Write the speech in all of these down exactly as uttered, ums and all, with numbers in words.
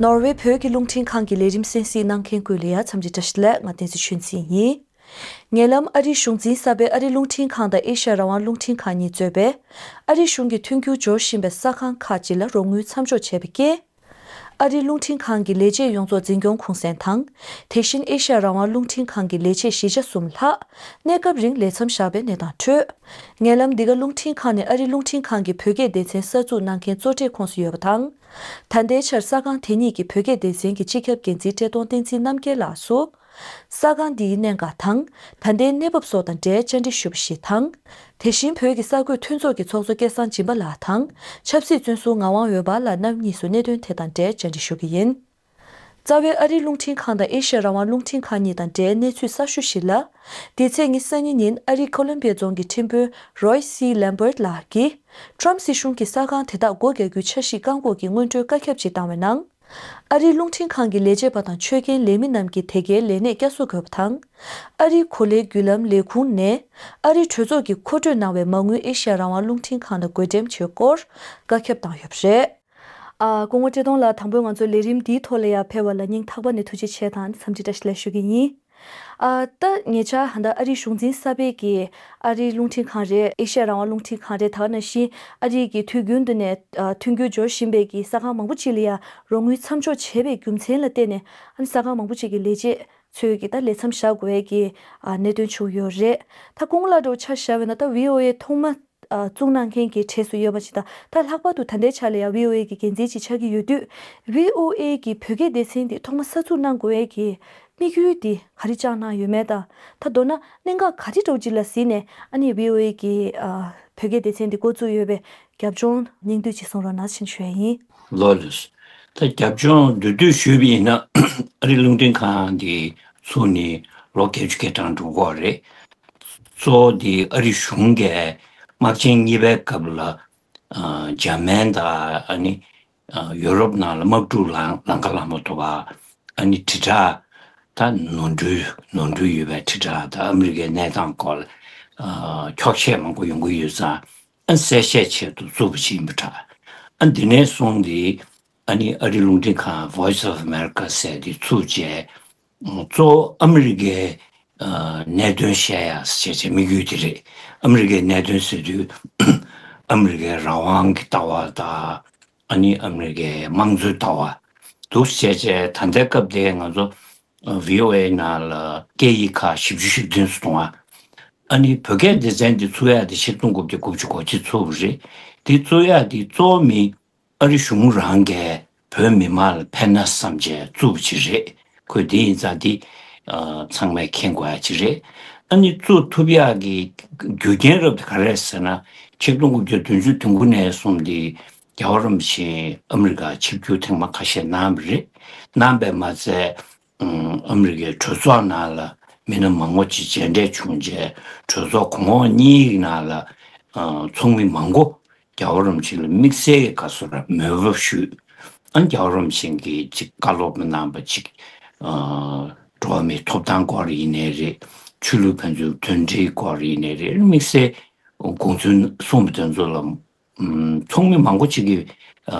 ནོར་ཝེ་བོད་ཀྱི་རླུང་འཕྲིན་ཁང་གི་ལས་རིམ་གསན་གཟིགས་གནང་མཁན་ཀུན་ལ་ཡང་འཚམས་འདྲི་བཀྲ་ཤིས་བདེ་ལེགས། ང་བསྟན་འཛིན་ཆོས་འཛིན་ཡིན། ཉེ་ལམ་ཨ་རིའི་གཞུང་འཛིན་གསར་པས་ཨ་རིའི་རླུང་འཕྲིན་ཁང་དང་ཨེ་ཤ་ཡ་རང་དབང་རླུང་འཕྲིན་ཁང་གཉིས་གཙོས་པའི་ཨ་རིའི་གཞུང་གི་མཐུན་འགྱུར་འབྱོར་བཞིན་པའི་གསར་ཁང་ཁག་ཅིག་ལ་རོགས་དངུལ་མཚམས་འཇོག་བྱས་པའི་རྐྱེན། ཨ་རིའི་རླུང་འཕྲིན་ཁང་གི་ལས་བྱེད་ཡོངས་རྫོགས་འཛིན་སྐྱོང་གུང་གསེང་དང་། དེ་བཞིན་ཨེ་ཤ་ཡ་རང་དབང་རླུང་འཕྲིན་ཁང་གི་ལས་བྱེད་བཞི་བརྒྱ་གསུམ་ལྷག་གནས་སྐབས་རིང་ལས་མཚམས་བཞག་པའི་གནས་སྟངས་འཕྲོད། ཉེ་ལམ་འདི་ག་རླུང་འཕྲིན་ཁང་ནས་ཨ་རིའི་རླུང་འཕྲིན་ཁང་གི་བོད་སྐད་སྡེ་ཚན་གསར་འཛུགས་གནང་མཁན་གཙོ་གྲས་ཁོངས་སུ་ཡོད་པ་དང་། ད་ལྟའི་ཆར་གསར་ཁང་དེ་གཉིས་ཀྱི་བོད་སྐད་སྡེ་ཚན་གྱི་སྤྱི་ཁྱབ་འགན་འཛིན་བཀྲས་མཐོང་བསྟན་འཛིན་རྣམ་རྒྱལ་ལགས་སུ། གསར་ཁང་འདིའི་གནད་འགག་དང་། ད་ལྟའི་གནས་བབ་སོགས་དང་འབྲེལ་བཅར་འདྲི་ཞུས་པ་ཞིག་དང་། དེ་བཞིན་བོད་ཀྱི་གསར་འགོད་མཐུན་ཚོགས་ཀྱི་ཚོགས་གཙོ་སྐལ་བཟང་སྦྱིན་པ་ལགས་དང་། ཆབ་སྲིད་བཙོན་ཟུར་ངག་དབང་འོད་འབར་ལགས་རྣམ་གཉིས་སུ་གནད་དོན་དེ་དང་འབྲེལ་བཅར་འདྲི་ཞུ་གི་ཡིན། རྩ་བའི་ཨ་རིའི་རླུང་འཕྲིན་ཁང་དང་ཨེ་ཤ་ཡ་རང་དབང་རླུང་འཕྲིན་ཁང་གཉིས་དང་འབྲེལ་གནས་ཚུལ་གསར་ཤོས་ཤིག་ལ། འདི་ཚེས་ཉི་ཤུ་རྩ་གཉིས་ཉིན་ཨ་རིའི་ཁོ་ལོམ་བྷི་ཡ་རྫོང་གི་ཁྲིམས་དཔོན་Roy C Lambert ལགས་ཀྱིས། ཊམ་སྲིད་གཞུང་གིས་གསར་ཁང་དེ་དག་སྒོ་རྒྱག་རྒྱུའི་འཆར་གཞི་བཀག་འགོག་གི་སྔོན་འགྲོའི་བཀའ་ཁྱབ་ཅིག་བཏང་བའི་ནང་། ཨ་རིའི་རླུང་འཕྲིན་ཁང་གི་ལས་བྱེད་པ་དང་ཆོད་མཁན་ལས་མི་རྣམས་ཀྱིས་དེ་གའི་ལས་གནས་བསྐྱར་གསོ་དགོས་པ་དང་། ཨ་རིའི་གོ་ལའི་བརྒྱུད་ལམ་ལས་ཁུངས་ནས་ཨ་རིའི་གྲོས་ཚོགས་ཀྱིས་མཁོ་སྤྲོད་གནང་བའི་མ་དངུལ་ཨེ་ཤ་ཡ་རང་དབང་རླུང་འཕྲིན་ཁང་ལ་བགོ་འགྲེམས་བྱེད་སྐོར་བཀའ་ཁྱབ་བཏང་ཡོད་པ་རེད། ཨ། སྐུ་ངོ་བཀྲས་མཐོང་ལགས། དང་པོ་ང་ཚོའི་ལས་རིམ་འདིའི་ཐོག་ལ་ཡར་ཕེབས་པ་ལ་སྙིང་ཐག་པ་ནས་ཐུགས་རྗེ་ཆེ་དང་འཚམས་འདྲི་བཀྲ་ཤིས་བདེ་ལེགས་ཞུ་གི་ཡིན། ཨ། ད་ཉེ་ཆར་ཧན་ད་ཨ་རིའི་གཞུང་འཛིན་གསར་པའི་གི་ཨ་རིའི་རླུང་འཕྲིན་ཁང་རེད། ཨེ་ཤ་ཡ་རང་དབང་རླུང་འཕྲིན་ཁང་རེད། ད་ག་ནང་བཞིན་ཨ་རིའི་གི་དུས་རྒྱུན་དུ་ནས་ཨ་མཐུན་འགྱུར་འབྱོར་བཞིན་པའི་གི་གསར་ཁང་མང་པོ་ཅིག་ལ་ཡང་རོགས་དངུལ་མཚམས་འཇོག་བྱས་པའི་རྒྱུ་མཚན་ལ་བརྟེན་ནས། ཨ་ནི་གསར་ཁང་མང་པོ་ཅིག་གི་ལས་བྱེད་ཚོས་གི་ད་ལས་མཚམས་བཞག་དགོས་པའི་གི་ཨ་གནད་དོན་བྱུང་ཡོད་རེད། ད་སྐུ་ངོ་ལགས་འདྲ་བོ་ཆ་བཞག་པ་ཡིན་ན། ད་བྷི་ཨོ་ཨེ་ཐོག་མ་ཨ་བཙུགས་གནང་མཁན་གྱི་གྲས་སུ་ཡོད་པ་ཞིག་དང་། ད་ལྷག་པར་དུ་ད་ལྟའི་ཆ་ལ་ཡང་བྷི་ཨོ་ཨེ་གི་འགན་འཛིན་ཅིག་ཆགས་ཀྱི་ཡོད་དུས། བྷི་ཨོ་ཨེ་གི་བོད་སྐད་སྡེ་ཚན་འདི་ཐོག་མ་གསར་འཛུགས་གནང་དགོས་ཡས་ཀྱི་དམིགས་ཡུལ་འདི་ག་རེ་བཅངས་གནང་ཡོད་མེད་དང་། ད་མདོར་ན་གནད་འགག་ག་རེ་འདྲ་བོ་ཅིག་ལ་གཟིགས་ནས་ཨ་ནི་བྷི་ཨོ་ཨེ་གི་ཨ་བོད་སྐད་སྡེ་ཚན་འདི་འགོ་བཙུགས་ཡོད་པའི་རྒྱབ་ལྗོངས་སྙིང་བསྡུས་ཅིག་གསུང་རོགས་གནང་ཞེས་ཞུ་ཡས་ཡིན། ལགས་ལགས། ད་རྒྱབ་ལྗོངས་མདོར་བསྡུས་ཞུས་པ་ཡིན་ན། ཨ་རིའི་རླུང་འཕྲིན་ཁང་འདི་ཚུགས་ནས་ལོ་བརྒྱད་ཅུ་གྱ་གྲངས་འགྲོ་གི་ཡོད་རེད། གཙོ་བོ་འདི་ཨ་རི་གཞུང་གིས་དམག་ཆེན་གཉིས་པའི་སྐབས་ལ། ཨ། འཇར་མན་དང་ཨ་ནི་ཨ་ཡོ་རོབ་ནང་ལ་དམག་འཁྲུག་ལང་ལང་ཀ་ལངས་པ་འདུག་པ། ཨ་ནི་དྲིལ་བསྒྲགས་ད་ནོར་འཁྲུལ་ནོར་འཁྲུལ་ཡོད་པའི་དྲིལ་བསྒྲགས་དང་ཨ་མི་རི་ཀའི་གནས་སྟངས་སྐོར་ལ་ཨ་འཁྱོག་བཤད་མང་པོ་ཡོང་གི་ཡོད་ཙང་། ཨ་གསལ་བཤད་ཆེད་དུ་བཙུགས་པ་ཞིག་ཡིན་པ་འདྲ། ཨ་འདི་ནས་བཟུང་སྟེ་ཨ་ནི་ཨ་རིའི་རླུང་འཕྲིན་ཁང་Voice of America ཟེར་དེ་ཚུགས་རྗེས། གཙོ་བོ་ཨ་མི་རི་ཀའི་ཨ་གནད་དོན་བཤད་ཡ་ཟེར་བྱས་དམིགས་ཡུལ་དེ་རེད། ཨ་མི་རི་ཀའི་གནད་དོན་ཟེར་དུས་ཨ་མི་རི་ཀའི་རང་དབང་གི་ལྟ་བ་དང་། ཨ་ནི་ཨ་མི་རི་ཀའི་དམངས་གཙོའི་ལྟ་བ་འདུག་བྱས་བྱས། ད་ལྟའི་སྐབས་དེ་ང་ཚོ་བྷི་ཨོ་ཨེ་ནང་ལ་སྐད་ཡིག་ཁག་བཞི་བཅུ་ཞེ་བདུན་ཙམ་འདུག་ཨ། ཨ་ནི་བོད་སྐད་སྡེ་ཚན་འདི་ཚུགས་ཡ་དེ་ཆིག་སྟོང་དགུ་བརྒྱ་དགུ་བཅུ་གོ་གཅིག་ཚུགས་པ་རེད། དེ་ཚུགས་ཡ་དེ་གཙོ་བོ་མི་ཨ་རི་གཞུང་རང་གིས་བོད་མི་མང་ལ་ཕན་ན་བསམ་བྱས་བཙུགས་པ་ཅིག་རེད། ཁོས་དེ་ཡིན་ཙང་དེ་ཨ་ཚང་མས་མཁྱེན་དགོས་ཡ་ཅིག་རེད། ཨ་ནི་བཙུགས་ཐུབ་ཡག་གི་རྒྱུ་རྐྱེན་རབ་དེ་ག་རེ་རེད་ཟེར་ན། ཆིག་སྟོང་དགུ་བརྒྱ་བདུན་ཅུ་དོན་དགུ་ནས་བཟུང་སྟེ་རྒྱལ་བ་རིན་པོ་ཆེ་ཨ་མི་རི་ཀར་ཆིབས་བསྒྱུར་ཐེངས་མ་ཁ་ཤས་གནང་བ་རེད། གནང་བས་མ་ཚད། ཨ་མི་རི་ཀའི་གྲོས་ཚོགས་ནང་ལ་མི་སྣ་མང་པོ་ཅིག་མཇལ་འཕྲད་བྱུང་རྗེས། གྲོས་ཚོགས་གོང་འོག་གཉིས་ཀྱི་ནང་ལ་ཨ་ཚོགས་མི་མང་པོ་རྒྱལ་བ་རིན་པོ་ཆེ་ལ་དམིགས་བསལ་གྱི་དགའ་བསུ་དང་མོས་པ་ཞུས། ཨ་རྒྱལ་བ་རིན་པོ་ཆེ་གིས་ཅིག་བཀའ་སློབ་གནང་བ་ཅིག་ཨ་འགྲོ་བ་མིའི་ཐོབ་ཐང་སྐོར་ཡིན་ནའི་རེད། ཆོས་ལུགས་ཕན་ཚུན་མཐུན་སྒྲིལ་སྐོར་ཡིན་ནའི་རེད། དམིགས་བསལ་དགོངས་ཚུལ་གསུངས་པ་དེ་ཚོ་ལ། ཨམ། ཚོགས་མི་མང་པོ་ཅིག་གིས་ཨ་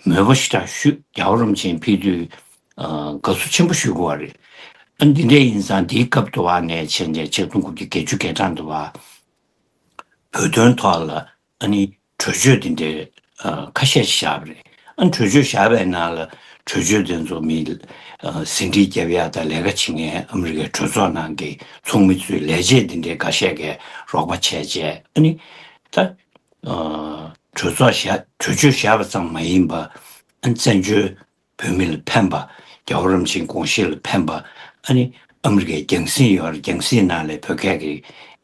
མོས་པ་ཞེ་དྲག་ཞུས། རྒྱལ་བ་རིན་པོ་ཆེ་ཕེབས་དུས་ཨ་དགའ་བསུ་ཆེན་པོ་ཞུ་དགོས་པ་རེད། ཨ་འདི་འདྲ་ཡིན་ཙང་། འདིའི་སྐབས་དུ་བ་ནས་བྱས་ནས་ཆིག་སྟོང་དགུ་བརྒྱ་བརྒྱད་ཅུ་གྱ་གྲངས་དུ་བ་བོད་དོན་ཐོག་ལ་ཨ་ནི་གྲོས་ཆོད་འདི་འདྲའི་ཨ་ཁ་ཤས་ཤིག་བཞག་པ་རེད། ཨ་གྲོས་ཆོད་བཞག་པའི་ནང་ལ་གྲོས་ཆོད་དེ་ཚོ་མི་ཨ་ཟིན་བྲིས་རྒྱབ་ཡ་དང་ལས་ཀ་བྱེད་མཁན་ཨ་མི་རི་ཀའི་གྲོས་ཚོགས་ནང་གི་ཚོགས་མི་ཚོའི་ལས་བྱེད་འདི་འདྲའི་འགའ་ཤས་ཀྱིས་རོགས་པ་བྱས་བྱས། ཨ་ནི་ད། ཨ་གྲོས་ཚོགས་བཞག་གྲོས་ཆོད་བཞག་པ་ཙམ་མ་ཡིན་པ། ཨ་བཙན་བྱོལ་བོད་མི་ལ་ཕན་པ། རྒྱལ་བ་རིན་པོ་ཆེའི་དགོངས་གཞི་ལ་ཕན་པ། ཨ་ནི་ཨ་མི་རི་ཀའི་རྒྱང་སྲིང་ཡོད་རེད། རྒྱང་སྲིང་ནང་ལ་བོད་སྐད་ཀྱི་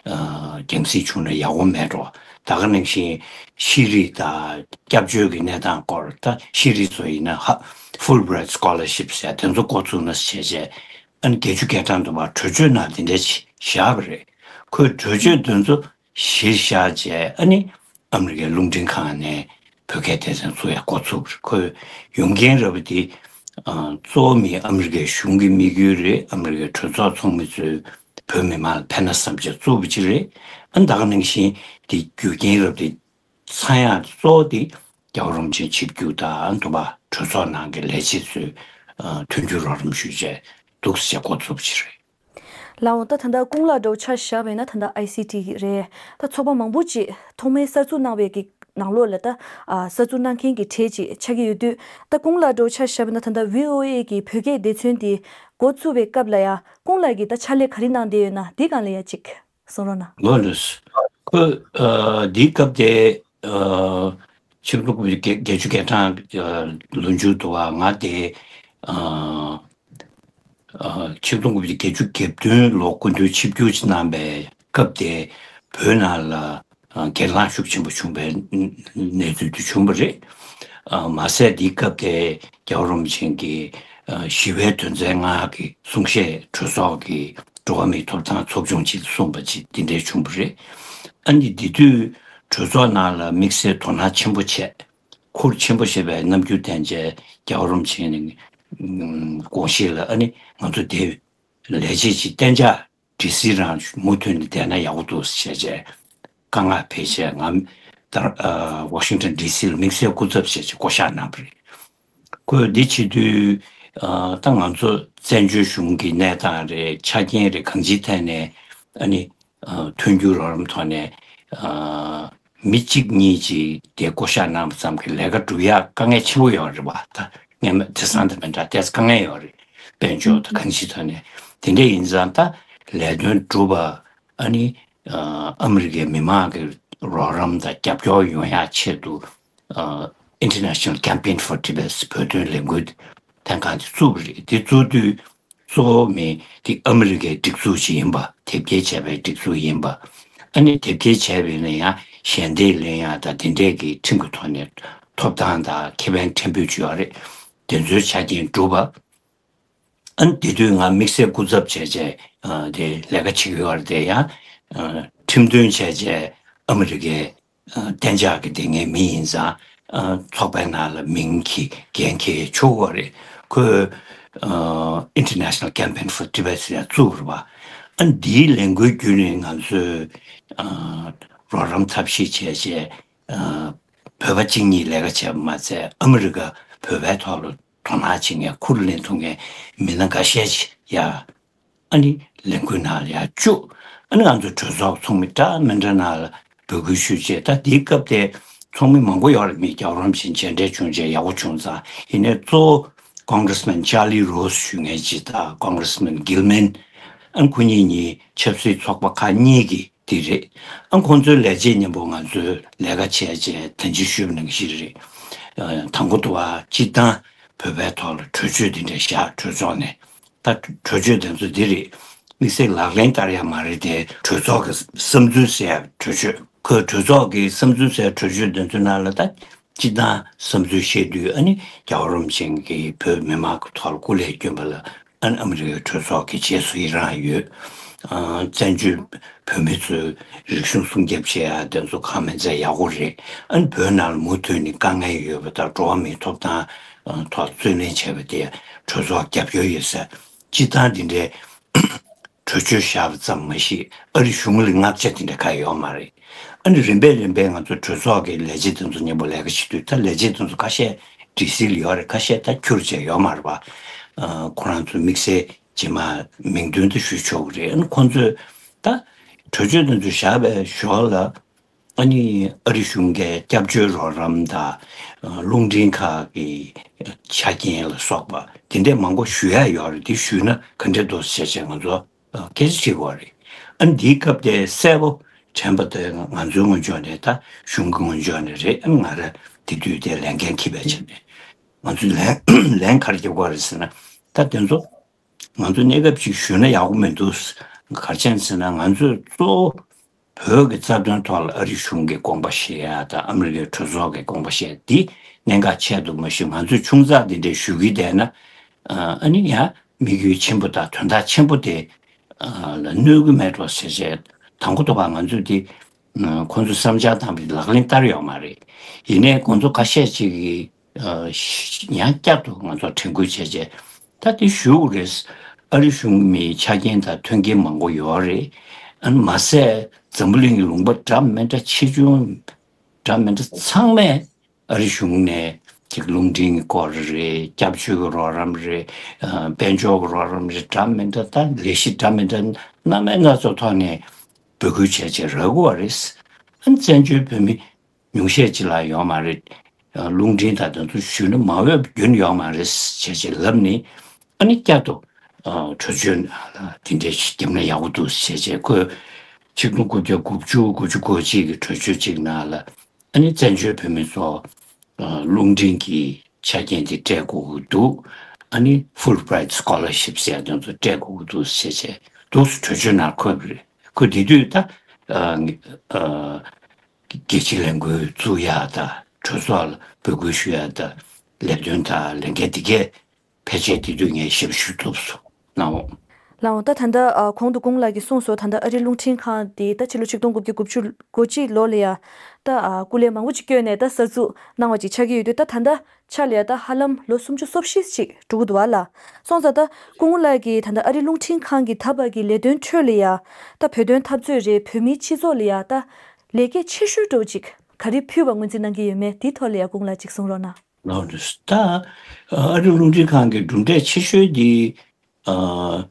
ཨ་རྒྱང་སྲིང་བྱུང་ན་ཡག་པོ་མེད་འགྲོ། ད་ག་ནང་བཞིན་ཤེས་རིག་དང་སྐྱབས་བཅོལ་གྱི་གནས་སྟངས་སྐོར། ད་ཤེས་རིག་ཚོ་ཡིན་ན་ཧ་Fulbright Scholarship ཟེར་དེ་ཚོ་འགོ་བཙུགས་ན་བྱས་བྱས། ཨ་ནི་བརྒྱད་ཅུ་གྱ་གྲངས་དུ་མ་གྲོས་ཆོད་ནང་དེ་འདྲ་བཞག་པ་རེད། ཁོས་གྲོས་ཆོད་དེ་ཚོ་གཞིར་བཞག་བྱས། ཨ་ནི་ཨ་མི་རི་ཀའི་རླུང་འཕྲིན་ཁང་ནས་བོད་སྐད་སྡེ་ཚན་བཙུགས་ཡ་འགོ་ཚུགས་པ་རེད། ཁོས་ཡོང་རྐྱེན་ར་བ་དེ་ཨ་གཙོ་བོ་མི་ཨ་མི་རི་ཀའི་གཞུང་གི་དམིགས་ཡུལ་རེད། ཨ་མི་རི་ཀའི་གྲོས་ཚོགས་ཚོགས་མི་ཚོས་བོད་མི་མང་ལ་ཕན་ན་བསམ་བྱས་བཙུགས་པ་ཅིག་རེད། ཨ་ད་ག་ནང་བཞིན་དེ་རྒྱུ་རྐྱེན་ར་བ་དེ་ཚང་ཡག་གཙོ་བོ་དེ་ རྒྱལ་བ་རིན་པོ་ཆེ་ཆིབས་བསྒྱུར་དང་དུ་བ་གྲོས་ཚོགས་ནང་གི་ལས་བྱེད་ཚོས་མཐུན་འགྱུར་རོགས་རམ་ཞུས་བྱས་འདུག་ཟེར་འགོ་བཙུགས་ཀྱི་རེད། ལགས་འོང་། ད་ད་ལྟ་ཀུང་ལ་འདྲ་བོ་ཆ་བཞག་པ་ཡིན་ན་ད་ལྟ་ཨའི་སི་ཊི་རེད། ད་ཚོགས་པ་མང་པོ་ཅིག་ཐོག་མའི་གསར་འཛུགས་གནང་བའི་གི་ནང་ལོགས་ལ་ད་ཨ་གསར་འཛུགས་གནང་མཁན་གྱི་གྲས་ཅིག་ཆགས་ཀྱི་ཡོད་དུས། ད་ཀུང་ལ་འདྲ་བོ་ཆ་བཞག་པ་ཡིན་ན་ད་ལྟ་བྷི་ཨོ་ཨེ་གི་བོད་སྐད་སྡེ་ཚན་དེ་འགོ་བཙུགས་པའི་སྐབས་ལ་ཡ་ཀུང་ལ་གིས་ད་ཕྱག་ལས་ག་རེ་གནང་བསྡད་ཡོད་ན་དེའི་སྒང་ལ་ཡ་ཅིག་གསུང་རོགས་གནང་། ལོ་ལོས། ཁོས་ཨ་འདིའི་སྐབས་དེ་ཨ་ཆིག་སྟོང་དགུ་བརྒྱ་བརྒྱད་ཅུ་གྱ་གྲངས་ལོ་མཇུག་ཏུ་བ་ང་དེ་ཨ་ཨ་ཆིག་སྟོང་དགུ་བརྒྱ་བརྒྱད་ཅུ་གྱ་བདུན་ལོ་སྐུ་མདུན་ཆིབས་བསྒྱུར་གནང་པའི་སྐབས་དེ་བོད་ནང་ལ་ཨ་གྱེན་ལངས་ཤུགས་ཆེན་པོ་བྱུང་བའི་གནས་ཚུལ་དེ་བྱུང་བ་རེད། ཨ་མ་ཟད་འདིའི་སྐབས་དེ་རྒྱལ་བ་རིན་པོ་ཆེ་གིས་ཨ་ཞི་བའི་དོན་ཚན་ལྔ་གི་གསུང་བཤད་གྲོས་ཚོགས་ཀྱི་འགྲོ་བ་མིའི་ཐོབ་ཐང་ཚོགས་ཆུང་ཅིག་གསུངས་པ་ཅིག་འདི་འདྲས་བྱུང་བ་རེད། ཨ་ནི་འདི་དུས་གྲོས་ཚོགས་ནང་ལ་དམིགས་བསལ་དོ་སྣང་ཆེན་པོ་བྱས། ཁུར་ཆེན་པོ་བཞེས་པའི་རྣམ་འགྱུར་བསྟན་བྱས་རྒྱལ་བ་རིན་པོ་ཆེ་ནི་དགོངས་གཞི་ལ་ཨ་ནི་ང་ཚོ་དེ་ལས་བྱེད་ཅིག་གཏན་འཇགས་ཌི་སི་རང་མུ་མཐུད་ནས་བསྡད་ན་ཡག་པོ་འདུག་ཟེར་བྱས་བཀའ་མངགས་ཕེབས་བྱས་ང་ད་ཨ་ཝ་ཤིང་ཊོན་ཌི་སི་ལ་དམིགས་བསལ་སྐུ་ཚབ་བྱས་བྱས་བསྐོ་བཞག་གནང་བ་རེད། ཁོས་འདི་བྱེད་དུས་ཨ་ད་ང་ཚོ་བཙན་བྱོལ་གཞུང་གི་གནས་སྟངས་རེད། ཆ་རྐྱེན་རེད། གང་ཅིའི་ཐད་ནས་ཨ་ནི་ཨ་མཐུན་འགྱུར་རོགས་རམ་ཐོག་ནས་ཨ་མི་གཅིག་གཉིས་ཀྱིས་དེ་བསྐོ་བཞག་གནང་བ་ཙམ་གྱིས་ལས་ཀ་སྒྲུབ་ཡག་དཀའ་ངལ་ཆེན་པོ་ཡོད་རེད་བ། ད་སྔན་མ་དེང་སང་དེ་མི་འདྲ་ཏོག་ཙམ་དཀའ་ངལ་ཡོད་རེད། དཔལ་འབྱོར་དང་གང་ཅིའི་ཐོག་ནས། དེ་འདྲ་ཡིན་ཙང་ད་ལས་དོན་སྒྲུབ་པ་ཨ་ནི་ཨ་ཨ་མི་རི་ཀའི་མི་མང་གི་རོགས་རམ་དང་རྒྱབ་སྐྱོར་ཡོང་ཡག་ཆེད་དུ་ཨ་International Campaign for Tibet བོད་དོན་ལས་འགུལ་ལྷན་ཁང་དེ་བཙུགས་པ་རེད། དེ་བཙུགས་དུས་གཙོ་བོ་མི་དེ་ཨ་མི་རི་ཀའི་སྒྲིག་འཛུགས་ཤིག་ཡིན་པ། དེབ་སྐྱེལ་བྱས་པའི་སྒྲིག་འཛུགས་ཡིན་པ། ཨ་ནི་དེབ་སྐྱེལ་བྱས་པ་ཡིན་ན་ཡང་ཞལ་འདེབས་ལེན་ཡག་དང་དེ་འདྲས་ཀྱི་ཁྲིམས་ཀྱི་ཐོག་ནས་ཐོབ་ཐང་དང་ཁེ་ཕན་ཕྲན་བུ་ཅིག་ཡོད་རེད། དེ་ཚོའི་ཆ་རྐྱེན་གྲུབ་པ། ཨ་ནི་དེ་དུས་ང་དམིགས་བསལ་སྐུ་ཚབ་བྱས་བྱས་ཨ་དེ་ལས་ཀ་བྱེད་ཀྱི་ཡོད་རེད། དེ་ཡང་ཨ་ཁྲིམས་དོན་བྱས་བྱས་ཨ་མི་རི་ཀའི་ཨ་གཏན་འཇགས་ཀྱི་དེ་སྔའི་མི་ཡིན་ཙང་ཨ་ཚོགས་པའི་ནང་ལ་མིང་གི་འགན་འཁྱེར་ཆོག་གི་རེད། ཁོས་ཨ་International Campaign for Tibet ཟེར་ཡག་བཙུགས་པ་རེད་བ། ཨ་འདིའི་ལས་འགུལ་བརྒྱུད་ནས་ང་ཚོས་ཨ་རོགས་རམ་ཐབས་ཤེས་བྱས་བྱས་ཨ་བོད་པ་གཅིག་གཉིས་ལས་ཀ་བྱས་པ་མ་ཚད་ཨ་མི་རི་ཀ་བོད་པའི་ཐོག་ལ་དོ་སྣང་བྱེད་མཁན་ཁུར་ལེན་ཐུབ་མཁན་མི་སྣ་འགའ་ཤས་ཤིག་ཡ། ཨ་ནི་ལས་འགུལ་ནང་ལ་ཡར་བཅུག་ཨ་ནི་ང་ཚོ་གྲོས་ཚོགས་ཚོགས་མི་འདྲ་མི་འདྲ་ནང་ལ་འབོད་སྐུལ་ཞུས་བྱས། ད་དེའི་སྐབས་དེ་ཚོགས་མི་མང་པོ་ཡོད་རེད། མི་རྒྱལ་བ་རིན་པོ་ཆེ་མཇལ་འཕྲད་བྱུང་བྱས་ཡག་པོ་བྱུང་ཙང་། ཡིན་ནའི་གཙོ་བོ་Congressman Charlie Rose ཞུ་མཁན་ཅིག་དང་Congressman Gilman། ཨ་ནི་ཁོ་གཉིས་གཉིས་ཆབ་སྲིད་ཚོགས་པ་ཁག་གཉིས་ཀྱི་དེ་རེད། ཨ་ཁོང་ཚོའི་ལས་བྱེད་མཉམ་པོ་ང་ཚོའི་ལས་ཀ་བྱས་བྱས་ད་ཅི་ཞུས་པ་ནང་བཞིན་རེད། ཨ་དང་པོ་དུ་བ་སྤྱིར་བཏང་བོད་པའི་ཐོག་ལ་གྲོས་ཆོད་འདི་འདྲ་བཞག་གྲོས་ཚོགས་ནས། ད་གྲོས་ཆོད་དེ་ཚོ་འདི་རེད། དམིགས་བསལ་ལག་ལེན་བསྟར་ཡ་མ་རེད་དེ། གྲོས་ཚོགས་ཀྱི་བསམ་ཚུལ་ཟེར་ཡ་གྲོས་ཆོད། ཁོས་གྲོས་ཚོགས་ཀྱི་བསམ་ཚུལ་ཟེར་ཡ་གྲོས་ཆོད་དེ་ཚོའི་ནང་ལ་ད་སྤྱིར་བཏང་བསམ་ཚུལ་བཤད་དུས་ཨ་ནི་རྒྱལ་བ་རིན་པོ་ཆེ་གིས་བོད་མི་མང་གི་ཐོག་ལ་སྐུ་ལས་བསྐྱོན་པ་ལ་ཨ་ནི་ཨ་མི་རི་ཀའི་གྲོས་ཚོགས་ཀྱི་རྗེས་སུ་ཡི་རང་ཡོད། ཨ་བཙན་བྱོལ་བོད་མི་ཚོའི་རིག་གཞུང་སྲུང་སྐྱོབ་བྱེད་ཡ་དེ་ཚོ་གང་མིན་ཚད་ཡག་པོ་རེད། ཨ་ནི་བོད་ནང་ལ་མུ་མཐུད་ནས་དཀའ་ངལ་ཡོད་པ་དང་འགྲོ་བ་མིའི་ཐོབ་ཐང་ཐོག་རྩོད་ལེན་བྱས་པ་དེ་གྲོས་ཚོགས་རྒྱབ་སྐྱོར་ཡོད་ཟེར། སྤྱིར་བཏང་འདི་འདྲའི་གྲོས་ཆོད་བཞག་པ་ཙམ་མ་ཞིག་ཨ་རི་གཞུང་ལ་མངགས་བྱ་དེ་འདྲ་གང་ཡོད་མ་རེད། ཨ་ནི་རིམ་པས་རིམ་པས་ང་ཚོ་གྲོས་ཚོགས་ཀྱི་ལས་བྱེད་དེ་ཚོ་མཉམ་པོ་ལས་ཀ་བྱེད་དུས། ད་ལས་བྱེད་དེ་ཚོ་ཁ་ཤས་ཌི་སི་ལ་ཡོད་རེད། ཁ་ཤས་ད་ཁྱུར་བྱས་ཡོད་མ་རེད་པ། ཨ་ཁོ་རང་ཚོ་དམིགས་བསལ་རྗེས་མ་མིང་འདོན་དུ་ཞུ་ཆོག་གི་རེད། ཨ་ནི་ཁོང་ཚོས་ད་གྲོས་ཆོད་དེ་ཚོ་བཞག་པའི་ཞོར་ལ་ཨ་ནི་ཨ་རི་གཞུང་གིས་སྐྱབས་བཅོལ་རོགས་རམ་དང་རླུང་འཕྲིན་ཁག་གི་ཆ་རྐྱེན་ལ་སོགས་པ་དེ་འདྲས་མང་པོ་ཞུ་ཡ་ཡོད་རེད། དེ་ཞུས་ན་ག་འདྲས་འདུག་ཟེར་བྱས་ང་ཚོ་སྐད་ཆ་དྲིས་པ་རེད། ཨ་ནི་འདིའི་སྐབས་དེ་གསལ་པོ་དྲན་པ་དེ་ང་ཚོའི་ངོས་ཕྱོགས་ནས་ད་གཞུང་གི་ངོས་ཕྱོགས་ནས་རེད། ཨ་ནི་ང་རང་དེ་དུས་དེ་ལས་འགན་འཁྱེར་བའི་ཆ་ནས་ང་ཚོས་ལན་ལན་ག་རེ་རྒྱབ་དགོས་རེད་ཟེར་ན། ད་དེ་ཚོ་ང་ཚོ་གནས་སྐབས་ཅིག་ཞུས་ན་ཡག་པོ་མི་འདུག་ག་རེ་བྱས་ཟེར་ན། ང་ཚོས་གཙོ་བོ་བོད་ཀྱི་རྩ་དོན་ཐོག་ལ་ཨ་རི་གཞུང་གི་དགོངས་པ་བཞེས་ཡ་དང་ཨ་མི་རི་ཀའི་གྲོས་ཚོགས་ཀྱི་དགོངས་པ་བཞེས་འདི་གནད་འགག་ཆེད་དུ་མ་ཞུ། ང་ཚོས་ཆུང་ཙག་འདི་འདྲས་ཞུ་གི་བསྡད་ན་ཨ་ནི་ཡང་དམིགས་ཡུལ་ཆེན་པོ་དང་དོན་དག་ཆེན་པོ་དེ་ལ་གནོད་གི་མེད་འགྲོ་ཟེར་བྱས། དང་པོ་དང་པོ་ང་ཚོས་དེ་ཁོང་ཚོས་བསམ་འཆར་བཏང་བའི་ལག་ལེན་བསྟར་ཡོད་མ་རེད། ཡིན་ནའི་ཁོང་ཚོ་ཁ་ཤས་ཅིག་གིས་ཡང་བསྐྱར་དུ་ང་ཚོར་དྲན་སྐུལ་བྱས་རྗེས་ད་དེ་ཞུ་དགོས་རེད། ཨ་རི་གཞུང་གི་མིའི་ཆ་རྐྱེན་དང་མཐུན་རྐྱེན་མང་པོ་ཡོད་རེད། ཨ་ནི་མ་ཟད་འཛམ་བུ་གླིང་གི་ལུང་པ་འདྲ་མི་འདྲ་ཆེ་ཆུང་འདྲ་མི་འདྲ་ཚང་མས་ ཨ་རི་གཞུང་ནས་ཅིག་རླུང་འཕྲིན་གྱི་སྐོར་རེད། སྐྱབས་བཅོལ་གྱི་རོགས་རམ་རེད། ཨ་དཔལ་འབྱོར་གྱི་རོགས་རམ་རེད། འདྲ་མི་འདྲ། ད་ལས་གཞི་འདྲ་མི་འདྲ་སྣ་མིན་སྣ་ཚོགས་ཐོག་ནས་འབོད་སྐུལ་བྱས་བྱས་རག་གི་ཡོད་རེད། ཨ་ནི་བཙན་བྱོལ་བོད་མི་ཉུང་ཤས་ཅིག་ལ་ཡོད་མ་རེད། ཨ་རླུང་འཕྲིན་དང་དེ་ཚོ་ཞུས་ན་མ་འོས་པ་རྒྱུན་ཡོད་མ་རེད་བྱས་བྱས་ལབ་ནས། ཨ་ནི་བསྐྱར་དུ་ཨ་གྲོས་ཆོད་ལ་དེ་འདྲ་ཞིག་བརྒྱབ་ན་ཡག་པོ་འདུག་བྱས་བྱས། ཁོས་ཆིག་སྟོང་དགུ་བརྒྱ་དགུ་བཅུ་དགུ་བཅུ་གོ་གཅིག་གི་གྲོས་ཆོད་ཅིག་ནང་ལ་ཨ་ནི་བཙན་བྱོལ་བོད་མི་ཚོ་ཨ་རླུང་འཕྲིན་གྱི་ཆ་རྐྱེན་དེ་སྤྲད་དགོས་ཀྱི་འདུག་ཨ་ནི་Fulbright Scholarship ཟེར་ཡ་དེ་ཚོ་སྤྲད་དགོས་ཀྱི་འདུག་ཟེར་བྱས་འདུག་སེ་གྲོས་ཆོད་ནང་འཁོད་པ་རེད། ཁོས་དེ་དུས་ད་ཨ་ཨ་རྒྱལ་སྤྱིའི་ལས་འགུལ་བཙུགས་ཡ་དང་གྲོས་ཚོགས་ལ་འབོད་སྐུལ་ཞུ་ཡ་དང་ལས་དོན་དང་ལས་འགན་དེ་གས་ཕལ་ཆེར་དེ་དུས་ངས་ཞབས་ཞུ་ཐུབ་སོང་། ལགས་འོང་། ལགས་འོང་། ད་ད་ལྟ་ཨ་གོང་དུ་སྐུ་ངོ་ལགས་ཀྱིས་གསུངས་སོང་། ད་ལྟ་ཨ་རིའི་རླུང་འཕྲིན་ཁང་དེ་ད་ཕྱི་ལོ་ཆིག་སྟོང་དགུ་བརྒྱ་དགུ་བཅུ་གོ་གཅིག་ལོ་ལ་ཡ་ད་ཨ་སྐུ་ལས་མང་པོ་ཅིག་བསྐྱོན་ནས་ད་གསར་འཛུགས་གནང་བ་ཅིག་ཆགས་ཀྱི་ཡོད་དུས། ད་ད་ལྟ་ཆ་ལ་ཡ་ད་ཧ་ལམ་ལོ་སུམ་ཅུ་སོ་བཞི་ཅིག་འགྲོ་གི་འདུག་བ་ལ། སོང་ཙང་ད་སྐུ་ངོ་ལགས་ཀྱིས་ད་ལྟ་ཨ་རིའི་རླུང་འཕྲིན་ཁང་གི་ད་བར་གྱི་ལས་དོན་ཁྲོད་ལ་ཡ་ད་བོད་དོན་འཐབ་རྩོད་རེད། བོད་མིའི་སྤྱི་ཚོགས་ལ་ཡ་ད་ལས་འགན་ཆེ་ཤོས་འདྲ་བོ་ཅིག་ག་རེ་ཕུལ་བ་ངོས་འཛིན་གནང་གི་ཡོད་མེད་དེའི་ཐོག་ལ་ཡ་སྐུ་ངོ་ལགས་ཅིག་གསུང་རོགས་གནང་། ལགས་འོང་། ད་ཨ་རིའི་རླུང་འཕྲིན་ཁང་གི་གྲུབ་འབྲས་ཆེ་ཤོས་དེ་ཨ་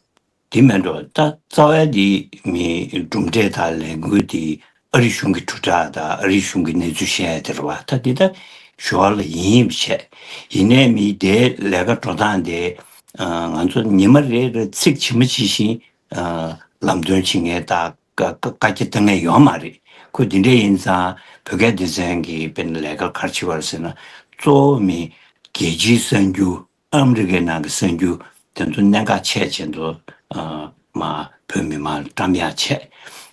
དེ་མིན་འགྲོ། ད་རྩ་བའི་དེ་མི་གྲུབ་འབྲས་དང་ལས་འགུལ་དེ་ཨ་རི་གཞུང་གི་དྲིལ་བསྒྲགས་དང་ཨ་རི་གཞུང་གི་གནས་ཚུལ་བཤད་ཡ་དེ་རེད་བ། ད་དེ་ད་ཞུ་བ་ལ་ཡིན་ཡིན་བྱས། ཡིན་ནའི་མི་དེའི་ལས་ཀ་འགྲོ་སྟངས་དེ་ཨ་ང་ཚོ་ཉི་མ་རེ་རེ་ཚིག་ཇི་མ་ཇི་བཞིན་ཨ་ལམ་སྟོན་བྱེད་མཁན་དང་བཀའ་བཀའ་བཀའ་རྒྱ་བཏང་མཁན་ཡོད་མ་རེད། ཁོ་དེ་འདྲ་ཡིན་ཙང་བོད་སྐད་སྡེ་ཚན་གྱིས་དཔེར་ན་ལས་ཀ་ག་རེ་བྱེད་པ་རེད་ཟེར་ན། གཙོ་བོ་མི་རྒྱལ་སྤྱིའི་གསར་འགྱུར། ཨ་མི་རི་ཀའི་ནང་གི་གསར་འགྱུར་དེ་ཚོ་གནད་འགག་ཆེ་ཆེ་ཚོ་ཨ་མ་བོད་མི་མང་ལ་བཀྲམ་ཡག་བྱས།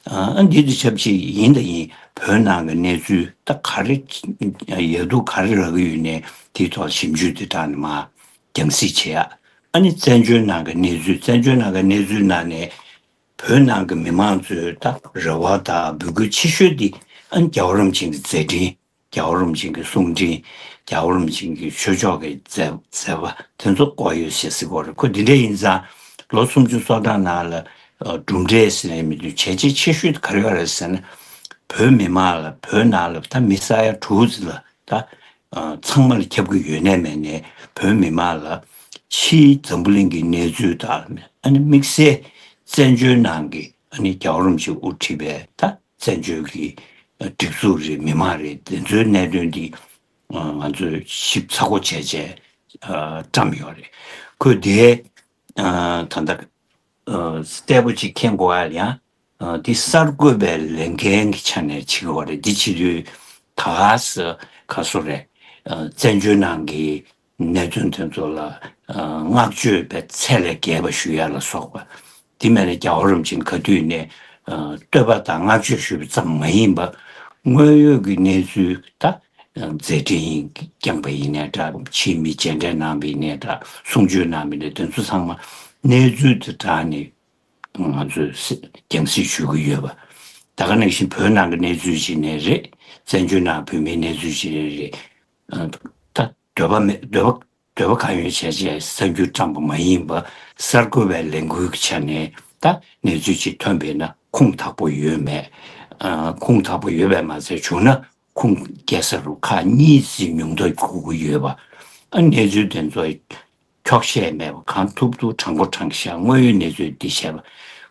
ཨ་འདི་དང་ཆབས་ཅིག་ཡིན་དང་ཡིན་བོད་ནང་གི་གནས་ཚུལ་ད་ག་རེ་ཡག་སྡུག་ག་རེ་རག་གི་ཡོད་ནའི་དེའི་ཐོག་ཞིབ་འཇུག་དེ་དྲངས་ནས་མར་རྒྱང་སྲིང་བྱེད་ཡག་ཨ་ནི་བཙན་བྱོལ་ནང་གི་གནས་ཚུལ། བཙན་བྱོལ་ནང་གི་གནས་ཚུལ་ནང་ནས་བོད་ནང་གི་མི་མང་ཚོའི་ད་རེ་བ་དང་འབོད་སྐུལ་ཆེ་ཤོས་དེ་ཨ་ནི་རྒྱལ་བ་རིན་པོ་ཆེ་གི་མཛད་འཕྲིན། རྒྱལ་བ་རིན་པོ་ཆེ་གི་གསུང་འཕྲིན། རྒྱལ་བ་རིན་པོ་ཆེ་གི་ཆོས་ཕྱོགས་ཀྱི་མཛད་མཛད་པ་དེ་ཚོ་བཀོད་ཡོད་ཞེས་ཟེར་གྱི་ཡོད་རེད། ཁོ་འདི་འདྲ་ཡིན་ཙང་ལོ་སུམ་ཅུ་སོ་གྲངས་ནང་ལ་ཨ་གྲུབ་འབྲས་ཟེར་ནས་མི་འདུག་བྱས་རྗེས་ཆེ་ཤོས་དེ་ག་རེ་ཡོད་རེད་ཟེར་ན། བོད་མི་མང་ལ་བོད་ནང་ལ་ད་མི་ས་ཡ་དྲུག་ཙམ་ལ་ད་ཨ་ཚང་མ་ལ་ཁྱབ་ཀྱི་ཡོད་ནའི་མེད་ནའི་བོད་མི་མང་ལ་ཕྱིའི་འཛམ་བུ་གླིང་གི་གནས་ཚུལ་དང་ཨ་ནི་དམིགས་བསལ་བཙན་བྱོལ་ནང་གི་ཨ་ནི་རྒྱལ་བ་རིན་པོ་ཆེས་དབུ་ཁྲིད་པའི་ད་བཙན་བྱོལ་གྱི་སྒྲིག་འཛུགས་རེད། མི་མང་རེད། དེ་ཚོའི་གནད་དོན་འདི་ང་ཚོས་ཞིབ་ཚགས་པོ་བྱས་བྱས་བཀྲམ་ཡོད་རེད། ཁོས་དེ་ད་ལྟ་གསལ་པོ་ཅིག་མཁྱེན་དགོས་ཡ་ཡང་འདི་གསར་འགོད་པའི་ལས་འགན་གྱི་ཆ་ནས་བྱེད་དགོས་རེད། འདི་བྱེད་དུས་ད་ག་ས་ག་སོ་རེད། བཙན་བྱོལ་ནང་གི་གནད་དོན་དེ་ཚོ་ལ་བསྔགས་བརྗོད་པའི་ཚད་ལས་བརྒལ་བ་ཞུ་ཡ་ལ་སོགས་པ། དེ་མིན་ན་རྒྱལ་བ་རིན་པོ་ཆེ་ག་དུས་ནས་བསྟོད་པ་དང་བསྔགས་བརྗོད་ཞུ་བ་ཙམ་མ་ཡིན་པ། དངོས་ཡོད་ཀྱི་གནས་ཚུལ་ད་མཛད་འཕྲིན་བསྐྱངས་པ་ཡིན་ནའི་འདྲ། ཕྱིའི་མི་མཇལ་འཕྲད་གནང་བ་ཡིན་ནའི་འདྲ། གསུང་ཆོས་གནང་བ་ཡིན་ནའི་དེ་ཚོ་ཚང་མ་གནས་ཚུལ་དང་སྦྲགས་ནས་ང་ཚོས་རྒྱང་སྲིང་ཞུ་གི་ཡོད་པ། ད་ག་ནང་བཞིན་བོད་ནང་གི་གནས་ཚུལ་ཞིག་ནས་རེད། བཙན་བྱོལ་ནང་བོད་མིའི་གནས་ཚུལ་ཞིག་ནས་རེད། ད་འདོད་པ་མེད། འདོད་པ་འདོད་པ་གང་ཡོད་བྱས་བྱས་གསར་འགྱུར་བཀྲམ་པ་མ་ཡིན་པ། གསར་འགོད་པའི་ལས་འགུལ་གྱི་ཆ་ནས་ད་གནས་ཚུལ་ཅིག་ཐོན་པས་ན་ཁུངས་དག་པོ་ཡོད་མེད། ཨ་ཁུངས་དག་པོ་ཡོད་པས་མ་ཚད་བྱུང་ན་ཁུངས་སྐྱེལ་ས་རུ་ཁག་གཉིས་ཙམ་ཉུང་མཐོ་དགོས་ཀྱི་ཡོད་པ། ཨ་གནས་ཚུལ་དེ་ཚོ་འཁྱོག་བཤད་མེད་པ། གང་ཐུབ་ཐུབ་དྲང་པོ་དྲང་བཞག་དངོས་ཡོད་གནས་ཚུལ་འདི་བཤད་པ།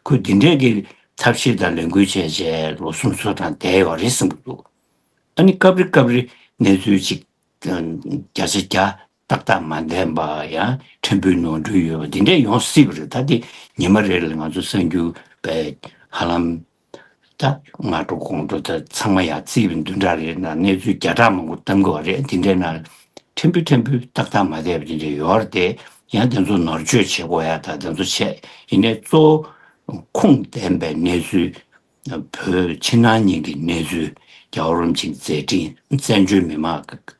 ཁོས་འདི་འདྲས་ཀྱི་ཐབས་ཤེས་དང་ལས་འགུལ་བྱས་བྱས་ལོ་སུམ་ཅུ་སོ་གྲངས་བསྡད་ཡོད་རེད་བསམ་གྱི་འདུག་ཨ་ནི་སྐབས་རེ་སྐབས་རེ་གནས་ཚུལ་ཅིག་བརྒྱ་ཆ་བརྒྱ་ཏག་ཏག་མ་བསྡད་པ། ཡང་ཕྲན་བུ་ནོར་འཁྲུལ་ཡོད་པ་འདི་འདྲས་ཡོང་སྲིད་པ་རེད། ད་དེ་ཉི་མ་རེ་ལ་ང་ཚོ་གསར་འགྱུར་པས་ཧ་ལམ་ད་སྔ་དྲོ་དགོང་དྲོ་ད་ཚང་མ་ཡར་རྩིས་པའི་བདུན་ཕྲག་རེའི་ནང་གནས་ཚུལ་བརྒྱ་ཕྲག་མང་པོ་བཏང་དགོས་པ་རེད། དེ་འདྲའི་ནང་ཕྲན་བུ་ཕྲན་བུ་ཏག་ཏག་མ་བསྡད་པ་དེ་འདྲ་ཡོད་རེད་དེ། ཡང་དེ་ཚོ་ནོར་བཅོས་བྱེད་དགོས་ཡ་ད་དེ་ཚོ་བྱས། ཡིན་ནའི་གཙོ་བོ་ཁུངས་ལྡན་པའི་གནས་ཚུལ། བོད་ཕྱི་ནང་གཉིས་ཀྱི་གནས་ཚུལ། རྒྱལ་བ་རིན་པོ་ཆེའི་མཛད་འཕྲིན། བཙན་བྱོལ་མི་མང་དཀའ་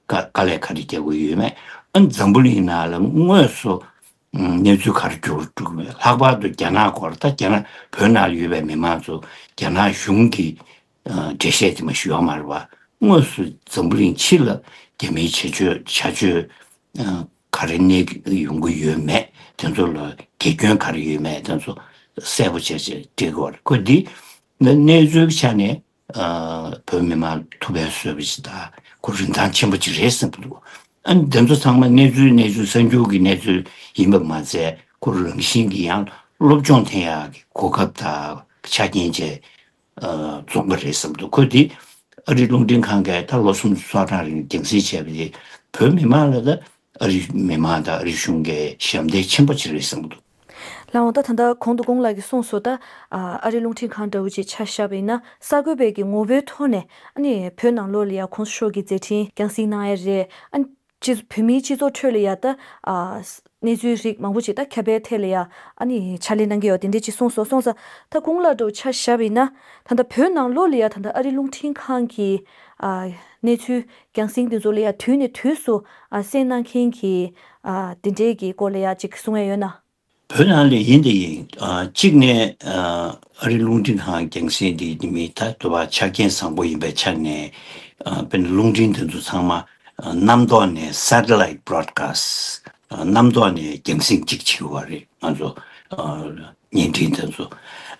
དཀའ་ལས་ག་རེ་རྒྱག་གི་ཡོད་མེད། ཨ་འཛམ་བུ་གླིང་ནང་ལ་དངོས་སུ་གནས་ཚུལ་ག་རེ་འགྱུར་འགྲོ་གི་མེད། ལྷག་པར་དུ་རྒྱ་ནག་སྐོར། ད་རྒྱ་ནག་བོད་ནང་ཡོད་པའི་མི་མང་ཚོ་རྒྱ་ནག་གཞུང་གི་འགྲེལ་བཤད་དེ་མ་ཞུ་ཡ་མ་རེད་བ། དངོས་སུ་འཛམ་བུ་གླིང་སྤྱི་ལ་རྒྱ་མིའི་བྱ་སྤྱོད་བྱ་སྤྱོད་ག་རེ་གནས་ཡོང་གི་ཡོད་མེད། དེ་ཚོ་ལ་དགེ་སྐྱོན་ག་རེ་ཡོད་མེད། དེ་ཚོ་གསལ་པོ་བྱས་བྱས་འགྲིག་གི་རེད། ཁོ་འདི་གནས་ཚུལ་གྱི་ཆ་ནས་ ཨ་བོད་མི་མང་ཐུགས་ཕན་གསོས་པ་ཞིག་དང་ཁོ་རིན་ཐང་ཆེན་པོ་ཅིག་རེད་བསམ་གྱི་འདུག་ཨ་ནི་དེ་ཚོ་ཚང་མ་གནས་ཚུལ་གནས་ཚུལ་གསར་འགྱུར་གྱི་གནས་ཚུལ་ཡིན་པ་མ་ཚད་ཁོ་རང་བཞིན་གྱི་ཡང་སློབ་སྦྱོང་འཐེན་ཡག་གི་གོ་སྐབས་དང་ཆ་རྐྱེན་བཅས་ཨ་འཛོམས་པ་རེད་བསམ་འདུག་ཁོས་འདི་ཨ་རིའི་རླུང་འཕྲིན་ཁང་གིས་ད་ལོ་སུམ་ཅུ་སོ་གྲངས་རིང་རྒྱང་སྲིང་བྱས་པ་དེ་བོད་མི་མང་ལ་ད་ཨ་རིའི་མི་མང་དང་ཨ་རིའི་གཞུང་གི་ཞབས་འདེགས་ཆེན་པོ་ཅིག་རེད་བསམ་འདུག་ལགས་འོང་། ད་ད་ལྟ་གོང་དུ་ཀོང་ལགས་ཀྱིས་གསུངས་སོང་། ད་ཨ་རིའི་རླུང་འཕྲིན་ཁང་འདྲ་བོ་ཅིག་ཆ་བཞག་པ་ཡིན་ན་གསར་འགོད་པའི་གི་ངོ་བོའི་ཐོག་ནས་ཨ་ནི་བོད་ནང་ལོགས་ལ་ཡ་གོང་ས་མཆོག་གི་མཛད་འཕྲིན་རྒྱང་སྲིང་གནང་ཡ་རེད། ཨ་ནི་སྤྱི་བོད་མིའི་སྤྱི་ཚོགས་ཁྲོད་ལ་ཡ་ད་ཨ་གནས་ཚུལ་རིགས་མང་པོ་ཅིག་ད་ཁྱབ་པའི་ཐད་ལ་ཡ་ཨ་ནི་ཕྱག་ལས་གནང་གི་ཡོད་དེ་འདྲས་ཅིག་གསུངས་སོང་། སོང་ཙང་ད་ཀོང་ལགས་འདྲ་བོ་ཆ་བཞག་པ་ཡིན་ན་ད་ལྟ་བོད་ནང་ལོགས་ལ་ཡ་ད་ལྟ་ཨ་རིའི་རླུང་འཕྲིན་ཁང་གི་ཨ་གནས་ཚུལ་རྒྱང་སྲིང་དེ་ཚོ་ལ་ཡ་དུས་ནས་དུས་སུ་ཨ་གསན་གནང་མཁན་གྱི་ཨ་དེ་འདྲས་ཀྱི་སྐོར་ལ་ཡ་ཅིག་གསུང་ཡ་ཡོད་ན། བོད་ནང་ལ་ཡིན་དེ་ཡིན། ཨ་གཅིག་ནས་ཨ་ཨ་རིའི་རླུང་འཕྲིན་ཁང་རྒྱང་སྲིང་འདི་མི་ད་དུ་བ་ཆ་རྐྱེན་བཟང་པོ་ཡིན་པའི་ཆ་ནས་ཨ་དཔེར་ན་རླུང་འཕྲིན་དེ་ཚོ་ཚང་མ་ཨ་གནམ་ཐོག་ནས་སེ་ཊི་ལའིཊ་བྷི་རོ་ཌི་ཀ་སི་ཊི་ཨ་གནམ་ཐོག་ནས་རྒྱང་སྲིང་གཅིག་བྱེད་ཀྱི་ཡོད་རེད། ང་ཚོ་ཨ་བརྙན་འཕྲིན་དེ་ཚོ་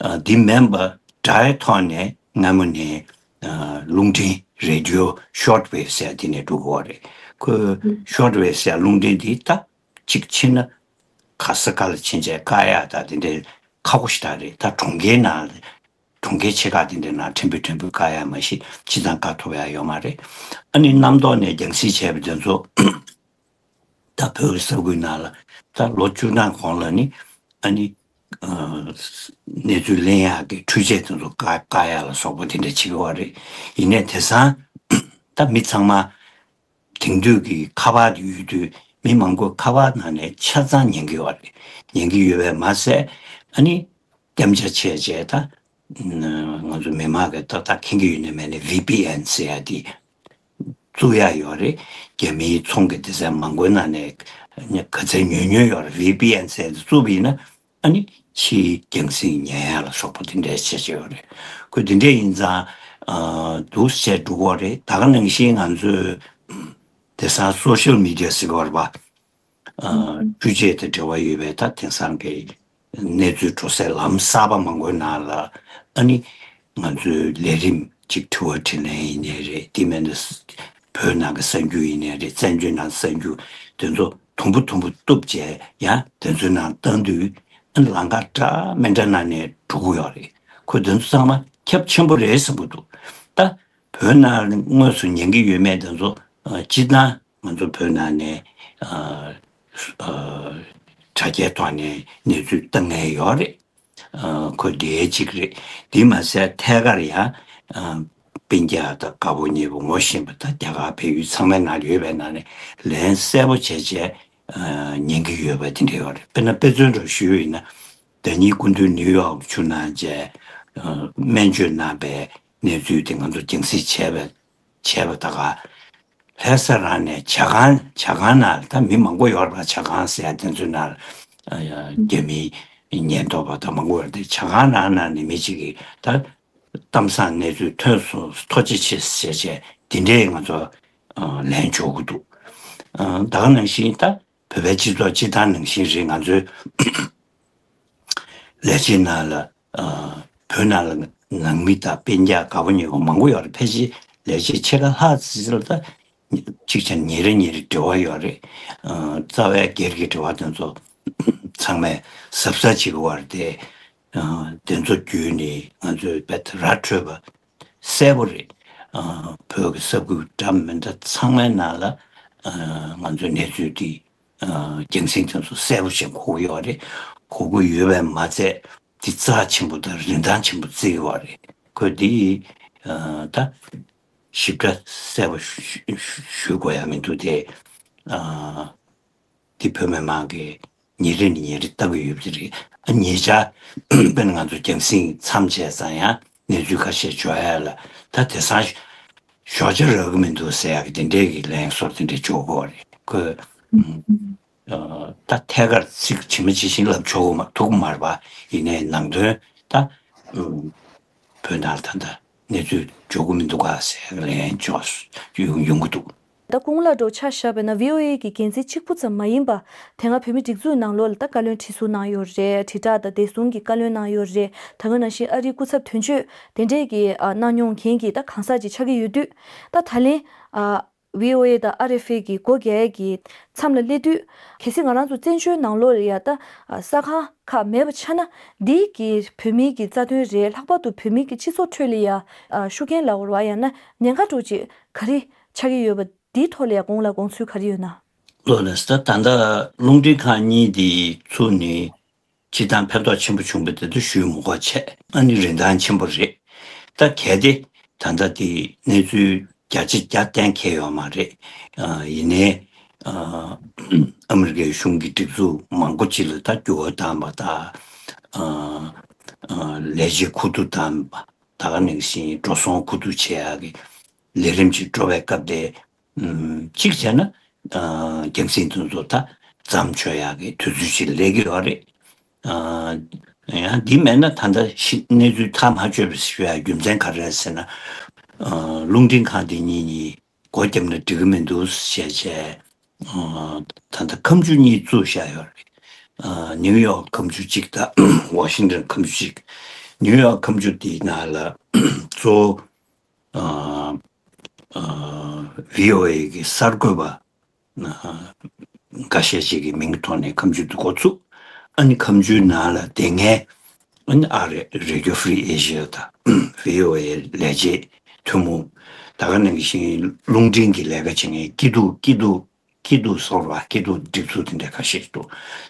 ཨ་འདི་མིན་པ་སྒྲ་ཡི་ཐོག་ནས་སྔ་མོ་ནས་ཨ་རླུང་འཕྲིན་རེ་ཌི་ཡོ་ཤོར་ཊི་ཝེ་བ་ཟེར་དེ་ནས་འགྲོ་གི་ཡོད་རེད། ཁོས་ཤོར་ཊི་ཝེ་བ་ཟེར་རླུང་འཕྲིན་འདི་ད་གཅིག་ཕྱིན་ན་ག་ས་ག་ལ་ཕྱིན་བྱས་བཀག་ཡག་ད་དེ་འདྲའི་ཁག་པོ་ཞེ་དྲག་རེད། ད་གྲོང་ཁྱེར་ནང་གྲོང་ཁྱེར་ཆེ་ཁག་དེ་འདྲའི་ནང་ཕྲན་བུ་ཕྲན་བུ་བཀག་ཡག་མ་གཞི་སྤྱི་བཏང་བཀག་ཐུབ་ཡག་ཡོད་མ་རེད། ཨ་ནི་གནམ་ཐོག་ནས་རྒྱང་སྲིང་བྱས་པ་དེ་ཚོ་ད་བོད་ཀྱི་ས་ཁུལ་ནང་ལ་ད་ལོ་བཅུ་གྲངས་གོང་ལ་ནི་ཨ་ནི་ཨ་གནས་ཚུལ་ལེན་ཡག་གི་འཕྲུལ་ཆས་དེ་ཚོ་བཀག་བཀག་ཡག་ལ་སོགས་པ་དེ་འདྲ་བྱེད་ཀྱི་ཡོད་རེད། ཡིན་ནའི་དེང་སང་ད་མི་ཚང་མ་དེང་དུས་ཀྱི་ཁ་པར་དེ་ཡོད་དུས་མི་མང་པོས་ཁ་པར་ནང་ནས་ཆ་ཚང་ཉན་གྱི་ཡོད་རེད། ཉན་གྱི་ཡོད་པས་མ་ཟད་ཨ་ནི་སྐད་ཆ་བྱས་བྱས་ད་ང་ཚོ་མི་མང་གིས་ཏག་ཏག་མཁྱེན་གྱི་ཡོད་ནའི་མེད་ནའི་ཝི་པི་ཨེན་ཟེར་ཡ་དེ་བཙུགས་ཡ་ཡོད་རེད། རྒྱ་མིའི་ཚོང་གི་སྡེ་ཚན་མང་པོའི་ནང་ནས་ག་ཚད་ཉོས་ཉོས་ཡོད་རེད། ཝི་པི་ཨེན་ཟེར་ཡ་དེ་བཙུགས་པ་ཡིན་ན་ཨ་ནི་ཕྱིའི་རྒྱང་སྲིང་ཉན་ཡ་ལ་སོགས་པ་དེ་འདྲའི་བྱས་བྱས་ཡོད་རེད། ཁོས་དེ་འདྲས་ཡིན་ཙང་ཨ་འདུག་སེ་འགྲོ་གི་ཡོད་རེད། ད་ག་ནང་བཞིན་ང་ཚོས་དེང་སང་སོ་ཤལ་མི་ཌི་ཡ་ཟེར་གྱི་ཡོད་རེད་པ། ཨ་འཕྲུལ་ཆས་དང་འབྲེལ་བ་ཡོད་པའི་ད་དེང་སང་གི་གནས་ཚུལ་འགྲོ་སའི་ལམ་གསར་པ་མང་པོའི་ནང་ལ་ཨ་ནི་ང་ཚོའི་ལས་རིམ་གཅིག་དྲི་བ་དྲིས་ལན་ཡིན་ནའི་རེད། དེ་མིན་དུ་བོད་ནང་གི་གསར་འགྱུར་ཡིན་ནའི་རེད། བཙན་བྱོལ་ནང་གསར་འགྱུར་དེ་ཚོ་དུམ་བུ་དུམ་བུ་གཏུབ་བྱས་ཡང་དེ་ཚོའི་ནང་བཏང་དུས་ཨ་ནི་ལམ་ཁ་འདྲ་མི་འདྲ་ནང་ནས་འགྲོ་གི་ཡོད་རེད། ཁོས་དེ་ཚོ་ཚང་མ་ཁྱབ་ཆེན་པོ་རེད་བསམ་གྱི་འདུག་ད་བོད་ནང་དངོས་སུ་ཉན་གྱི་ཡོད་མེད་དེ་ཚོ་ཨ་སྤྱིར་བཏང་ང་ཚོ་བོད་ནང་ནས་ཨ་ཨ་དྲ་རྒྱའི་ཐོག་ནས་གནས་ཚུལ་བཏང་མཁན་ཡོད་རེད། ཨ་ཁོ་དེའི་གཅིག་རེད། དེ་མ་ཟད་ཐད་ཀར་ཡང་ཨ་སྤུན་ཀྱག་དང་དགའ་པོ་ཉེ་པོ་ངོ་ཤེས་པ་དང་རྒྱ་གར་བལ་ཡུལ་ཚང་མའི་ནང་ཡོད་པའི་ནང་ནས་ལན་གསལ་པོ་བྱས་བྱས་ཨ་ཉན་གྱི་ཡོད་པ་དེ་འདྲ་ཡོད་རེད། དཔེར་ན་དཔེ་མཚོན་འདྲ་ཞུས་ཡིན་ན་ཟླ་ཉིན་སྐུ་མདུན་ནིའུ་ཡོག་ཕྱིན་གནང་བྱས་ཨ་སྨན་བཅོས་གནང་པའི་གནས་ཚུལ་དེ་ང་ཚོ་རྒྱང་སྲིང་བྱས་པའི་བྱས་པ་ད་ག་ལྷ་ས་རང་ནས་ཇ་ཁང་ཇ་ཁང་ནང་ད་མི་མང་པོ་ཡོད་རེད་པ། ཇ་ཁང་ཟེར་ཡ་དེ་ཚོའི་ནང་ཨ་རྒྱ་མིའི་ཉེན་རྟོག་པ་ད་མང་པོ་ཡོད་རེད་དེ། ཇ་ཁང་ནང་ནང་ནས་མི་གཅིག་གིས་ད་གཏམ་བཟང་གནས་ཚུལ་ཐོན་སོང་ཐུགས་རྗེ་ཆེ་ཟེར་བྱས་དེ་འདྲའི་ང་ཚོ་ཨ་ལན་འབྱོར་གྱི་འདུག་ཨ་ད་ག་ནང་བཞིན་ད་བོད་པའི་སྤྱི་ཚོགས་སྤྱི་བཏང་ནང་བཞིན་རེད། ང་ཚོའི་ལས་བྱེད་ནང་ལ་ཨ་བོད་ནང་ལ་ནང་མི་དང་སྤུན་ཀྱག་དགའ་པོ་ཉེ་པོ་མང་པོ་ཡོད་རེད། ཕལ་ཆེར་ལས་བྱེད་ཕྱེད་ཀ་ལྷག་ཙམ་ལ་ད་གཅིག་བྱས་ཉིན་རེ་ཉིན་རེ་འབྲེལ་བ་ཡོད་རེད། ཨ་རྩ་བའི་སྒེར་གྱི་འབྲེལ་བ་དེ་ཚོ་ཚང་མས་གཟབ་གཟབ་བྱེད་དགོས་པ་རེད་དེ། ཨ་དེ་ཚོ་བརྒྱུད་ནས་ང་ཚོའི་རྦད་དེ་ར་འཕྲོད་པ་གསལ་པོ་རེད། ཨ་བོད་ཀྱི་ས་ཁུལ་འདྲ་མི་འདྲ་ཚང་མའི་ནང་ལ་ཨ་ང་ཚོའི་གནས་ཚུལ་འདི་ཨ་རྒྱང་སྲིང་དེ་ཚོ་གསལ་པོ་ཞིག་གོ་གི་ཡོད་རེད། གོ་གི་ཡོད་པས་མ་ཚད་འདི་རྩ་ཆེན་པོ་དང་རིན་ཐང་ཆེན་པོ་བརྩི་གི་ཡོད་རེད། ཁོས་འདི་ཨ་ད་ཞིབ་ཕྲ་གསལ་པོ་ཞུ་ཞུ་དགོས་ཡ་མི་འདུག་སྟེ། ཨ་འདི་བོད་མི་མང་གིས་ཉིན་རེ་ནས་ཉིན་རེ་ལྟ་གི་ཡོད་པ་རེད། ཨ་ཉེ་ཆར་དཔེར་ན་ང་ཚོ་རྒྱང་སྲིང་མཚམས་བཅད་ཙང་ཡང་གནས་ཚུལ་ཁ་ཤས་འབྱོར་ཡ་ལ་ད་དེང་སང་ཞོགས་ཇ་རག་གི་མི་འདུག་ཟེར་ཡག་གི་དེ་འདྲའི་གི་ལན་སོགས་དེ་འདྲ་འབྱོར་གི་ཡོད་རེད། ཁོས་ཨ་ད་ཐད་ཀར་ཚིག་ཇི་མ་ཇི་བཞིན་ལབ་ཆོག་གི་མ་ཐུབ་ཀྱི་མ་རེད་པ། ཡིན་ནའི་ནང་དོན་ད་བོད་ནང་ད་ལྟ་གནས་ཚུལ་འབྱོར་གི་མི་འདུག་ག་ཟེར་ཡག་ལན་འབྱོར་ཡོང་ཡོང་གི་འདུག་ད་སྐུ་ངོ་ལགས་འདྲ་བོ་ཆ་བཞག་པ་ཡིན་ན་བྷི་ཨོ་ཨེ་གི་འགན་འཛིན་གཅིག་པུ་ཙམ་མ་ཡིན་པ། དེ་སྔ་བོད་མིའི་སྒྲིག་འཛུགས་ནང་ལོགས་ལ་ད་བཀའ་བློན་ཁྲི་ཟུར་གནང་ཡོད་རེད། དྲིལ་བསྒྲགས་དང་བདེ་སྲུང་གི་བཀའ་བློན་གནང་ཡོད་རེད། ད་ག་ནང་བཞིན་ཨ་རིའི་སྐུ་ཚབ་དོན་གཅོད་དེ་འདྲས་ཀྱི་ཨ་གནང་མྱོང་མཁན་གྱི་ད་གང་ཟག་ཅིག་ཆགས་ཀྱི་ཡོད་དུས། ད་ད་ལན་ཨ་བྷི་ཨོ་ཨེ་དང་ཨར་ཨེཕ་ཨེ་གི་སྒོ་རྒྱག་ཡས་ཀྱི་མཚམས་ལ་སླེབས་དུས། གལ་སྲིད་ང་རང་ཚོ་བཙན་བྱོལ་ནང་ལོགས་ལ་ཡ་ད་ཨ་གསར་ཁང་ཁག་མེད་པ་ཆགས་ན། འདི་གི་བོད་མིའི་གི་རྩ་དོན་རེད། ལྷག་པར་དུ་བོད་མིའི་གི་སྤྱི་ཚོགས་ཁྲོད་ལ་ཡ་ཨ་ཤུགས་རྐྱེན་ལབ་དགོས་རེད་བ། ཡང་ན་ཉེན་ཁ་འདྲ་བོ་ཅིག་ག་རེ་ཆགས་ཀྱི་ཡོད་པ་འདིའི་ཐོག་ལ་ཡ་དགོངས་ལ་དགོངས་ཚུལ་ག་རེ་ཡོད་ན། ལགས་ལགས་སོ། ད་ལྟ་རླུང་འཕྲིན་ཁང་གཉིས་དེ་ཚུགས་ནས་སྤྱིར་བཏང་ཕན་ཐོགས་ཆེན་པོ་བྱུང་བ་དེ་ཚོ་ཞུས་མི་དགོས་བྱས། ཨ་ནི་རིན་ཐང་ཆེན་པོ་རེད། ད་གལ་ཏེ་ད་ལྟ་དེ་གནས་ཚུལ་བརྒྱ་ཆ་བརྒྱ་གཏན་འཁེལ་ཡོད་མ་རེད། ཨ་ཡིན་ནའི་ཨ་ཨ་མི་རི་ཀའི་གཞུང་གི་སྒྲིག་འཛུགས་མང་པོ་ཅིག་ལ་ད་འགྱུར་བ་བཏང་བ་དང་། ཨ་ཨ་ལས་བྱེད་ཁུ་བསྡུ་བཏང་བ། ད་ག་ནང་བཞིན་འགྲོ་སོང་ཁུ་བསྡུ་བྱེད་ཡག་གི་ལས་རིམ་ཅིག་འགྲོ་བའི་སྐབས་དེ། ཨུམ། གཅིག་བྱས་ན། ཨ་རྒྱང་སྲིང་དེ་ཚོ་ད་མཚམས་འཇོག་ཡག་གི་དུས་ཚོད་ཅིག་སླེབས་ཀྱི་ཡོད་རེད། ཨ་ཡང་འདི་མེད་ན་ད་ལྟ་ཤི་གནས་ཚུལ་ཐག་མ་ཆོད་པ་ཞིག་ཡོད་ཡ་རྒྱུ་མཚན་ག་རེ་རེད་ཟེར་ན། ཨ་རླུང་འཕྲིན་ཁང་འདི་གཉིས་གཉིས་སྒོ་བརྒྱབ་ན་འགྲིག་གི་མི་འདུག་ཞེས་བྱས། ཨ་ད་ལྟ་ཁ་མཆུ་གཉིས་བཙུགས་བཞག་ཡོད་རེད། ཨ་ནིའུ་ཡོག་ཁ་མཆུ་གཅིག་དང་ཝ་ཤིང་ཊོན་ཁ་མཆུ་གཅིག། ནིའུ་ཡོག་ཁ་མཆུ་དེའི་ནང་ལ་གཙོ་བོ། ཨ་ཨ་བྷི་ཨོ་ཨེ་གི་གསར་འགོད་པ་ཨ་འགའ་ཤས་ཤིག་གི་མིང་གི་ཐོག་ནས་ཁ་མཆུ་འདི་འགོ་ཚུགས། ཨ་ནི་ཁ་མཆུའི་ནང་ལ་དེ་སྔའི་ཨ་ནི་ཨ་རེ་རེ་ཌི་ཡོ་ཧྥི་རི་ཨེ་ཤི་ཡ་དང་བྷི་ཨོ་ཨེ་ལས་བྱེད་ཐུན་མོང་། ད་ག་ནང་བཞིན་རླུང་འཕྲིན་གྱི་ལས་ཀ་བྱེད་མཁན་སྐྱིད་སྡུག་སྐྱིད་སྡུག་སྐྱིད་སྡུག་ཟེར་བ། སྐྱིད་སྡུག་སྒྲིག་འཛུགས་དེ་འདྲ་ཁ་ཤས་འདུག་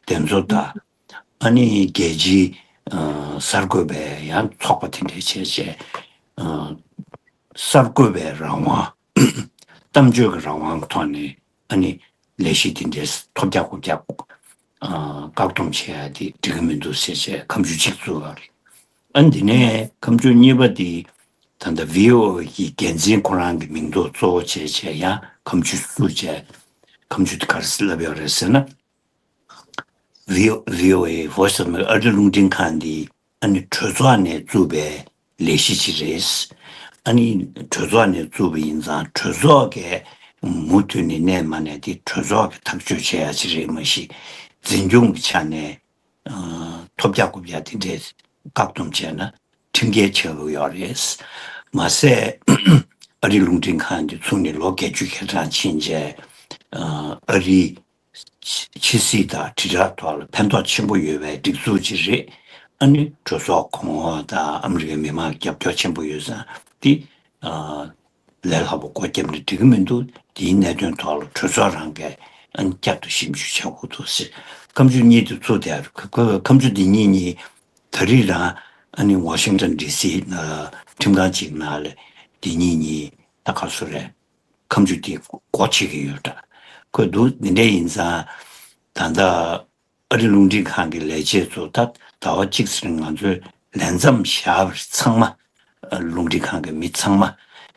དེ་ཚོ་དང་། ཨ་ནི་རྒྱལ་སྤྱིའི་ཨ་གསར་འགོད་པའི་ཡང་ཚོགས་པ་དེ་འདྲའི་བྱས་བྱས། ཨ་གསར་འགོད་པའི་རང་དབང་། གཏམ་བརྗོད་ཀྱི་རང་དབང་གི་ཐོག་ནས་ཨ་ནི་ལས་གཞི་དེ་འདྲའི་ཐོབ་རྒྱག་རྐུབ་རྒྱག་ཨ་བཀག་སྡོམ་བྱེད་ཡ་དེ་འགྲིག་གི་མི་འདུག་ཟེར་བྱས་ཁ་མཆུ་གཅིག་བཙུགས་པ་རེད། ཨ་ནི་དེ་ནས་ཁ་མཆུ་གཉིས་པ་དེ་ད་ལྟ་བྷི་ཨོ་ཨེ་གི་འགན་འཛིན་ཁོ་རང་གི་མིང་འདོགས་གཙོ་བོ་བྱས་བྱས་ཡང་ཁ་མཆུ་བཙུགས་བྱས། ཁ་མཆུ་དེ་ག་རེ་ལབ་ཡོད་རེད་ཟེར་ན། བྷི་ཨོ་བྷི་ཨོ་ཨེ་Voice of America ཨ་རི་རླུང་འཕྲིན་ཁང་འདི་ཨ་ནི་གྲོས་ཚོགས་ནས་བཙུགས་པའི་ལས་གཞི་ཅིག་རེད། ཨ་ནི་གྲོས་ཚོགས་ནས་བཙུགས་པ་ཡིན་ཙང་གྲོས་ཚོགས་ཀྱིས་མུ་མཐུད་ནས་གནས་མ་གནས་དེ་གྲོས་ཚོགས་ཀྱིས་ཐག་གཅོད་བྱེད་ཡ་ཅིག་རེད། མ་གཞི་འཛིན་སྐྱོང་གི་ཆ་ནས་ཨ་ཐོབ་རྒྱག་རྐུབ་རྒྱག་དེ་འདྲས་བཀག་སྡོམ་བྱས་ན་ཁྲིམས་འགལ་ཆགས་ཀྱི་ཡོད་རེད། མ་ཟད་ཨ་རི་རླུང་འཕྲིན་ཁང་འདི་ཚུགས་ནས་ལོ་བརྒྱད་ཅུ་གྲངས་ཕྱིན་རྗེས་ཨ་རི་ཕྱི་སྲིད་དང་དྲིལ་བསྒྲགས་ཐོག་ལ་ཕན་ཐོགས་ཆེན་པོ་ཡོད་པའི་སྒྲིག་འཛུགས་ཅིག་རེད། ཨ་ནི་གྲོས་ཚོགས་གོང་འོག་དང་ཨ་མི་རི་ཀའི་མི་མང་རྒྱབ་སྐྱོར་ཆེན་པོ་ཡོད་ཙང་དེ་ཨ་ལས་སླ་པོ་སྒོ་བརྒྱབ་ནས་འགྲིག་གི་མི་འདུག་དེའི་གནད་དོན་ཐོག་ལ་གྲོས་ཚོགས་རང་གིས་ཨ་ནི་བསྐྱར་དུ་ཞིབ་འཇུག་བྱ་དགོས་འདུག་ཟེར། ཁ་མཆུ་གཉིས་དེ་ཚུགས་བསྡད་ཡོད་རེད། ཁ་ཁ་ཁ་མཆུ་འདི་གཉིས་གཉིས་ད་རེས་རང་ཨ་ནི་ཝ་ཤིང་ཊོན་ཌི་སི་ནང་ཁྲིམས་ཁང་གཅིག་ནང་ལ་འདི་གཉིས་གཉིས་ད་ག་སུ་རེད། ཁ་མཆུ་དེ་སྒོ་ཕྱེ་གི་ཡོད་འདྲ། ཁོས་འདུག་འདི་འདྲ་ཡིན་ཙང་། ད་ལྟ་ཨ་རི་རླུང་འཕྲིན་ཁང་གི་ལས་བྱེད་ཚོ་ད་ཟླ་བ་གཅིག་ཙམ་ང་ཚོས་ལས་མཚམས་བཞག་པ་ཚང་མ། ཨ་རླུང་འཕྲིན་ཁང་གི་མི་ཚང་མ་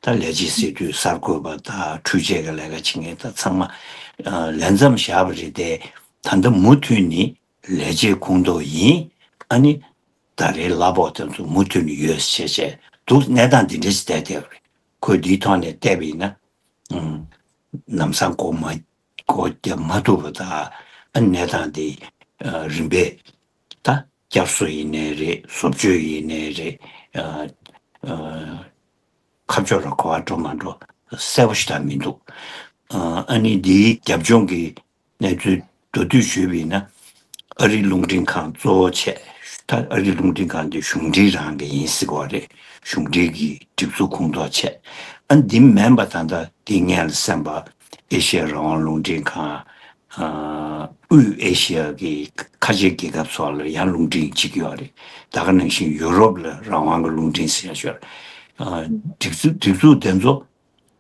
ད་ལས་བྱེད་ཟེར་དུས་གསར་འགོད་པ་དང་འཕྲུལ་ཆས་ཀྱི་ལས་ཀ་བྱེད་མཁན་ད་ཚང་མ་ཨ་ལས་མཚམས་བཞག་པ་རེད་དེ། ད་ལྟ་མུ་མཐུད་ནས་ལས་བྱེད་ཁོངས་གཏོགས་ཡིན། ཨ་ནི་ད་རེས་གླ་ཕོགས་དེ་ཚོ་མུ་མཐུད་ནས་ཡོད་ཟེར་བྱས་འདུག་གནས་སྟངས་འདི་འདྲ་ཞིག་བསྡད་བསྡད་པ་རེད། ཁོས་འདིའི་ཐོག་ནས་བལྟས་པ་ཡིན་ན། ཨང་། ལམ་སང་སྒོ་མ་སྒོ་བརྒྱབ་མ་ཐུབ་པ་དང་། ཨ་གནས་སྟངས་འདི་ཨ་རིམ་པས་ད་བསྐྱར་གསོ་ཡིན་ནའི་རེད། བཟོ་བཅོས་ཡིན་ནའི་རེད། ཨ་ཨ་ཁ་ཕྱོགས་ལ་གོ་བ་འགྲོ་མ་འགྲོ་གསལ་པོ་ཞིག་ད་མི་འདུག་ཨ་ཨ་ནི་འདིའི་རྒྱབ་ལྗོངས་ཀྱི་གནས་ཚུལ་མདོར་བསྡུས་ཞུས་པ་ཡིན་ན། ཨ་རིའི་རླུང་འཕྲིན་ཁང་གཙོ་བོ་བྱས། ད་ཨ་རིའི་རླུང་འཕྲིན་ཁང་འདི་གཞུང་འབྲེལ་རང་གི་ཡིན་ཟེར་གྱི་ཡོད་རེད། གཞུང་འབྲེལ་གྱི་སྒྲིག་འཛུགས་ཁོངས་གཏོགས་བྱས། ཨ་འདི་མིན་པ་ད་ལྟ་འདི་སྔོན་ལ་གསན་པ་ཨེ་ཤེ་ཡ་རང་དབང་རླུང་འཕྲིན་ཁང་། ཨ་དབུས་ཨེ་ཤེ་ཡ་གི་ཁ་ཆེ་རྒྱལ་ཁབ་སོགས་ལ་ཡང་རླུང་འཕྲིན་བྱེད་ཀྱི་ཡོད་རེད། ད་ག་ནང་བཞིན་ཡུ་རོབ་ལ་རང་དབང་གི་རླུང་འཕྲིན་ཟེར་ཡ་ཞིག་ཡོད་རེད། ཨ་སྒྲིག་འཛུགས་སྒྲིག་འཛུགས་དེ་ཚོ་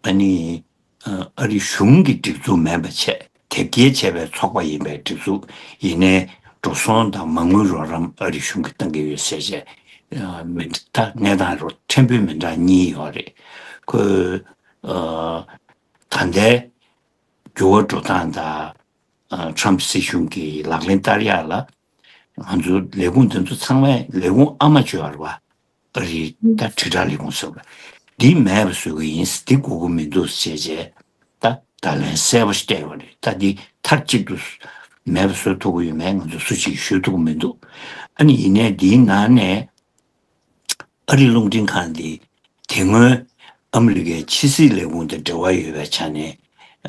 ཨ་ནི་ཨ་ཨ་རི་གཞུང་གི་སྒྲིག་འཛུགས་མིན་པ་བྱས། དེབ་སྐྱེལ་བྱས་པའི་ཚོགས་པ་ཡིན་པའི་སྒྲིག་འཛུགས་ཡིན་ནའི། འགྲོ་སོང་དང་མ་དངུལ་རོགས་རམ་ཨ་རི་གཞུང་གིས་གཏང་གི་ཡོད་ཟེར་བྱས། ཨ་མི་ད་གནས་སྟངས་རོ་ཕྲན་བུ་མི་འདྲ་གཉིས་ཡོད་རེད། ཁོས་ཨ་ད་ལྟའི་འགྱུར་བ་འགྲོ་སྟངས་དང་། ཨ་ཊམ་སྲིད་གཞུང་གི་ལག་ལེན་བསྟར་ཡག་ལ། ང་ཚོ་ལས་ཁུངས་དེ་ཚོ་ཚང་མས་ལས་ཁུངས་ཨ་མ་བཅོས་པ་རེད་བ། ཨ་རིའི་ད་དྲིལ་བསྒྲགས་ལས་ཁུངས་ཟེར་བ། འདི་མེད་པ་བཟོ་གི་ཡིན། འདི་དགོས་ཀྱི་མི་འདུག་ཟེར་བྱས། ད་ བརྡ་ལན་གསལ་པོ་ཞིག་སྤྲད་ཡོད་རེད། ད་འདི་མཐའ་གཅིག་ཏུ་མེད་པ་བཟོ་ཐུབ་ཀྱི་ཡོད་མེད་ང་ཚོ་སུ་གཅིག་ཞུ་ཐུབ་ཀྱི་མི་འདུག་ཨ་ནི་ཡིན་ནའི་འདིའི་ནང་ནས་ཨ་རི་རླུང་འཕྲིན་ཁང་འདི་དེ་སྔོན་ཨ་མི་རི་ཀའི་ཕྱི་སྲིད་ལས་ཁུངས་དང་འབྲེལ་བ་ཡོད་པའི་ཆ་ནས།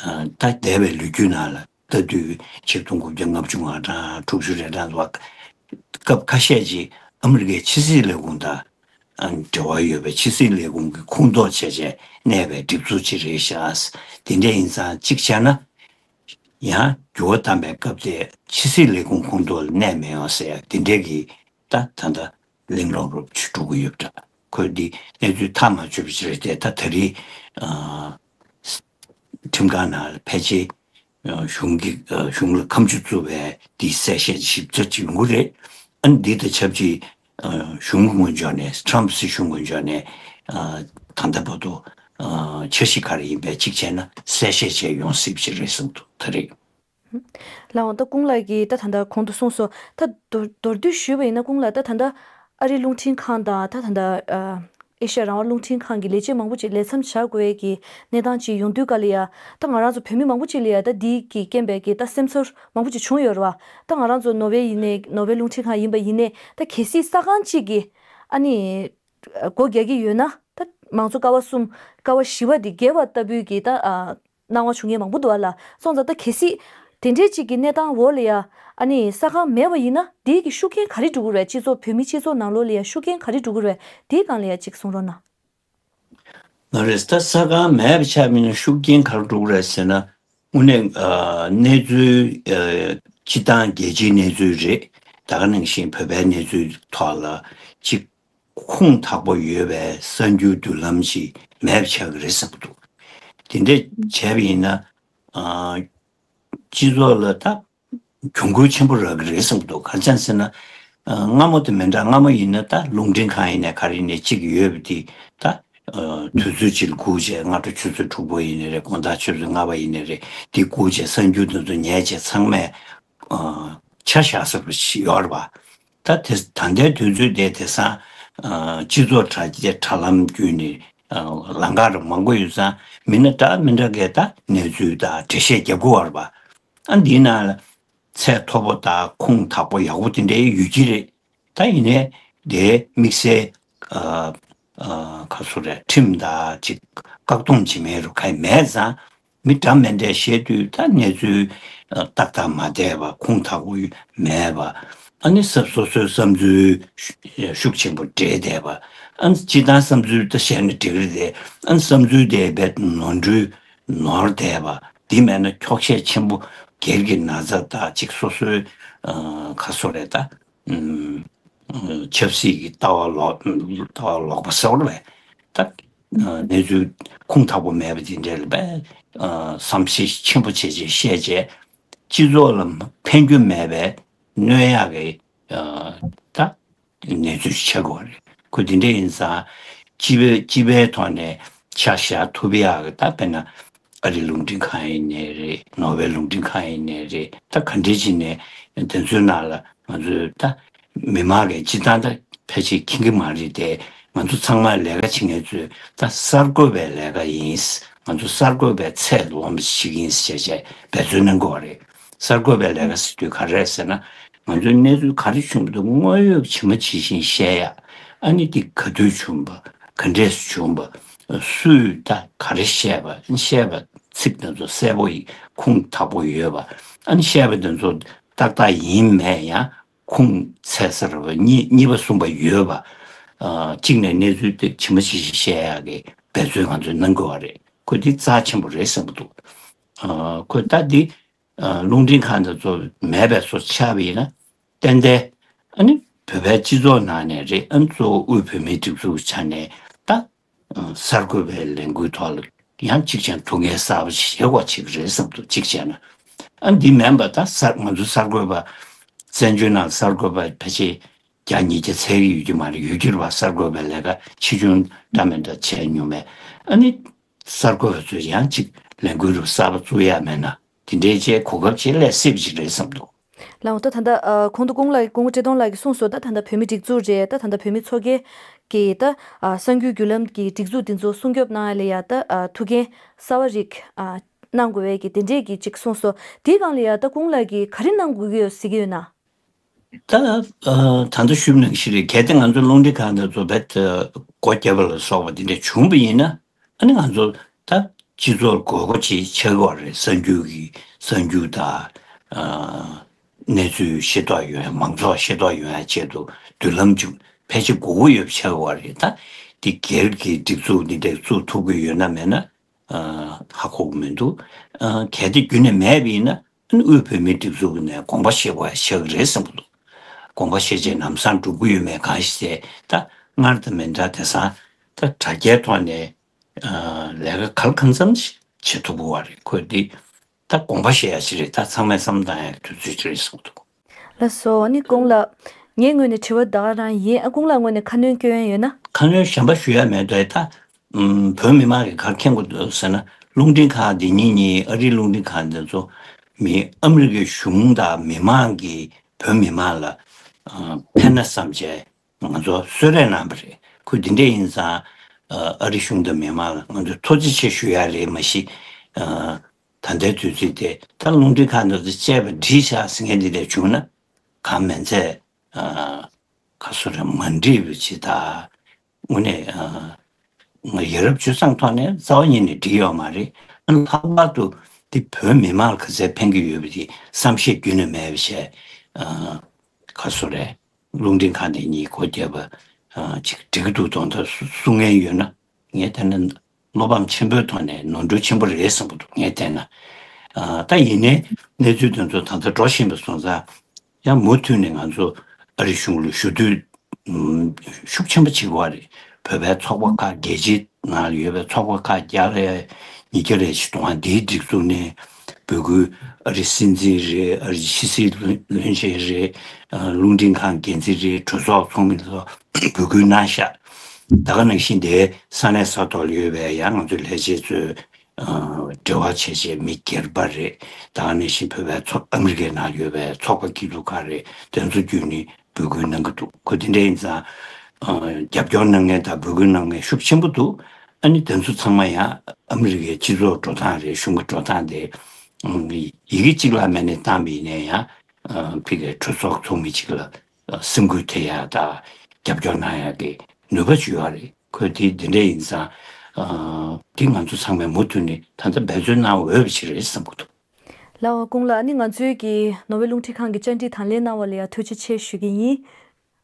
ཨ། ད་འདས་པའི་ལོ་རྒྱུས་ནང་ལ་ལྟ་དུས་ཆིག་སྟོང་དགུ་བརྒྱ་ལྔ་བཅུ་ང་གྲངས་དྲུག་ཅུ་རེ་གྲངས་ལ་སྐབས་ཁ་ཤས་ཅིག་ཨ་མི་རི་ཀའི་ཕྱི་སྲིད་ལས་ཁུངས་དང་འབྲེལ་བ་ཡོད་པའི་ཕྱི་སྲིད་ལས་ཁུངས་ཀྱི་ཁོངས་གཏོགས་བྱས་བྱས་གནས་པའི་སྒྲིག་འཛུགས་ཅིག་རེད་ཤག་དེ་འདྲ་ཡིན་ཙང་གཅིག་བྱས་ན་ཡང་འགྱུར་བ་བཏང་པའི་སྐབས་དེ་ཕྱི་སྲིད་ལས་ཁུངས་ཁོངས་གཏོགས་ལ་གནས་མེད་ཡོང་ཟེར་ཡ་དེ་འདྲ་གི་ད་ད་ལྟ་གླེང་སློང་རོབ་ཅིག་འགྲོ་གི་ཡོད་པ་འདྲ། ཁོས་འདི་གནས་ཚུལ་ཐག་མ་ཆོད་པ་ཞིག་རེད་དེ། ད་ད་རེས་ཨ་ཁྲིམས་ཁང་ནང་ལ་ཕལ་ཆེར་ཨ་གཞུང་གི་ཨ་གཞུང་ལ་ཁ་མཆུ་བཙུགས་པའི་འདི་གསལ་བཤད་ཞིབ་ཕྲ་ཅིག་ཡོང་གི་རེད། ཨ་ནི་འདི་དང་ཆབས་ཅིག་ཨ་གཞུང་གི་ངོས་ཕྱོགས་ནས་ཊམ་སྲིད་གཞུང་ངོས་ཕྱོགས་ནས་ཨ་ད་ལྟ་བར་དུ་ཨ་འཆར་གཞི་ག་རེ་ཡིན་པའི་གཅིག་བྱས་ན་གསལ་བཤད་བྱས་ཡོང་སྲིད་པ་ཞིག་རེད་བསམ་འདུག་ད་རེས། ལགས་འོང་། ད་ཀུན་ལགས་ཀྱིས་ད་ད་ལྟ་གོང་དུ་གསུངས་སོང་། ད་མདོར་མདོར་བསྡུས་ཞུས་པ་ཡིན་ན་ཀུན་ལགས་ད་ད་ལྟ་ཨ་རིའི་རླུང་འཕྲིན་ཁང་དང་ད་ད་ལྟ་ཨ་ཨེ་ཤ་ཡ་རང་དབང་རླུང་འཕྲིན་ཁང་གི་ལས་བྱེད་མང་པོ་ཅིག་ལས་མཚམས་བཞག་དགོས་ཀྱི་གནས་སྟངས་ཅིག་ཡོང་དུས་ག་ལ་ཡ། ད་ང་རང་ཚོ་བོད་མི་མང་པོ་ཅིག་ལ་ཡ་ད་འདི་གི་རྐྱེན་པས་ཀྱི་ད་སེམས་ཚོར་མང་པོ་ཅིག་བྱུང་ཡོད་རེད་བ། ད་ང་རང་ཚོ་ནོར་ཝེ་ཡིན་ནའི་ནོར་ཝེ་རླུང་འཕྲིན་ཁང་ཡིན་པ་ཡིན་ནའི་ད་གལ་སྲིད་ས་ཁང་གཅིག་གི་ཨ་ནི་སྒོ་རྒྱག་གི་ཡོད་ན་ད་མང་གཙོ་ཀ་བ་གསུམ་ཀ་བ་བཞི་པ་འདི་འགེལ་བ་ལྟ་བུའི་གི་ད་ཨ། སྣང་བ་བྱུང་མཁན་མང་པོ་འདུག་ཨ་ལ། སོང་ཙང་ད་གལ་སྲིད་དེ་འདྲའི་ཅིག་གི་གནས་སྟངས་འོག་ལ་ཡ་ཨ་ནི་ས་ཁང་མེད་པ་ཡིན་ན་དེའི་གི་ཤུགས་རྐྱེན་ག་རེ་འགྲོ་གི་རེད། སྤྱི་ཚོགས་བོད་མི་སྤྱི་ཚོགས་ནང་ལོགས་ལ་ཡ་ཤུགས་རྐྱེན་ག་རེ་འགྲོ་གི་རེད། དེའི་སྒང་ལ་ཡ་ཅིག་གསུང་རོགས་གནང་། ལགས་རེད། ད་ས་ཁང་མེད་པ་ཆགས་པ་ཡིན་ན་ཤུགས་རྐྱེན་ག་རེ་འགྲོ་གི་རེད་ཟེར་ན། དངོས་གནས་ཨ་གནས་ཚུལ་ཨ་སྤྱི་བཏང་རྒྱལ་སྤྱིའི་གནས་ཚུལ་རེད། ད་ག་ནང་བཞིན་བོད་པའི་གནས་ཚུལ་ཐོག་ལ་ཅིག་ཁུངས་དག་པོ་ཡོད་པའི་གསར་འགྱུར་བརྒྱུད་ལམ་ཞིག་མེད་པ་ཆགས་ཀྱི་རེད་བསམ་གྱི་འདུག་དེ་འདྲ་བྱས་པ་ཡིན་ན། ཨ་སྤྱི་ཚོགས་ལ་ད་གྱོང་གུད་ཆེན་པོ་རག་གི་རེད་བསམ་གྱི་འདུག་ག་རེ་བྱས་ཟེར་ན། ཨ་སྔ་མོ་དེ་མི་འདྲ། སྔ་མོ་ཡིན་ན་ད་རླུང་འཕྲིན་ཁང་ཡིན་ནའི་ག་རེ་ཡིན་ནའི་གཅིག་ཡོད་པ་དེ་ད་ཨ་དུས་ཚོད་གཅིག་ལ་སྒུག་བྱས། སྔ་དྲོ་ཆུ་ཚོད་དྲུག་པ་ཡིན་ནའི་རེད། དགོང་དག་ཆུ་ཚོད་ལྔ་པ་ཡིན་ནའི་རེད། དེ་སྒུག་བྱས་གསར་འགྱུར་དེ་ཚོ་ཉན་བྱས་ཚང་མས་ཨ་ཆ་བཞག་ས་ཞིག་ཡོད་རེད་པ། ད་དེ་ད་ལྟའི་དུས་ཚོད་དེ་དེང་སང་ཨ་སྤྱི་ཚོགས་དྲ་རྒྱའི་དྲ་ལམ་བརྒྱུད་ནས་ཨ་ལམ་ཁ་རུ་མང་པོ་ཡོད་ཙང་། མི་སྣ་འདྲ་མི་འདྲ་གས་ད་གནས་ཚུལ་དང་འགྲེལ་བཤད་རྒྱབ་དགོས་པ་རེད་པ། ཨ་འདིའི་ནང་ལ་ཚད་མཐོ་པོ་དང་ཁུངས་དག་པོ་ཡག་པོ་དེ་འདྲའི་ཡོད་ཀྱི་རེད། ད་ཡིན་ནའི་དེ་དམིགས་བསལ་ཨ་ཨ་ག་ཚོད་རེད། ཁྲིམས་དང་ཅིག་བཀག་སྡོམ་བྱེད་མཁན་རུ་ཁག་མེད་ཙང་། མི་འདྲ་མི་འདྲས་བཤད་དུས་ད་གནས་ཚུལ་ཨ་ཏག་ཏག་མ་བསྡད་པ། ཁུངས་དག་པོ་མེད་པ། ཨ་ནི་ས་སོ་སོའི་བསམ་ཚུལ་ཤུགས་ཆེན་པོ་འདྲེས་བསྡད་པ། ཨ་ནི་སྤྱིར་བཏང་བསམ་ཚུལ་ད་བཤད་ན་འགྲིག་གི་རེད་དེ། ཨ་ནི་བསམ་ཚུལ་དེ་རྦད་ནོར་འཁྲུལ་ནོར་བསྡད་པ། དེ་མེད་ན་འཁྱོག་བཤད་ཆེན་པོ་སྒེར་གྱི་ན་ཚ་དང་ཅིག་སོ་སོའི་ཨ་ག་ཚོད་རེད་ད། ཨུམ། ཆབ་སྲིད་ཀྱི་ལྟ་བ་ལོག་ལྟ་བ་ལོག་པ་ཟེར་བ་རེད་པས། ད་གནས་ཚུལ་ཁུངས་དག་པོ་མེད་པ་དེ་འདྲ་ལ་བས་བསམ་ཤེས་ཆེན་པོ་བྱས་བྱས་བཤད་བྱས། སྤྱི་ཚོགས་ལ་ཕན་རྒྱུ་མེད་པའི་གནོད་ཡག་གི་ད་གནས་ཚུལ་ཆགས་ཀྱི་ཡོད་རེད། ཁོ་དེ་འདྲ་ཡིན་ཙང་སྤྱི་པའི་སྤྱི་པའི་ཐོག་ནས་ཆ་བཞག་ཐུབ་ཡག་གི་ད་དཔེར་ན་ཨ་རི་རླུང་འཕྲིན་ཁང་ཡིན་ནའི་རེད། ནོར་ཝེ་རླུང་འཕྲིན་ཁང་ཡིན་ནའི་རེད། ད་ག་འདྲ་བྱས་ནས་དེ་ཚོའི་ནང་ལ་ང་ཚོས་ད་མི་མང་གིས་སྤྱིར་བཏང་ད་ཕལ་ཆེར་མཁྱེན་གྱི་མ་རེད་དེ། ང་ཚོ་ཚང་མ་ལས་ཀ་བྱེད་མཁན་ཚོས་ད་གསར་འགོད་པའི་ལས་ཀ་ཡིན། ང་ཚོ་གསར་འགོད་པའི་ཚད་ལོངས་པ་ཞིག་ཡིན་ཟེར་བྱས་འབད་བརྩོན་གནང་དགོས་པ་རེད། གསར་འགོད་པའི་ལས་ཀ་ཟེར་དུས་ག་རེ་རེད་ཟེར་ན། ང་ཚོའི་གནས་ཚུལ་ག་རེ་བྱུང་འདུག་དངོས་ཡོད་ཇི་མ་ཇི་བཞིན་བཤད་ཡ། ཨ་ནི་དེ་ག་དུས་བྱུང་བ། ག་འདྲས་བྱུང་བ། སུས་ད་ག་རེ་བཤད་པ། བཤད་པ་ཚིག་དེ་ཚོ་གསལ་པོ་ཡིན། ཁུངས་དག་པོ་ཡོད་པ། ཨ་ནི་བཤད་པ་དེ་ཚོ་ཏག་ཏག་ཡིན་མེད་ཡང་ཁུངས་འཚོལ་ས་རེད་པ། གཉིས་གཉིས་པ་གསུམ་པ་ཡོད་པ། ཨ་གཅིག་ནས་གནས་ཚུལ་དེ་ཇི་མ་ཇི་བཞིན་བཤད་ཡག་གི་འབད་བརྩོན་ང་ཚོས་གནང་དགོས་པ་རེད། ཁོ་འདི་རྩ་ཆེན་པོ་རེད་བསམ་གྱི་འདུག་ཨ་ཁོ་ད་འདི་ཨ་རླུང་འཕྲིན་ཁང་དེ་ཚོ་མེད་པའི་བཟོ་ཆགས་པ་ཡིན་ན། ཏན་ཏན་ཨ་ནི་བོད་པའི་སྤྱི་ཚོགས་ནང་ནས་རེད། ཨ་ནི་གཙོ་བོ་དབུས་བོད་མིའི་སྒྲིག་འཛུགས་ཆ་ནས་ད་ཨ་གསར་འགོད་པའི་ལས་འགུལ་ཐོག་ལ་ཡང་གཅིག་ཀྱང་ཐུགས་འགན་གསར་པ་ཞིག་བཞེས་དགོས་ཆགས་ཀྱི་རེད་བསམ་འདུག་གཅིག་བྱས་ན། ཨ་འདི་མིན་པ་ད་གསར་ང་ཚོ་གསར་འགོད་པ་བཙན་བྱོལ་ནང་གསར་འགོད་པ་ཕལ་ཆེར་བརྒྱ་ཉིས་བརྒྱ་ཚད་ཀྱི་ཡོད་ཀྱི་མ་རེད། ཡོད་ཀྱི་རེད་པ། གསར་འགོད་པའི་ལས་ཀ་ཆེ་ཆུང་འདྲ་མི་འདྲ་བྱས་མྱོང་མེད། ཨ་ནི་གསར་འགོད་པ་ཚོས་ཡང་གཅིག་ལས་འགུལ་རུ་གསར་པ་བཙུགས་ཡ་མེད་ན། དེ་འདྲའི་ཆེད་གོ་སྐབས་ཅིག་སླེབས་སྲིད་པ་ཅིག་རེད་བསམ་འདུག་ལགས་འོང་། ད་ད་ལྟ་ཨ་གོང་དུ་སྐུ་ངོ་ལགས་སྐུ་ངོ་བཀྲས་མཐོང་ལགས་ཀྱིས་གསུངས་སོང་། ད་ད་ལྟ་བོད་མི་སྒྲིག་འཛུགས་རེད། ད་ད་ལྟ་བོད་མི་ཚོགས་སྒེར་གྱི་ད་ཨ་གསར་འགྱུར་བརྒྱུད་ལམ་གྱི་སྒྲིག་འཛུགས་འདི་ཚོ་སྲུང་སྐྱོབ་གནང་ཡ་ལ་ཡ་ད་ཨ་ཐུགས་འགན་གསར་པ་རིགས་ཨ་ གནང་དགོས་པའི་གི་དེ་འདྲས་ཀྱི་ཅིག་གསུངས་སོང་། དེའི་སྒང་ལ་ཡ་ད་ཀུང་ལགས་ཀྱིས་ག་རེ་གནང་དགོས་ཀྱི་ཡོད་ཟེར་གྱི་ཡོད་ན། ད་ཨ་ད་ལྟ་ཞུས་པ་ནང་བཞིན་རེད། གལ་ཏེ་ང་ཚོ་རླུང་འཕྲིན་ཁང་དེ་ཚོ་རྦད་དེ་སྒོ་བརྒྱབ་པ་ལ་སོགས་པ་འདི་འདྲ་བྱུང་བ་ཡིན་ན། ཨ་ནི་ང་ཚོ་ད་སྤྱི་ཚོགས་དགོས་མཁོ་ཅིག་ཆགས་ཀྱི་ཡོད་རེད། གསར་འགྱུར་གྱི་གསར་འགྱུར་དང་ཨ་གནས་ཚུལ་ཤེས་རྟོགས་ཡོང་ཡ། མང་ཚོགས་ཤེས་རྟོགས་ཡོང་ཡ་ཆེད་དུ་མདུན་ལམ་ཅིག་ཕལ་ཆེར་དགོས་མཁོ་ཡོད་པ་ཆགས་ཀྱི་ཡོད་རེད། ད་འདི་སྒེར་གྱི་སྒྲིག་འཛུགས་འདི་འདྲ་བཙུགས་ཐུབ་ཀྱི་ཡོད་ན་མེད་ན་ཨ་ཧ་གོ་གི་མི་འདུག་ཨ་གལ་ཏེ་རྒྱུན་ནས་མེད་པ་ཡིན་ན། དབུས་བོད་མིའི་སྒྲིག་འཛུགས་ནས་དགོངས་པ་བཞེས་དགོས་ཡ་ཆགས་ཀྱི་རེད་བསམ་གྱི་འདུག་དགོངས་པ་བཞེས་བྱས་ལམ་སང་འགྲུབ་ཀྱི་ཡོད་མེད་གང་ཤེས་ཟེར། ད་སྔར་དང་མི་འདྲ། དེང་སང་ད་དྲ་རྒྱའི་ཐོག་ནས་ཨ་ལས་ཀ་ག་ལ་གང་འཚམ་ཞིག་བྱེད་ཐུབ་ཀྱི་ཡོད་རེད། ཁོས་འདི་ད་དགོངས་པ་བཞེས་ཡ་ཞིག་རེད། ད་ཚང་མས་བསམ་བཏང་ཡ་དུས་ཚོད་ཅིག་རེད་བསམ་གྱི་འདུག་ལགས་སོ། ཨ་ནི་ཀུང་ལགས། ངའི་ངོས་ནས་དྲི་བ་ད་ག་རང་ཡིན། ཨ་ཀུང་ལགས་ངོས་ནས་ཁ་སྣོན་སྐྱོན་ཡ་ཡོད་ན། ཁ་སྣོན་གཞན་པ་ཞུ་ཡ་མེད་དོ། ད་ཨུམ་བོད་མི་མང་གིས་ག་རེ་མཁྱེན་དགོས་འདུག་ཟེར་ན། རླུང་འཕྲིན་ཁང་འདི་གཉིས་གཉིས། ཨ་རིའི་རླུང་འཕྲིན་ཁང་འདི་ཚོ་མི་ཨ་མི་རི་ཀའི་གཞུང་དང་མི་མང་གིས་བོད་མི་མང་ལ་ཨ་ཕན་ན་བསམ་བྱས་ང་ཚོ་གསོལ་རས་གནང་བ་རེད། ཁོས་འདི་འདྲ་ཡིན་ཙང་ཨ་ཨ་རི་གཞུང་དང་མི་མང་ལ་ང་ཚོས་ཐུགས་རྗེ་ཆེ་ཞུ་ཡ་རེད། མ་གཞི་ཨ་ད་ལྟའི་དུས་ཚོད་དེ་ད་རླུང་འཕྲིན་ཁང་འདི་ཚོ་བཅད་པ་སྒྲིལ་བྱས་ཟེར་མཁན་འདི་འདྲ་བྱུང་ན་གང་མིན་ཚད་ཨ་ག་སོ་རེ་མ་འགྲིག་པ་ཅིག་དང་། དངོས་གནས་ཨ་ང་ཡ་རབས་སྤྱོད་བཟང་ཐོག་ནས་རྩ་བ་ཉིད་ནས་འགྲིག་ཡོད་མ་རེད། ཨ་ལྷག་པར་དུ་འདི་བོད་མི་མང་ལ་ག་ཚད་ཕན་གྱི་ཡོད་པ་དེ་བསམ་ཤེས་རྒྱུན་ནས་མེད་པ་བྱས། ཨ་ག་སོ་རེ་རླུང་འཕྲིན་ཁང་དེ་གཉིས་སྒོ་བརྒྱབ་པ་ཨ་ཅིག་འགྲིག་གི་འདུག་དོན་དག་གསུང་མཁན་ཡོད་ན། ངས་བལྟས་ན་བློ་ཕམ་ཆེན་པོའི་ཐོག་ནས་ནོར་འཁྲུལ་ཆེན་པོ་རེད་བསམ་གྱི་འདུག་ངས་བལྟས་ན། ཨ་ད་ཡིན་ནའི་གནས་ཚུལ་དེ་ཚོ་ད་ལྟ་འགྲོ་བཞིན་པ་སོང་ཙང་། ཡང་མུ་མཐུད་ནས་ང་ཚོ་ཨ་རི་གཞུང་ལ་ཞུ་གཏུག་ཤུགས་ཆེན་པོ་བྱེད་དགོས་པ་རེད། བོད་པའི་ཚོགས་པ་ཁག་རྒྱལ་སྤྱིའི་ནང་ལ་ཡོད་པའི་ཚོགས་པ་ཁག་བརྒྱ་རེ་ཉིས་བརྒྱ་རེ་ཞིག་འདུག་ག་འདིའི་སྒྲིག་འཛུགས་ནས་འབོད་སྐུལ། ཨ་རི་སྲིད་འཛིན་རེད། ཨ་རི་ཕྱི་སྲིད་བློན་བློན་ཆེན་རེད། ཨ་རླུང་འཕྲིན་ཁང་འགན་འཛིན་རེད། གྲོས་ཚོགས་ཚོགས་མི་ཚོ་འབོད་སྐུལ་གནང་ཤག་ད་ག་ནང་བཞིན་དེ་ས་གནས་ས་ཐོག་ལ་ཡོད་པའི་ཡང་ང་ཚོའི་ལས་བྱེད་ཚོས་ཨ་འབྲེལ་བ་བྱས་བྱས་མི་སྒེར་པ་རེད། ད་ག་ནང་བཞིན་བོད་པའི་ཚོགས་ཨ་མི་རི་ཀའི་ནང་ཡོད་པའི་ཚོགས་པ་སྐྱིད་སྡུག་ཁག་རེད། དེ་ཚོ་བརྒྱུད་ནས་འབོད་སྐུལ་གནང་གི་འདུག་ཁོ་དེ་འདྲ་ཡིན་ཙང་ཨ་རྒྱབ་སྐྱོར་གནང་མཁན་དང་འབོད་སྐུལ་གནང་མཁན་ཤུགས་ཆེན་པོ་འདུག་ཨ་ནི་དེ་ཚོ་ཚང་མ་ཡང་ཨ་མི་རི་ཀའི་སྤྱི་ཚོགས་འགྲོ་སྟངས་རེད། གཞུང་གི་འགྲོ་སྟངས་དེ་ཨ་ཡི་གེ་གཅིག་ལ་མེད་ནས་བཏང་བ་ཡིན་ན་ཡང་ཨ་ཕ་གིའི་གྲོས་ཚོགས་ཚོགས་མི་གཅིག་ལ་སེམས་འགུལ་ཐེབས་ཡ་དང་རྒྱབ་སྐྱོར་གནང་ཡ་གི་ནུས་པ་ཅིག་ཡོད་རེད། ཁོས་དེ་འདི་འདྲ་ཡིན་ཙང་ཨ་དེ་ང་ཚོ་ཚང་མས་མུ་མཐུད་ནས་ད་ལྟ་འབད་བརྩོན་གནང་འོས་པ་ཞིག་རེད་བསམ་གྱི་འདུག་ལགས་སོ། ཀུང་ལགས། ཨ་ནི་ང་ཚོའི་གི་ནོར་ཝེ་རླུང་འཕྲིན་ཁང་གི་བཅར་འདྲི་དང་ལེན་གནང་བ་ལ་ཡང་ཐུགས་རྗེ་ཆེ་ཞུ་གི་ཡིན།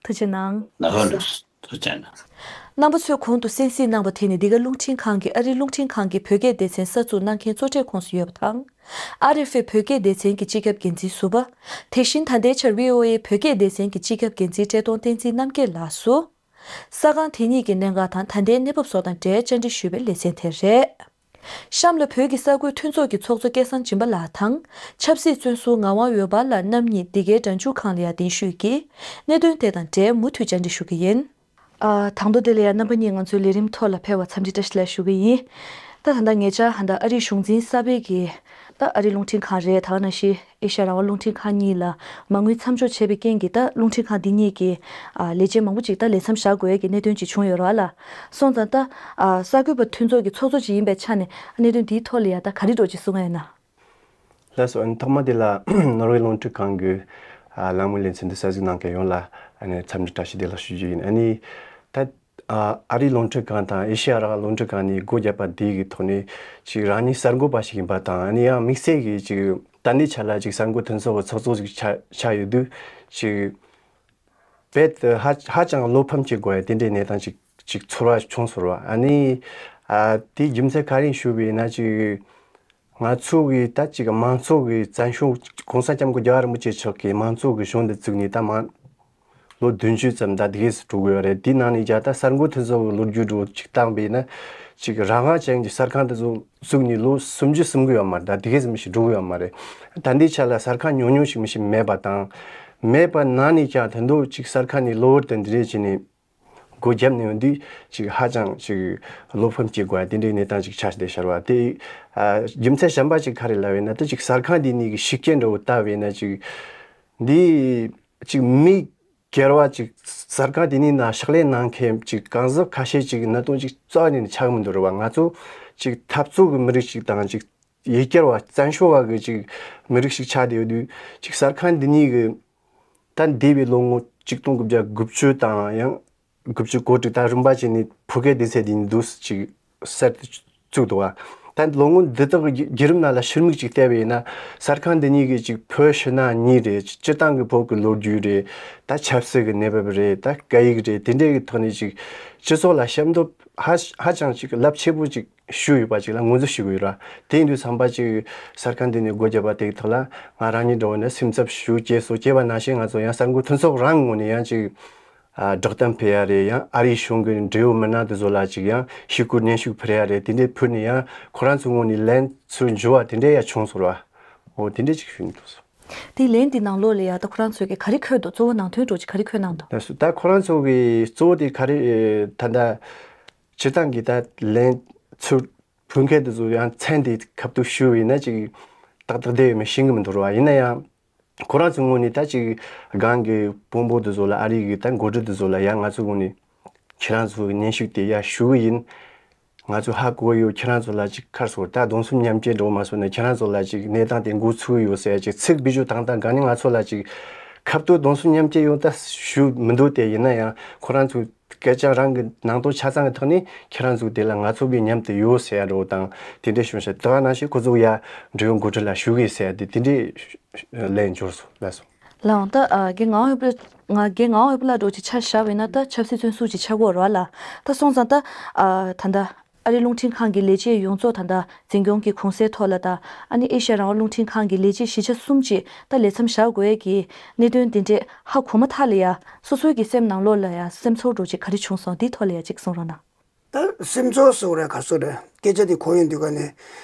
ཐུགས་རྗེ་གནང་། ལགས་སོ། ཐུགས་རྗེ་གནང་། རྣམ་པ་ཚོས་གོང་དུ་གསན་གཟིགས་གནང་བ་དེ་ནི་འདི་ག་རླུང་འཕྲིན་ཁང་གི་ཨ་རིའི་རླུང་འཕྲིན་ཁང་གི་བོད་སྐད་སྡེ་ཚན་གསར་འཛུགས་གནང་མཁན་གཙོ་གྲས་ཁོངས་སུ་ཡོད་པ་དང་། ཨ་རི་ཨེཕ་ཨེ་བོད་སྐད་སྡེ་ཚན་གྱི་སྤྱི་ཁྱབ་འགན་འཛིན་ཟུར་པ། དེ་བཞིན་ད་ལྟའི་ཆར་བྷི་ཨོ་ཨེ་བོད་སྐད་སྡེ་ཚན་གྱི་སྤྱི་ཁྱབ་འགན་འཛིན་བཀྲས་མཐོང་བསྟན་འཛིན་རྣམ་རྒྱལ་ལགས་སུ། གསར་ཁང་དེ་གཉིས་ཀྱི་གནད་འགག་དང་ད་ལྟའི་གནས་བབ་སོགས་དང་འབྲེལ་བཅར་འདྲི་ཞུས་པའི་ལེ་ཚན་དེ་རེད། གཤམ་ལ་བོད་ཀྱི་གསར་འགོད་མཐུན་ཚོགས་ཀྱི་ཚོགས་གཙོ་སྐལ་བཟང་སྦྱིན་པ་ལགས་དང་ཆབ་སྲིད་བཙོན་ཟུར་ངག་དབང་འོད་འབར་ལགས་རྣམ་གཉིས་འདི་གའི་སྒྲ་འཇུག་ཁང་ལ་ཡང་གདན་ཞུས་ཀྱིས་གནད་དོན་དེ་དང་འབྲེལ་མུ་མཐུད་བཅར་འདྲི་ཞུ་གི་ཡིན། ཨ། དང་ཐོག་དེ་ལ་ཡང་རྣམ་པ་གཉིས་ང་ཚོའི་ལས་རིམ་ཐོག་ལ་ཕེབས་པར་འཚམས་འདྲི་བཀྲ་ཤིས་བདེ་ལེགས་ཞུ་གི་ཡིན། ད་ད་ལྟ་ཉེ་ཆར་ཧ་ད་ཨ་རིའི་གཞུང་འཛིན་གསར་པའི་གི་ད་ཨ་རིའི་རླུང་འཕྲིན་ཁང་རེད། ད་ག་ནང་བཞིན་ཨེ་ཤ་ཡ་རང་དབང་རླུང་འཕྲིན་ཁང་གཉིས་ལ་མ་དངུལ་མཚམས་འཇོག་བྱས་པའི་རྐྱེན་གྱིས་ད་རླུང་འཕྲིན་ཁང་འདི་གཉིས་ཀྱི་ཨ་ལས་བྱེད་མང་པོ་ཅིག་ད་ལས་མཚམས་བཞག་དགོས་ཡས་ཀྱི་གནད་དོན་ཅིག་བྱུང་ཡོད་རེད་བ་ལ། སོང་ཙང་ད་ཨ་གསར་འགོད་པ་མཐུན་ཚོགས་ཀྱི་ཚོགས་གཙོ་ཅིག་ཡིན་པའི་ཆ་ནས་གནད་དོན་འདིའི་ཐོག་ལ་ཡ་ད་ག་རེ་འདྲ་ཅིག་གསུང་ཡ་ཡོད་ན། ལགས་སོ། ཨ་ནི་ཐོག་མ་དེ་ལ་ནོར་ཝེ་རླུང་འཕྲིན་ཁང་གི་ཨ་གླེང་མོལ་ལེ་ཚན་འདི་གསན་གཟིགས་གནང་མཁན་ཡོངས་ལ་ཨ་ནི་འཚམས་འདྲི་བཀྲ་ཤིས་བདེ་ལེགས་ཞུ་རྒྱུ་ཡིན། ཨ་ནི་ད་ཨ་ཨ་རིའི་རླུང་འཕྲིན་ཁང་དང་ཨེ་ཤེ་ཡ་རང་དབང་རླུང་འཕྲིན་ཁང་གཉིས་སྒོ་བརྒྱབ་པ་དེ་གི་ཐོག་ནས་ཅིག་རང་ཉིད་གསར་འགོད་པ་ཞིག་ཡིན་པ་དང་། ཨ་ནི་ཡང་དམིགས་བསལ་གྱི་ཅིག་ད་ལྟའི་ཆ་ལ་ཅིག་གསར་འགོད་མཐུན་ཚོགས་ཀྱི་ཚོགས་གཙོ་ཞིག་ཆགས་ཆགས་ཡོད་དུས་ཅིག་རྦད་དེ་ཧ་ཧ་ཅང་བློ་ཕམ་སྐྱེ་དགོས་ཡ་དེ་འདྲའི་གནས་སྟངས་ཅིག་ཅིག་ཚོར་བ་བྱུང་སོང་བ། ཨ་ནི་ཨ་དེའི་རྒྱུ་མཚན་ག་རེ་ཞུས་པ་ཡིན་ན། ཅིག་ང་ཚོ་གི་ད་ཅིག་མང་གཙོ་གི་བཙན་བྱོལ་༸གོང་ས་༸སྐྱབས་མགོན་རྒྱལ་བ་རིན་པོ་ཆེ་མཆོག་གིས་མང་གཙོ་གི་གཞུང་འདི་བཙུགས་ནས་ད་མང་ལོ་བདུན་ཅུ་ཙམ་ད་དེ་གས་སུ་འགྲོ་གི་ཡོད་རེད། དེའི་ནང་ནས་ཀྱང་ད་གསར་འགོད་མཐུན་ཚོགས་ཀྱི་ལོ་རྒྱུས་འདྲ་ཅིག་བཏང་པ་ཡིན་ན། ཅིག་རང་དབང་ཅན་གྱི་གསར་ཁང་དེ་ཚོ་བཙུགས་ནས་ལོ་སུམ་ཅུ་སོང་གི་ཡོད་མ་རེད། ད་དེ་གས་སུ་མི་ཞིག་འགྲོ་གི་ཡོད་མ་རེད། ད་ལྟའི་ཆ་ལ་གསར་ཁང་ཉུང་ཉུང་ཞིག་མི་ཞིག་མེད་པ་དང་། མེད་པ་ནང་ནས་ཀྱང་དེ་འདྲ་ཅིག་གསར་ཁང་ནས་གློ་བུར་དུ་འདི་འདྲས་བྱས་ནས་སྒོ་བརྒྱབ་ནས་ཡོང་དུས་ཅིག་ཧ་ཅང་ཅིག་བློ་ཕམ་སྐྱེ་དགོས་ཡ་དེ་འདྲའི་གནས་སྟངས་ཅིག་ཆགས་བསྡད་ཤར་བ་དེ། ཨ་རྒྱུ་མཚན་གཞན་པ་ཅིག་ག་རེ་ལབ་ཡིན་ན། ད་ཅིག་གསར་ཁང་འདི་ནས་གི་ཤུགས་རྐྱེན་འདྲ་བོ་བལྟ་བ་ཡིན་ན། ཅིག་འདི་ཅིག་མི་སྒེར་བ་ཅིག་གསར་ཁང་དེ་ནས་ན་ཕྱག་ལས་གནང་མཁན་ཅིག་གང་ཟག་ཁ་ཤས་ཅིག་གནད་དོན་ཅིག་རྩ་བ་ནས་ཆགས་མི་འདུག་རེད་བ། ང་ཚོ་ཅིག་འཐབ་རྩོད་ཀྱི་མི་རིགས་ཅིག་དང་ཅིག་ ཡུལ་གྱར་བ་བཙན་བྱོལ་བ་གི་ཅིག་མི་རིགས་ཤིག་ཆགས་བསྡད་ཡོད་དུས། ཅིག་གསར་ཁང་འདི་གཉིས་གི་ད་འདས་པའི་ལོ་ངོ་ཆིག་སྟོང་དགུ་བརྒྱ་དགུ་བཅུ་དང་ཡང་དགུ་བཅུ་གོ་དྲུག་ད་རིམ་པ་བྱས་ནས་ཕོ་སྐད་སྡེ་ཚན་འདི་འདུག་ཅིག་གསར་དུ་བཙུགས་འདུག་བ། ད་ལོ་ངོ་འདི་དག་གི་བརྒྱུད་རིམ་ནང་ལ་ཕྱིར་མིག་ཅིག་བལྟས་པ་ཡིན་ན། གསར་ཁང་འདི་གཉིས་ཀྱིས་ཅིག་བོད་ཕྱི་ནང་གཉིས་རེད། སྤྱིར་བཏང་གི་བོད་ཀྱི་ལོ་རྒྱུས་རེད། ད་ཆབ་སྲིད་ཀྱི་གནས་བབ་རེད། ད་སྐད་ཡིག་རེད། དེ་འདྲའི་གི་ཐོག་ནས་ཅིག་སྤྱི་ཚོགས་ལ་ཞབས་འདེགས་ཧ་ཧ་ཅང་ཅིག་རླབས་ཆེ་པོ་ཅིག་ཞུས་ཡོད་པ་ཅིག་ལ་ངོས་འཛིན་ཞུ་གི་ཡོད་ར། དེ་ཡིན་དུས་ཙམ་པ་ཅིག་གསར་ཁང་འདི་ནས་སྒོ་བརྒྱབ་པ་དེ་དག་ལ་ང་རང་ཉིད་འདྲ་བོ་ནས་སེམས་འཚབ་ཞུ་སྐྱེས་སོ། སྐྱེས་པ་ནང་བཞིན་ང་ཚོ་ཡང་གསར་འགོད་མཐུན་ཚོགས་རང་ངོས་ནས་ཡང་ཅིག་ཨ་བསྒྲགས་གཏམ་སྤེལ་ཡ་རེད། ཡང་ཨ་རིའི་གཞུང་གི་འབྲེལ་ཡོད་མི་སྣ་དེ་ཚོ་ལ་ཅིག་ཡང་ཞུ་སྐུལ་སྙན་ཞུ་ཕུལ་ཡ་རེད། དེ་འདྲའི་ཕུལ་ནས་ཡང་ཁོ་རང་ཚོའི་ངོས་ནས་ལན་ཚུར་འབྱོར་བ་དེ་འདྲའི་ཡང་བྱུང་སོང་ར། འོ་དེ་འདྲའི་ཅིག་ཞུ་ནས་འདུག་སོ། དེ་ལན་དེ་ནང་ལོགས་ལ་ཡ་ད་ཁོ་རང་ཚོས་ཀྱི་ག་རེ་འཁོད་འདུག་གཙོ་བོ་ནང་དོན་འདྲ་བོ་ཅིག་ག་རེ་འཁོད་གནང་འདུག་ལགས་སོ། ད་ཁོ་རང་ཚོ་གི་གཙོ་བོ་དེ་ག་རེ་ད་ལྟ་སྤྱིར་བཏང་གི་ད་ལན་ཚུར་ཕུལ་མཁན་དེ་ཚོ་ཡང་མཚན་དེ་ཁ་ཐུག་ཞུས་པ་ཡིན་ན་ཅིག་ཏག་ཏག་བསྡད་ཡོད་མེད་ཤེས་ཀྱི་མི་འདུག་ར། ཡིན་ན་ཡང་ཁོ་རང་ཚོའི་ངོས་ནས་ད་ཅིག་སྒང་གི་དཔོན་པོ་དེ་ཚོ་ལ་ཨ་རི་གི་ད་འགོ་ཁྲིད་དེ་ཚོ་ལ་ཡང་ང་ཚོའི་ངོས་ནས་ཁྱེད་རང་ཚོའི་སྙན་ཞུ་དེ་ཡར་ཞུ་གི་ཡིན། ང་ཚོ་ཧ་གོ་ཡོད། ཁྱེད་རང་ཚོ་ལ་ཅིག་ཁར་སོང་ད་གདོང་གསུམ་མཉམ་སྐྱེད་འགྲོ་མ་སོང་ན་ཁྱེད་རང་ཚོ་ལ་ཅིག་གནས་སྟངས་དེ་འགོ་ཚུགས་ཡོད་ཟེར་ཅིག་ཚིག་བེད་སྤྱོད་བཏང་སྟངས་ག་ནི་ང་ཚོ་ལ་ཅིག་ཁ་ཐུག་གདོང་གསུམ་མཉམ་སྐྱེད་ཡོང་ད་ཞུ་མི་འདུག་སྟེ། ཡིན་ན་ཡང་ཁོ་རང་ཚོ་སྐད་ཆ་རང་གི་ནང་དོན་ཆ་ཚང་གི་ཐོག་ནས་ཁྱེད་རང་ཚོ་དེ་ལ་ང་ཚོ་གི་མཉམ་དུ་ཡོད་ཟེར་ཡ་འགྲོ་དང་དེ་འདྲ་བྱུང་ཤག་དེ་ག་ནང་བཞིན་ཁོ་ཚོ་ཡ་འབྲེལ་ཡོད་འགོ་ཁྲིད་ལ་ཞུ་གི་ཟེར་ཡ་དེ་དེ་འདྲའི་ལན་འབྱོར་སོང་ལགས་སོ། ལགས་འོང་། ད་ཨ་རྒན་ངག་དབང་འོད་ཕུ་ལགས་ང་རྒན་ངག་དབང་འོད་ཕུ་ལགས་འདྲ་བོ་ཅིག་ཆ་བཞག་པ་ཡིན་ན་ད་ཆབ་སྲིད་བཙོན་ཟུར་ཅིག་ཆགས་ཀྱི་ཡོད་རེད་བ་ལགས། ད་སོང་ཙང་ད་ཨ་ད་ལྟ་ཨ་རི་རླུང་འཕྲིན་ཁང་གི་ལས་བྱེད་ཡོངས་རྫོགས་ད་ལྟ་འཛིན་སྐྱོང་གི་གུང་སེང་ཐོག་ལ་དང་ཨ་ནི་ཨེ་ཤ་ཡ་རང་དབང་རླུང་འཕྲིན་ཁང་གི་ལས་བྱེད་བཞི་ཆ་གསུམ་ཅིག་ད་ལས་མཚམས་བཞག་དགོས་ཀྱི་གནད་དོན་འདི་འདྲས་ཧ་གོ་མ་ཐག་ལ་ཡ་སོ་སོའི་གི་སེམས་ནང་ལོགས་ལ་ཡ་སེམས་ཚོར་འདྲ་བོ་ཅིག་ག་རེ་བྱུང་སོང་འདིའི་ཐོག་ལ་ཡ་ཅིག་གསུང་རོགས་གནང་། ད་སེམས་ཚོར་ཟེར་བ་རེད་ག་ཚོད་རེད། སྐད་ཆ་དེ་གོ་ཡོང་དུས་ག་ནས་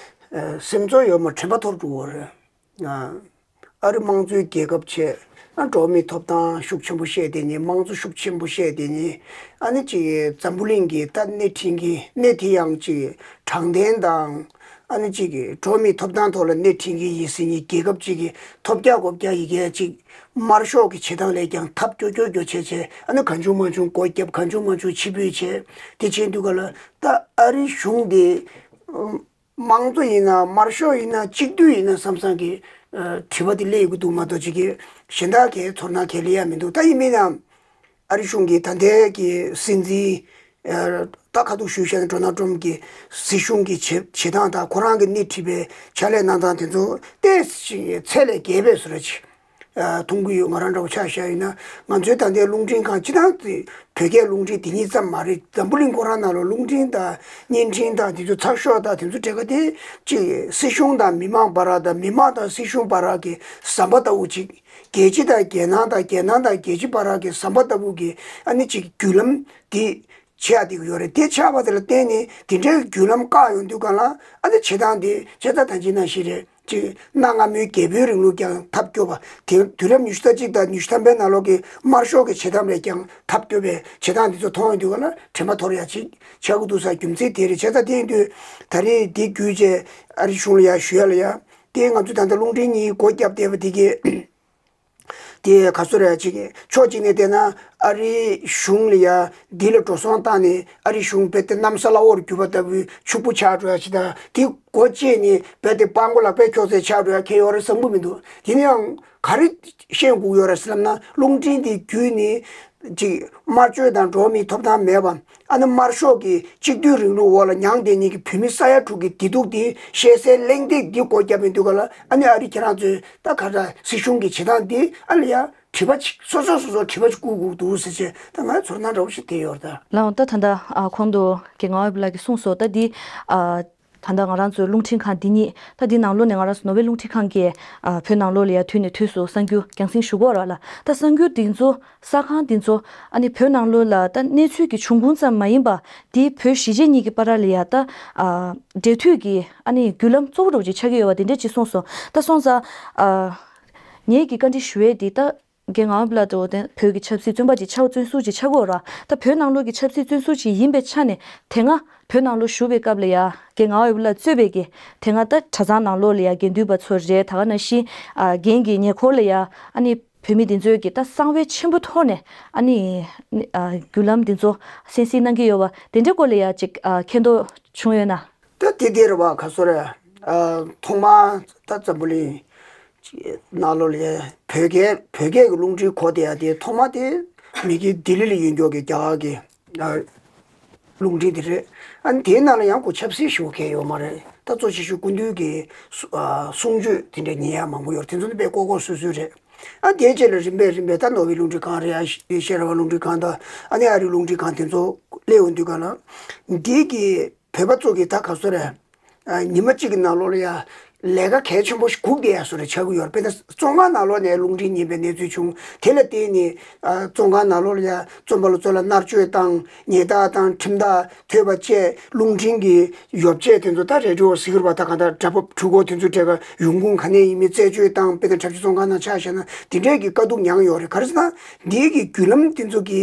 ཨ་སེམས་ཚོར་ཡོད་མ་དྲན་པ་འཐོར་འགྲོ་གི་རེད། ཨ་ཨ་རི་དམངས་གཙོའི་རྒྱལ་ཁབ་བྱས། ཨ་འགྲོ་བ་མིའི་ཐོབ་ཐང་ཤུགས་ཆེན་པོ་བཤད་དེ་ནི་དམངས་གཙོ་ཤུགས་ཆེན་པོ་བཤད་དེ་ནི་ཨ་ནི་ཅིག་འཛམ་བུ་གླིང་གི་ད་སྣེ་ཁྲིད་མཁན་སྣེ་དེ་ཡང་ཅིག་དྲང་བདེན་དང་ཨ་ནི་ཅིག་འགྲོ་བ་མིའི་ཐོབ་ཐང་ཐོག་ལ་སྣེ་ཁྲིད་མཁན་ཡིན་ཟེར་མཁན་རྒྱལ་ཁབ་ཅིག་གི་ཐོབ་རྒྱག་གོ་རྒྱག་ཡི་གེ་ཅིག་དམར་ཤོག་གི་བྱེད་སྟངས་ལས་ཀྱང་ཐབས་སྐྱོ་སྐྱོ་སྐྱོ་བྱས་བྱས། ཨ་ནི་གང་བྱུང་མང་བྱུང་སྒོ་བརྒྱབ། གང་བྱུང་མང་བྱུང་ཕྱི་འབུད་བྱས། དེ་བྱས་དུས་ག་ལ་ད་ཨ་རི་གཞུང་དེ་དམངས་གཙོ་ཡིན་ན་དམར་ཤོག་ཡིན་ན་གཅིག་སྡུད་ཡིན་ན་བསམ་བསམ་གྱི་ཨ་དྲི་བ་དེ་སླེབས་ཡོང་གི་འདུག་མ་གཏོགས་ཅིག་གི་གཞན་དག་གི་ཚོར་སྣང་གང་ཡང་སླེབས་ཡ་མི་འདུག་ད་ཡིན་མིན་ཡང་ཨ་རི་གཞུང་གི་ད་ལྟའི་གི་སྲིད་འཛིན་ཨ་ད་ཁ་ཐུག་ཞུས་བཤད་ན་ཌོ་ནལ་ཊམ་གྱི་སྲིད་གཞུང་གི་བྱེད་བྱེད་སྟངས་དང་ཁོ་རང་གི་སྣེ་ཁྲིད་པའི་ཕྱག་ལས་གནང་སྟངས་དེ་ཚོ་ཏོག་ཙམ་ཚད་ལས་བརྒལ་བའི་བཟོ་འདྲ་ཅིག་ཨ་མཐོང་གི་ཡོད། ང་རང་འདྲ་བོ་ཆ་བཞག་ཡིན་ན་ང་ཚོའི་ད་ལྟའི་རླུང་འཕྲིན་ཁང་སྤྱིར་བཏང་དེ་བོད་སྐད་རླུང་འཕྲིན་དེ་གཉིས་ཙམ་མ་རེད། འཛམ་བུ་གླིང་ཁོ་རང་ནང་ལ་རླུང་འཕྲིན་དང་བརྙན་འཕྲིན་དང་དེ་ཚོ་ཚགས་ཤོག་དང་དེ་ཚོ་སྤྲད་ཀ་དེ་ཅིག་སྲིད་གཞུང་དང་མི་མང་བར་དང་མི་མང་དང་སྲིད་གཞུང་བར་གྱི་ཟམ་པ་ལྟ་བུ་ཅིག་རྒྱལ་སྤྱི་དང་རྒྱལ་ནང་དང་རྒྱལ་ནང་དང་རྒྱལ་སྤྱི་བར་གྱི་ཟམ་པ་ལྟ་བུ་གི་ཨ་ནི་ཅིག་བརྒྱུད་ལམ་དེ་བྱེད་ཡ་དེ་ཡོད་རེད། དེ་ཆགས་པ་དེ་ལ་བརྟེན་ནས་དེ་འདྲའི་བརྒྱུད་ལམ་བཀག་ཡོང་དུས་གང་ལ་ཨ་ནི་བྱེད་སྟངས་དེ་བྱས་ཙང་ད་ཅི་ནང་བཞིན་རེད། ཅིག་གནའ་སྔ་མོའི་རྒྱལ་པོའི་རིང་ལུགས་ཀྱང་ཐབས་སྐྱོ་བ། དེ་དུས་རབས་ཉི་ཤུ་རྩ་གཅིག་དང་ཉི་ཤུ་ཐམ་པའི་ནང་ལོགས་ཀྱི་དམར་ཤོག་གི་བྱེད་སྟངས་ལས་ཀྱང་ཐབས་སྐྱོ་བའི་བྱེད་སྟངས་འདི་ཚོ་མཐོང་ཡོང་དུས་ག་ལ་དྲན་པ་འཐོར་ཡ་ཅིག་ཆགས་ཀྱི་འདུག་ས་རྒྱུ་མཚན་དེ་རེད། བྱས་ཙང་དེ་ཡིན་དུས་ད་རེས་འདི་བརྒྱུད་བྱས་ཨ་རི་གཞུང་ལ་ཡ་ཞུ་ཡ་ལ་ཡ་དེ་ང་ཚོ་ད་ལྟ་རླུང་འཕྲིན་གཉིས་སྒོ་བརྒྱབ་བསྡད་པ་དེ་གི་དེ་ག་ཚོད་རེད། ཅིག་ཕྱོགས་གཅིག་ནས་བལྟས་ན་ཨ་རིའི་གཞུང་ལ་ཡ་འདི་ལ་འགྲོ་སོང་བཏང་ནས་ཨ་རིའི་གཞུང་རྦད་དེ་གནམ་ས་བླ་འོག་རུ་གྱུར་པ་ལྟ་བུའི་ཕྱུག་པོ་ཆགས་འགྲོ་ཡ་ཅིག་དང་། དེ་སྒོ་བཅད་ནས་རྦད་དེ་སྤྲང་པོ་ལག་པས་འཁྱོག་ཚད་ཆགས་འགྲོ་ཡ་གང་ཡང་ཡོད་རེད་བསམ་གྱི་མི་འདུག་ཡིན་ན་ཡང་ག་རེ་ཤེས་དགོས་ཡོད་རེད་ཟེར་ལབ་ན། རླུང་འཕྲིན་དེ་བརྒྱུད་ནས་ཅིག་དམར་གཅོད་དང་འགྲོ་བ་མིའི་ཐོབ་ཐང་མེད་པ། ཨ་ནི་དམར་ཤོག་གི་གཅིག་སྡུད་རིང་ལུགས་འོག་ལ་མྱངས་བསྡད་མཁན་གྱི་བོད་མི་ས་ཡ་དྲུག་གི་བདེ་སྡུག་དེ་བཤད་སའི་གླེང་སྟེགས་འདི་སྒོ་བརྒྱབ་པའི་དུས་ག་ལ་ཨ་ནི་ཨ་རི་ཁྱེད་རང་ཚོས་ད་ག་རེ་སྲིད་གཞུང་གི་བྱེད་སྟངས་འདི་ཨ་ལ་ཡ་དྲི་བ་ཅིག་སོ་སོ་སོ་སོར་དྲི་བ་ཅིག་བསྐུར་དགོས་འདུག་ཟེར་བྱས་ད་ང་ཚོར་སྣང་འདྲ་བོ་ཞིག་དེ་ཡོད་རེད་ད། ལགས་འོང་། ད་ད་ལྟ་ཨ་གོང་དུ་རྒན་ངག་དབང་འོད་ཕུ་ལགས་ཀྱིས་གསུངས་སོང་། ད་འདི་ཨ་ད་ལྟ་ང་རང་ཚོའི་རླུང་འཕྲིན་ཁང་འདི་ཉིད་ད་འདི་ནང་ལོགས་ནས་ང་རང་ཚོ་ནོར་ཝེ་རླུང་འཕྲིན་ཁང་གིས་ཨ་བོད་ནང་ལོགས་ལ་ཡ་དུས་ནས་དུས་སུ་གསར་འགྱུར་རྒྱང་སྲིང་ཞུ་གི་ཡོད་རེད་ལ། ད་གསར་འགྱུར་འདི་ཚོ་གསར་ཁང་འདི་ཚོ་ཨ་ནི་བོད་ནང་ལོགས་ལ་ད་གནས་ཚུལ་གྱི་འབྱུང་ཁུངས་ཙམ་མ་ཡིན་པ་འདི་བོད་གཞིས་བྱེས་གཉིས་ཀྱི་བར་ལ་ཡ་ད་ཨ་འབྲེལ་མཐུད་ཀྱི་ཨ་ནི་བརྒྱུད་ལམ་གཙོ་བོ་འདྲ་བོ་ཅིག་ཆགས་ཀྱི་ཡོད་པ་འདི་འདྲ་ཅིག་གསུངས་སོང་། ད་སོང་ཙང་ཨ་ངེད་ཀྱིས་བཀའ་འདྲི་ཞུ་ཡས་འདི་ད་རྒན་ངག་དབང་ལགས་འདྲ་བོ་དེ་བོད་ཀྱི་ཆབ་སྲིད་བཙོན་པ་ཅིག་ཆགས། བཙོན་ཟུར་ཅིག་ཆགས་ཀྱི་ཡོད་རེད། ད་བོད་ནང་ལོགས་ཀྱི་ཆབ་སྲིད་བཙོན་ཟུར་ཅིག་ཡིན་པའི་ཆ་ནས་དེ་སྔ་བོད་ནང་ལོགས་བཞུགས་པའི་སྐབས་ལ་ཡ་རྒན་ངག་དབང་ལགས་གཙོས་པའི་གི་དེ་སྔ་ད་གྲྭ་ཚང་ནང་ལོགས་ལ་ཡ་དགེ་འདུན་པ་ཚོ་རེད། ད་ག་ནང་བཞིན་ཨ་རྒན་གྱི་ཉེ་འཁོར་ལ་ཡ་ཨ་ནི་བོད་མི་འདི་ཚོས་ཀྱི་ད་གསང་བའི་ཆེན་པོ་ཐོག་ནས་ཨ་ནི་ཨ་བརྒྱུད་ལམ་འདི་ཚོ་གསན་གཟིགས་གནང་གི་ཡོད་པ་དེ་འདྲའི་སྐོར་ལ་ཡ་ཅིག་ཨ་མཁྱེན་རྟོགས་བྱུང་ཡོད་ན། ད་དེ་དེ་རེད་བ། ག་ཚོད་རེད། ཨ་ཐོག་མར་ད་འཛམ་བུ་གླིང་ནང་ལོགས་ལ་བོད་སྐད་བོད་སྐད་ཀྱི་རླུང་འཕྲིན་གོ་བསྡད་ཡ་དེ་ཐོག་མ་དེ་མི་གི་ལྡི་ལི་ལ་ཡོད་མཁན་གྱི་རྒྱ་གར་གྱི་ཨ་རླུང་འཕྲིན་དེ་རེད། ཨ་ནི་དེའི་ནང་ལ་ཡང་གོ་ཆབ་སྲིད་ཞུ་མཁན་ཡོད་མ་རེད། ད་གཙོ་ཆེ་ཤོས་སྐུ་མདུན་གྱི་གསུ- ཨ་གསུང་ཆོས་དེ་འདྲ་ཉན་ཡ་མང་པོ་ཡོད་རེད། དེ་ཚོ་ནི་དཔེ་ལྐོག་ལྐོག་སུད་སུད་རེད། ཨ་དེའི་རྗེས་ལ་རིམ་པས་རིམ་པས་ད་ནོར་ཝེ་རླུང་འཕྲིན་ཁང་རེད། ཨེ་ཤེ་ར་བ་རླུང་འཕྲིན་ཁང་དང་ཨ་ནི་ཨ་རིའི་རླུང་འཕྲིན་ཁང་དེ་ཚོ་སླེབས་ཡོང་དུས་ག་ལ་འདི་གི་བོད་པ་ཚོ་གི་ད་ག་སོ་རེད། ཨ་ཉི་མ་གཅིག་གི་ནང་ལོགས་ལ་ཡ་ལས་ཀ་གལ་ཆེན་པོ་ཞིག་སྒུག་བསྡད་ཡ་བཟོ་འདྲ་ཆགས་ཀྱི་ཡོད་རེད། དཔེར་ན་བཙོན་ཁང་ནང་ལོགས་ནས་རླུང་འཕྲིན་ཉན་པའི་གནས་ཚུལ་བྱུང་། དེ་ལ་བརྟེན་ནས་ཨ་བཙོན་ཁང་ནང་ལོགས་ལ་ཡ་བཙོན་པ་ལ་ཚོ་ལ་མནར་གཅོད་བཏང་། ཉེས་རྡུང་བཏང་། ཁྲིམས་ཐག་གཅོད་པ་བཅས་རླུང་འཕྲིན་གྱི་ཡོ་བྱད་དེ་ཚོ་ད་རེ་ཌི་ཡོ་ཟེར་གྱི་རེད་པ། ད་གང་ལྟར་སྒྲ་ཕབ་འཕྲུལ་འཁོར་དེ་ཚོ་གྲས་ཀ་ཡོང་ཁུངས་ག་ནས་ཡིན་མིན་རྩད་གཅོད་བཏང་། དཔེར་ན་འཁྲབ་ཆུ་བཙོན་ཁང་ནང་ཆ་བཞག་ན་དེ་འདྲས་ཀྱི་དཀའ་སྡུག་མྱངས་ཡོད་རེད། ག་རེ་ཟེར་ན་འདིའི་གི་བརྒྱུད་ལམ་དེ་ཚོ་གི་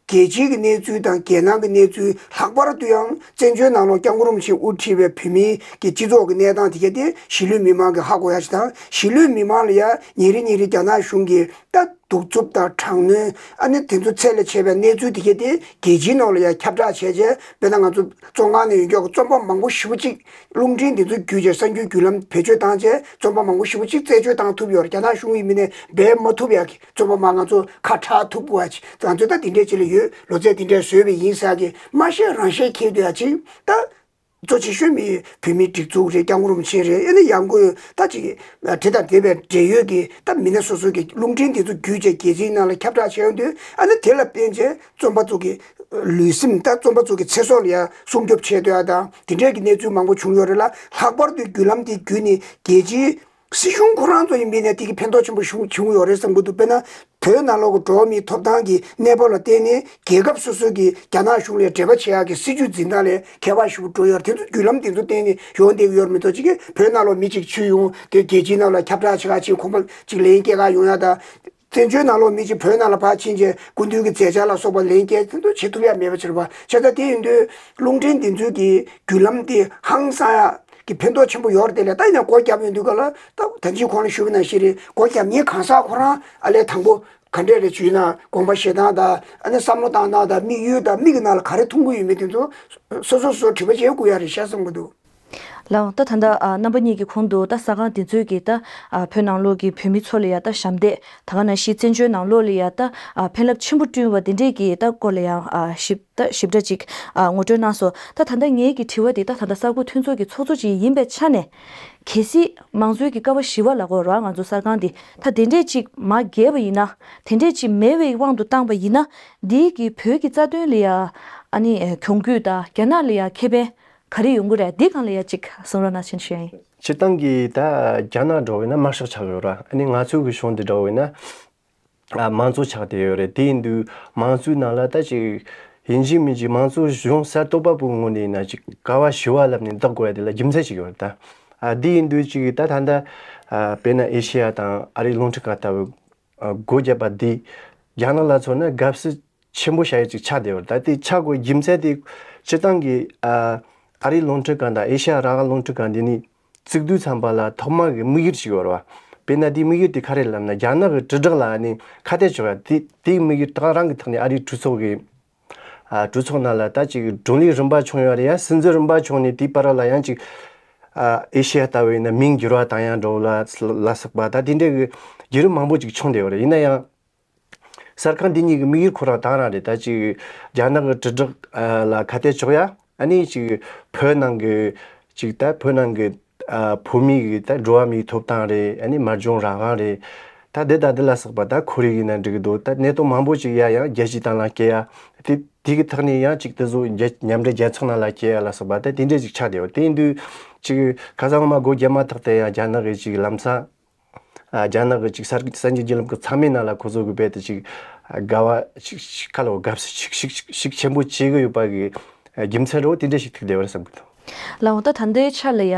རྒྱལ་སྤྱིའི་གི་གནས་ཚུལ་དང་རྒྱལ་ནང་གི་གནས་ཚུལ། ལྷག་པར་དུ་ཡང་བཙན་བྱོལ་ནང་ལོགས་སྐྱབས་མགོན་རིན་པོ་ཆེས་དབུ་ཁྲིད་པའི་བོད་མིའི་གི་སྤྱི་ཚོགས་ཀྱི་གནས་སྟངས་དེ་ག་དེ་གཞིས་ལུས་མི་མང་གིས་ཧ་གོ་ཡ་ཞིག་དང་། གཞིས་ལུས་མི་མང་ལ་ཡ་ཉིན་རེ་ཉིན་རེ་རྒྱ་ནག་གཞུང་གིས་ད་གདུག་རྩུབ་དང་དྲག་གནོན། ཨ་ནི་དེ་ཚོ་ཚད་ལས་བྱས་པའི་གནས་ཚུལ་དེ་ག་དེ་རྒྱལ་སྤྱིའི་ནང་ལ་ཡ་ཁྱབ་བསྒྲགས་བྱས་རྗེས། དཔེར་ན་ང་ཚོ་བཙོན་ཁང་ནང་ཡོད་མཁན་གྱི་བཙོན་པ་མང་པོ་ཞེ་པོ་ཅིག་རླུང་འཕྲིན་དེ་ཚོ་བརྒྱུད་བྱས་གསར་འགྱུར་བརྒྱུད་ལམ་བེད་སྤྱོད་བཏང་བྱས་བཙོན་པ་མང་པོ་ཞེ་པོ་ཅིག་རྩད་གཅོད་བཏང་ཐུབ་ཡོད་རེད། རྒྱ་ནག་གཞུང་ཡིན་མིན་ནས་འབད་མ་ཐུབ་ཡ་གི། བཙོན་པ་མང་ང་ཚོ་ཁ་གྲག་ཐུབ་པ་ཅིག་ང་ཚོ་ད་དེ་འདྲས་ཅིག་ལ་ཡོད། ལོ་ཚད་དེ་འདྲས་བཟོས་པ་ཡིན་ཟེར་གི་མ་བཤད་རང་བཤད་འཁྱེར་སྡོད་ཡ་ཅིག་ད་གཙོ་ཆེ་ཤོས་མི་བོད་མིའི་སྒྲིག་འཛུགས་རེད། སྐྱབས་མགོན་རིན་པོ་ཆེ་རེད། ཨ་ནི་ཡང་སྒོས་ད་ཅིག་དེ་དང་འབྲེལ་བའི་འབྲེལ་ཡོད་ཀྱི་ད་མི་སྣ་སོ་སོ་གི་རླུང་འཕྲིན་དེ་ཚོ་བརྒྱུད་བྱས་རྒྱལ་སྤྱིའི་ནང་ལ་ཁྱབ་བསྒྲགས་བྱས་ཡོང་དུས། ཨ་ནི་དེ་ལ་བརྟེན་བྱས་བཙོན་པ་ཚོ་གི་ལུས་སེམས། ད་བཙོན་པ་ཚོ་གི་ཚེ་སྲོག་ལ་ཡང་སྲུང་སྐྱོབ་བྱས་སྡོད་ཡ་དང་དེ་འདྲས་ཀྱི་གནས་ཚུལ་མང་པོ་བྱུང་ཡོད་རེད་ལ། ལྷག་པར་དུ་བརྒྱུད་ལམ་དེ་བརྒྱུད་ནས་རྒྱལ་སྤྱིའི་སྲིད་གཞུང་ཁོ་རང་ཚོ་ཡིན་པའི་ནས་དེ་གི་ཕན་ཐོགས་ཆེན་པོ་བྱུང་བྱུང་ཡོད་རེད་བསམ་གྱི་འདུག་དཔེར་ན་བོད་ནང་ལོགས་ཀྱི་འགྲོ་བ་མིའི་ཐོབ་ཐང་གི་གནས་བབ་ལ་བརྟེན་ནས་རྒྱལ་ཁབ་སོ་སོ་གི་རྒྱ་ནག་གཞུང་ལ་འབྲེལ་བ་བྱེད་ཡག་གི་སྲིད་ཇུས་འཛིན་སྟངས་ལ་ཁྱད་པར་ཞེ་པོ་འགྲོ་ཡོད་རེད། དེ་ཚོ་བརྒྱུད་ལམ་དེ་ཚོ་བརྟེན་ནས་ཡོང་བསྡད་ཀྱི་ཡོད་རེད་མི་ཐོག་ཅིག་གིས་བོད་ནང་ལོགས་མི་གཅིག་འཁྱུར་ཡོང་དེ་རྒྱལ་སྤྱིའི་ནང་ལ་ཁྱབ་བསྒྲགས་བྱེད་ག་ཕྱིན། ཁོང་པ་གཅིག་ལན་སྐྱེལ་ག་ཡོང་ཡ་དང་། བཙན་བྱོལ་ནང་ལོགས་མི་གཅིག་བོད་ནང་ལ་ཕར་ཕྱིན་རྗེས་སྐུ་མདུན་གྱི་མཛད་འཆར་ལ་སོགས་པ་ལན་སྐྱེལ་དེ་ཚོ་བྱེད་ཐུབ་ཡ་མེད་པ་ཆགས་པ་ཆགས་ཚར། དེ་ཡིན་དུས་རླུང་འཕྲིན་འདི་ཚོའི་གི་བརྒྱུད་ལམ་དེ་ཧང་སང་ཡ་གི་ཕན་ཐོགས་ཆེན་པོ་ཡོད་རེད། དེ་ལས་ད་ཡིན་ན་སྒོ་བརྒྱབ་ཡོང་དུས་ག་ལ་ད་ད་ཅི་གོང་ལ་ཞུས་པ་ནང་བཞིན་རེད། སྒོ་བརྒྱབ་མཁན་གང་ཟག་ཁོ་རང་ཨ་ལས་དང་པོ་ག་འདྲས་རེད་བྱུས་ན་དགོངས་པ་བཞེས་སྟངས་དང་། ཨ་ནི་བསམ་བློ་བཏང་སྟངས་དང་། དམིགས་ཡུལ་དང་མིག་གི་ནང་ལ་ག་རེ་མཐོང་གི་ཡོད་མེད་དེ་ཚོ་སོ་སོ་སོ་དྲི་བ་བྱེད་དགོས་ཡ་རེད་ཤག་བསམ་གི་འདུག་ལགས་འོང་། ད་ད་ལྟ་ཨ་རྣམ་པ་གཉིས་ཀྱི་གོང་དུ་ད་གསར་ཁང་དེ་ཚོས་ཀྱིས་ད་ཨ་བོད་ནང་ལོགས་ཀྱི་བོད་མི་ཚོ་ལ་ཡ་ད་ཞབས་འདེགས། ད་ག་ནང་བཞིན་བཙན་བྱོལ་ནང་ལོགས་ལ་ཡ་ད་ཨ་ཕན་རླབས་ཆེན་པོ་བསྐྲུན་པ་དེ་འདྲས་ཀྱི་ད་སྐོར་ལ་ཡང་ཨ་ཞིབ་ད་ཞིབ་ཕྲ་ཅིག་ཨ་ངོ་སྤྲོད་གནང་སོང་། ད་ད་ལྟ་ངེད་ཀྱི་དྲི་བ་དེ་ད་ད་ལྟ་གསར་འགོད་མཐུན་ཚོགས་ཀྱི་ཚོགས་གཙོ་ཅིག་ཡིན་པའི་ཆ་ནས། གལ་སྲིད་མང་གཙོའི་གི་ཀ་བ་བཞི་པ་ལ་གོ་ར་ང་ཚོ་གསར་ཁང་འདི་ད་དེ་འདྲས་ཅིག་མར་བརྒལ་བ་ཡིན་ན། དེ་འདྲས་ཅིག་མེད་པའི་དབང་དུ་བཏང་པ་ཡིན་ན། འདིའི་གི་བོད་ཀྱི་རྩ་དོན་ལ་ཡ་ཨ་ནི་གྱོང་གུད་དང་རྒྱ་ནག་ལ་ཡ་ཁེ་ཕན་ག་རེ་ཡོང་གི་རེད། འདི་སྒང་ལ་ཡ་ཅིག་གསུང་རོགས་གནང་ཞེས་ཞུ་ཡ་ཡིན། སྤྱིར་བཏང་གི་ད་རྒྱ་ནག་འགྲོ་བས་ན་དམར་ཤོག་ཆགས་ཡོད་ར། ཨ་ནི་ང་ཚོའི་གི་གཞུང་འདི་འགྲོ་བས་ན་ཨ་མང་གཙོ་ཆགས་བསྡད་ཡོད་རེད། དེ་ཡིན་དུས་མང་གཙོའི་ནང་ལ་ད་ཅིག་ཡིན་གཅིག་མིན་གཅིག་མང་གཙོ་གཞུང་གསར་གཏོད་པ་པོའི་ངོས་ནས་ཡིན་ན་ཅིག་ཀ་བ་བཞི་པ་ལབ་ནས་འདོགས་དགོས་ཡ་དེ་ལ་རྒྱུ་མཚན་ཞིག་ཡོད་རེད་ད། ཨ་དེ་ཡིན་དུས་ཅིག་ད་ད་ལྟ་ཨ་དཔེར་ན་ཨེ་ཤེ་ཡ་དང་ཨ་རིའི་རླུང་འཕྲིན་ཁང་ལྟ་བུ་ཨ་སྒོ་བརྒྱབ་པ་འདི་རྒྱ་ནག་ལ་མཚོན་ན་དགའ་བསུ་ཆེན་པོ་བྱ་ཡུལ་ཅིག་ཆགས་བསྡད་ཡོད་རེད། ད་དེ་ཆགས་དགོས་རྒྱུ་མཚན་དེ་སྤྱིར་བཏང་གི་ཨ་ཨ་རིའི་རླུང་འཕྲིན་ཁང་དང་ཨེ་ཤ་ཡ་རང་དབང་རླུང་འཕྲིན་ཁང་འདི་ནི་བཙུགས་དུས་ཙམ་པ་ལ་ཐོག་མ་གི་དམིགས་ཡུལ་ཅིག་ཡོད་རེད་བ། དཔེར་ན་དེའི་དམིགས་ཡུལ་དེ་ག་རེ་ལབ་ན་རྒྱ་ནག་གི་དྲིལ་བསྒྲགས་ལ་ནི་ཁ་གཏད་གཅོག་ཡ་དེ་དེའི་དམིགས་ཡུལ་དང་རང་གི་ཐོག་ནས་ཨ་རིའི་གྲོས་ཚོགས་ཀྱི་ཨ་གྲོས་ཚོགས་ནང་ལ་ད་ཅིག་བགྲོ་གླེང་རིམ་པ་བྱུང་ཡོད་རེད། ཡང་སྲིད་འཛིན་རིམ་པ་བྱུང་ནས་དེའི་བར་ལ་ཡང་ཅིག་ཨ་ཨེ་ཤ་ཡ་ལྟ་བུ་ཡིན་ན་མིང་འགྱུར་བ་བཏང་ཡ་འགྲོ་ལ་ལ་སོགས་པ་ད་དེ་འདྲའི་གི་བརྒྱུད་རིམ་མང་པོ་ཅིག་བྱུང་བསྡད་ཡོད་རེད། ཡིན་ན་ཡང་གསར་ཁང་འདི་གཉིས་ཀྱི་དམིགས་ཡུལ་ཁོ་རང་དེ་རང་རེད། ད་ཅིག་རྒྱ་ནག་གི་དྲིལ་བསྒྲགས་ལ་ཁ་གཏད་གཅོག་ཡ། ཨ་ནི་ཅིག་བོད་ནང་གི་ཅིག་ད་བོད་ནང་གི་ཨ་བོད་མི་གི་ད་འགྲོ་བ་མིའི་ཐོབ་ཐང་རེད། ཨ་ནི་སྨྲ་བརྗོད་རང་དབང་རེད། ད་འདི་དང་འདི་ལ་སོགས་པ་ད་ཁོར་ཡུག་ཡིན་ན་འགྲིག་གི་འདུག་ད་གནད་དོན་མང་པོ་ཅིག་ཡ་ཡང་རྒྱལ་སྤྱིའི་སྟེང་ལ་སྐྱེལ་ཡ། དེ་དེ་གི་ཐོག་ནས་ཡང་ཅིག་དེ་ཚོ་རྒྱལ་མཉམ་འབྲེལ་རྒྱལ་ཚོགས་ནང་ལ་སྐྱེལ་ཡ་ལ་སོགས་པ་ད་དེ་འདྲས་ཅིག་ཆགས་བསྡད་ཡོད། དེ་ཡིན་དུས་ཅིག་ཁ་སང་སྔོན་མ་སྒོ་བརྒྱབ་མ་ཐག་དེ་ཡང་རྒྱ་ནག་གི་ཅིག་ལམ་སང་། ཨ་རྒྱ་ནག་གི་ཅིག་གསར་གསར་འགྱུར་བརྒྱུད་ལམ་གྱི་ཚང་མའི་ནང་ལ་ཁོ་ཚོ་གི་རྦད་དེ་ཅིག་དགའ་བ་ཅིག་ཅིག་ཁ་ལོ་དགའ་བསུ་ཅིག་ཅིག་ཅིག་ཅིག་ཆེན་པོ་བྱེད་གི་ཡོད་པ་གི་རྒྱུ་མཚན་རེད་བ། དེ་འདྲ་ཞིག་ཐུག་བསྡད་པ་རེད་བསམ་གི་འདུག་ལགས་འོང་། ད་ད་ལྟའི་ཆ་ལ་ཡ་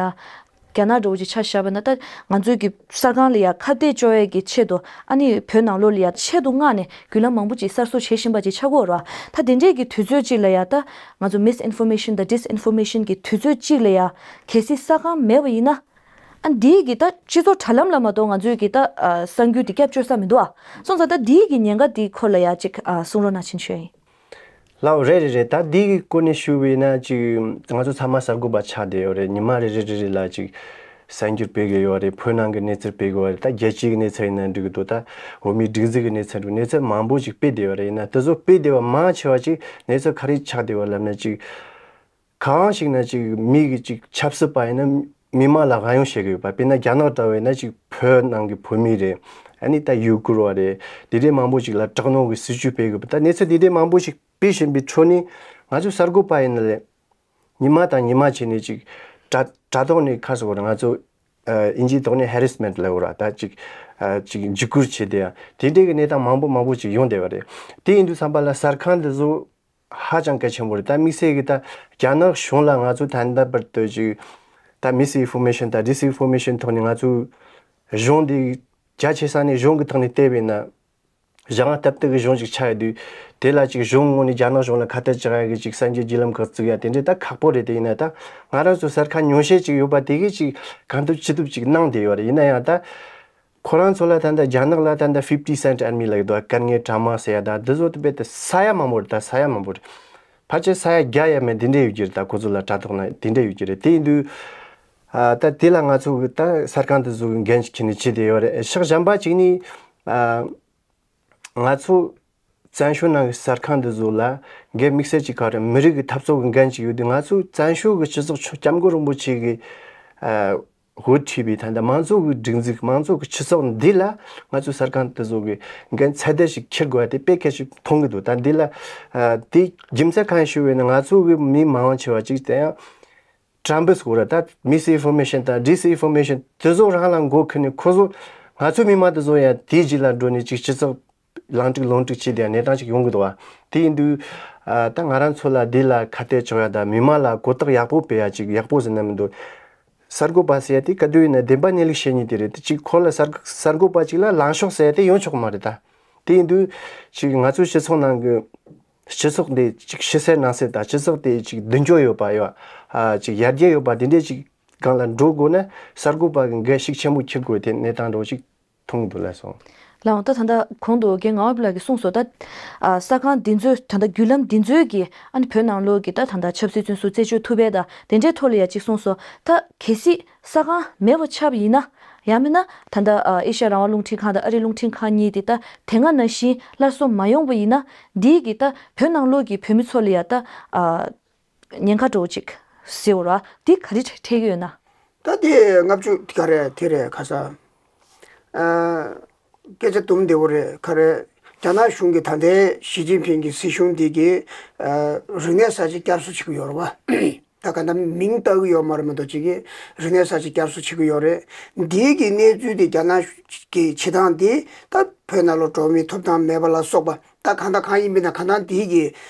རྒྱ་ནག་འདྲ་བོ་ཅིག་ཆ་བཞག་པ་ན། ད་ང་ཚོའི་གི་གསར་ཁང་ལ་ཡ་ཁ་གཏད་གཅོག་ཡས་ཀྱི་ཆེད་དུ། ཨ་ནི་བོད་ནང་ལོགས་ལ་ཡ་ཆེད་དུ་མངགས་ནས་བརྒྱུད་ལམ་མང་པོ་ཅིག་གསར་བཟོ་བྱེད་བཞིན་པ་ཅིག་ཆགས་ཀྱི་ཡོད་རེད་བ། ད་དེ་འདྲས་ཀྱི་དུས་ཚོད་ཅིག་ལ་ཡ། ད་ང་ཚོ་མིས་ཨིན་ཕོར་མེ་ཤན་དང་ཌིས་ཨིན་ཕོར་མེ་ཤན་གྱི་དུས་ཚོད་ཅིག་ལ་ཡ། གལ་སྲིད་གསར་ཁང་མེད་པ་ཡིན་ན། ཨ་འདིའི་གི་ད་སྤྱི་ཚོགས་དྲ་ལམ་ལ་མ་གཏོགས་ང་ཚོའི་གི་ད་ཨ་གསར་འགྱུར་འདི་སྐྱབས་བཅོལ་ས་མི་འདུག་ཨ། སོང་ཙང་ད་འདིའི་གི་ཉེན་ཁ་འདི་སྐོར་ལ་ཡ་ཅིག་ཨ་གསུང་རོགས་གནང་ཞེས་ཞུ་ཡ་ཡིན། ལགས་འོ། རེད་རེད་རེད། ད་འདིའི་གི་སྐོར་ནས་ཞུས་པ་ཡིན་ན་ཅིག་ང་ཚོ་ཚང་མ་གསར་འགོད་པ་ཆགས་བསྡད་ཡོད་རེད། ཉི་མ་རེ་རེ་རེ་རེ་ལ་ཅིག་ གསར་འགྱུར་སྤེལ་གི་ཡོད་རེད། བོད་ནང་གི་གནས་ཚུལ་སྤེལ་གི་ཡོད་རེད། ད་རྒྱལ་སྤྱིའི་གི་གནས་ཚུལ་ཡིན་ན་འགྲིག་གི་འདུག་ད་འོས་མིའི་སྒྲིག་འཛུགས་ཀྱི་གནས་ཚུལ་འགྲིག་གནས་ཚུལ་མང་པོ་ཞིག་སྤེལ་བསྡད་ཡོད་རེད། ཡིན་ན་དེ་ཚོ་སྤེལ་བསྡད་པ་མང་ཆེ་བ་ཅིག་གནས་ཚུལ་ག་རེ་ཆགས་བསྡད་ཡོད་ལབ་ན་ཅིག་གང་ཞིག་ན་ཅིག་མི་གི་ཅིག་ཆབ་སྲིད་པ་ཡིན་ན་མི་མང་ལ་རང་དབང་ཡོད་བཤད་གི་ཡོད་པ། དཔེར་ན་རྒྱ་ནག་འདྲ་བས་ན་ཅིག་བོད་ནང་གི་བོད་མི་རེད། ཨ་ནི་ད་ཡུ་གུར་བ་རེད། དེ་འདྲའི་མང་པོ་ཅིག་ལ་དྲག་གནོན་གི་སྲིད་བྱུས་སྤེལ་གི་ཡོད་པ། ད་གནས་ཚུལ་དེ་འདྲའི་མང་པོ་ཞིག་སྤེལ་བཞིན་པའི་ཁྲོད་ནས་ང་ཚོ་གསར་འགོད་པ་ཡིན་ན་ལས་ཉི་མ་དང་ཉི་མ་བྱས་ནས་ཅིག་དྲ་དྲ་ཐོག་ནས་ཁ་སོ་བར་ང་ཚོ་ཨ་ཨིན་ཇིའི་ཐོག་ནས་ཧེ་རེ་སི་མེན་ཊི་ལབ་དགོས་ར། ད་ཅིག་ཨ་ཅིག་འཇིགས་སྐུལ་བྱས་དེ་ཡང་དེ་འདྲའི་གི་གནས་སྟངས་མང་པོ་མང་པོ་ཅིག་ཡོང་བསྡད་པ་རེད། དེ་ཡིན་དུས་ཙམ་པ་ལ་གསར་ཁང་འདི་ཚོ་ཧ་ཅང་གལ་ཆེན་པོ་རེད། ད་དམིགས་བསལ་གྱི་ད་རྒྱ་ནག་གཞུང་ལ་ང་ཚོ་ད་ལྟ་བར་དུ་ཅིག་ད་མིས་ཨིན་ཕོར་མེ་ཤན་དང་ཌིས་ཨིན་ཕོར་མེ་ཤན་ཐོག་ནས་ང་ཚོ་གཞུང་འདི་རྒྱ་ཆེ་ས་ནས་གཞུང་གི་ཐོག་ནས་བལྟས་པས་ན། གཞན་སྟབས་བདེ་གི་གཞུང་ཞིག་ཆགས་ཡོད་དུས། དེ་ལ་ཅིག་གཞུང་ངོས་ནས་རྒྱ་ནག་གཞུང་ལ་ཁ་གཏད་གཅོག་ཡ་གི་ཅིག་གསར་འགྱུར་བརྒྱུད་ལམ་ཁག་བཙུགས་ཡ་དེ་འདྲས་ད་ཁག་པོ་རེད། དེ་ཡིན་ན་ད་ང་རང་ཚོ་གསར་ཁང་ཉུང་ཤས་ཅིག་ཡོད་པ་དེ་གིས་ཅིག་གང་ཐུབ་ཅི་ཐུབ་ཅིག་གནང་བསྡད་ཡོད་རེད། ཡིན་ན་ཡང་ད་ཁོ་རང་ཚོ་ལ་ད་ལྟ་རྒྱ་ནག་ལ་ད་ལྟ་ཕིབ་ཊི་སེན་ཊི་ཨར་མི་ལབ་ཀྱི་འདུག་སྐར་ལྔའི་གྲངས་མང་ཟེར་ཡ་ད་འདི་ཚོ་དེ་རྦད་དེ་ས་ཡ་མང་པོ་རེད། ད་ས་ཡ་མང་པོ་རེད། ཕལ་ཆེར་ས་ཡ་བརྒྱ་ཡ་མེད་དེ་འདྲས་ཡོད་ཀྱི་རེད། ད་ཁོ་ཚོ་ལ་དྲ་ཐོག་ན་དེ་འདྲས་ཡོད་ཀྱི་རེད། དེ་ཡིན་དུས་ཨ་ད་དེ་ལ་ང་ཚོ་གི་ད་གསར་ཁང་དེ་ཚོ་གི་འགན་ཞིག་འཁྱེར་ནས་བྱས་བསྡད་ཡོད་རེད། ཕྱོགས་གཞན་པ་ཅིག་ནས་ཨ། ང་ཚོ་བཙན་བྱོལ་ནང་གི་གསར་ཁང་འདི་ཚོ་ལ་འགན་དམིགས་བསལ་གྱི་ག་རེ་མི་རིགས་ཀྱི་འཐབ་རྩོད་ཀྱི་འགན་ཅིག་ཡོད་དུས། ང་ཚོ་བཙན་བྱོལ་གྱི་སྤྱི་ཚོགས་ཆོ་སྐྱབས་མགོན་རིན་པོ་ཆེ་གི་ཨ་འགོ་ཁྲིད་པའི་ད་ལྟ་མང་གཙོ་གི་སྒྲིག་འཛུགས་མང་གཙོ་གི་སྤྱི་ཚོགས་འདི་ལ་ང་ཚོ་གསར་ཁང་འདི་ཚོ་གི་འགན་ཚད་ལྡན་ཞིག་འཁྱེར་དགོས་པ་དེ་དཔེ་གལ་ཆེ་མཐོང་གི་འདུག་ད་འདི་ལ་ཨ་དེ་རྒྱུ་མཚན་གང་ཡིན་ཞུས་པ་ཡིན་ན། ང་ཚོ་གི་མི་མང་ཆེ་བ་ཅིག་དེ་ཡང་ཊམ་པ་སྐོར་ད་མིས་ཨིན་ཕོར་མེ་ཤན་དང་ཌིས་ཨིན་ཕོར་མེ་ཤན་དེ་ཚོ་རང་ལ་མགོ་འཁོར་ནས། ཁོ་ཚོ་ང་ཚོའི་མི་མང་དེ་ཚོ་ཡང་དེའི་རྗེས་ལ་འགྲོ་ནས་ཅིག་སྤྱི་ཚོགས་ལང་ཀྲིག་ལོང་ཀྲིག་བྱེད་དེ་ཡང་གནས་སྟངས་ཅིག་ཡོང་གི་འདུག་བ། དེ་ཡིན་དུས་ཨ་ད་ང་རང་ཚོ་ལ་འདི་ལ་ཁ་གཏད་གཅོག་ཡ་དང་མི་མང་ལ་གོ་རྟོགས་ཡག་པོ་སྤེལ་ཡ་ཅིག་ཡག་པོ་ཟེར་ན་མི་འདུག་གསར་འགོད་པ་ཟེར་ཡ་དེ་ག་དུས་ཡིན་ན་བདེན་པ་གནས་ལུགས་བཤད་མཁན་དེ་རེད། དེ་ཅིག་ཁོ་ལ་གསར་གསར་འགོད་པ་ཅིག་ལ་ལངས་ཕྱོགས་ཟེར་ཡ་དེ་ཡོང་ཆོག་གི་མ་རེད་ད། དེ་ཡིན་དུས་ཅིག་ང་ཚོའི་སྤྱི་ཚོགས་ནང་གི་སྤྱི་ཚོགས་འདི་ཅིག་ཕྱི་གསལ་ནང་གསལ་དང་སྤྱི་ཚོགས་དེ་ཅིག་མདུན་སྐྱོད་ཡོད་པ་ཡོད། ཨ་ཅིག་ཡར་རྒྱས་ཡོད་པ་དེ་འདྲས་ཅིག་སྒང་ལ་འགྲོ་དགོས་ན་གསར་འགོད་པ་གི་འགན་ཤུགས་ཆེན་པོ་འཁྱེར་དགོས་དེ་གནས་སྟངས་འདྲ་བོ་ཅིག་མཐོང་གི་འདུག་ལགས་སོ། ལགས་འོང་། ད་ད་ལྟ་གོང་དུ་རྒན་ངག་དབང་ལགས་ཀྱིས་གསུངས་སོང་། ད་ཨ་གསར་ཁང་འདི་ཚོས་ད་ལྟ་བརྒྱུད་ལམ་འདི་ཚོས་ཀྱིས་ཨ་ནི་བོད་ནང་ལོགས་ཀྱི་ད་ད་ལྟ་ཆབ་སྲིད་བཙོན་ཟུར་རྩད་གཅོད་ཐུབ་པའི་ད་དེ་འདྲའི་ཐོག་ལ་ཡ་ཅིག་གསུངས་སོང་། ད་གལ་སྲིད་གསར་ཁང་མེད་པ་ཆགས་པ་ཡིན་ན། ཡང་མིན་ན་ད་ལྟ་ཨ་ཨེ་ཤ་ཡ་རང་དབང་རླུང་འཕྲིན་ཁང་དང་ཨ་རིའི་རླུང་འཕྲིན་ཁང་གཉིས་དེ་ད་དེ་སྔ་ནང་བཞིན་སླར་གསོ་མ་ཡོང་བ་ཡིན་ན། འདིས་ཀྱི་ད་བོད་ནང་ལོགས་ཀྱི་བོད་མི་ཚོ་ལ་ཡ་ད་ཨ་ཉེན་ཁ་འདྲ་བོ་ཅིག་ཟེར་བ་ར། འདི་ག་རེ་འཕྲད་ཀྱི་ཡོད་ན། ད་དེ་ལྔ་བཅུ་ག་རེ་དེ་རེད་ཁ་ས། ཨ་སྐད་ཆ་དུམ་བདེ་བོ་རེད། ག་རེ་རྒྱ་ནག་གཞུང་གིས་ད་ལྟའི་ཞི་ཅིན་ཕིང་གི་སྲིད་གཞུང་འདི་གི་ཨ་རིག་གནས་གསར་བརྗེ་བསྐྱར་གསོ་བྱེད་ཀྱི་ཡོད་རེད་བ། ད་ག་ད་མིང་བཏགས་ཀྱི་ཡོད་མ་རེད་མ་གཏོགས་ཅིག་གི་རིག་གནས་གསར་བརྗེ་བསྐྱར་གསོ་བྱེད་ཀྱི་ཡོད་རེད། འདིའི་གི་གནས་ཚུལ་དེ་རྒྱ་ནག་གི་བྱེད་སྟངས་དེ་ད་བོད་ནང་ལ་འགྲོ་བ་མིའི་ཐོབ་ཐང་མེད་པ་ལ་སོགས་པ། ད་གང་དང་གང་ཡིན་པ་ཡིན་ན་གང་ལྟར་འདིའི་གི་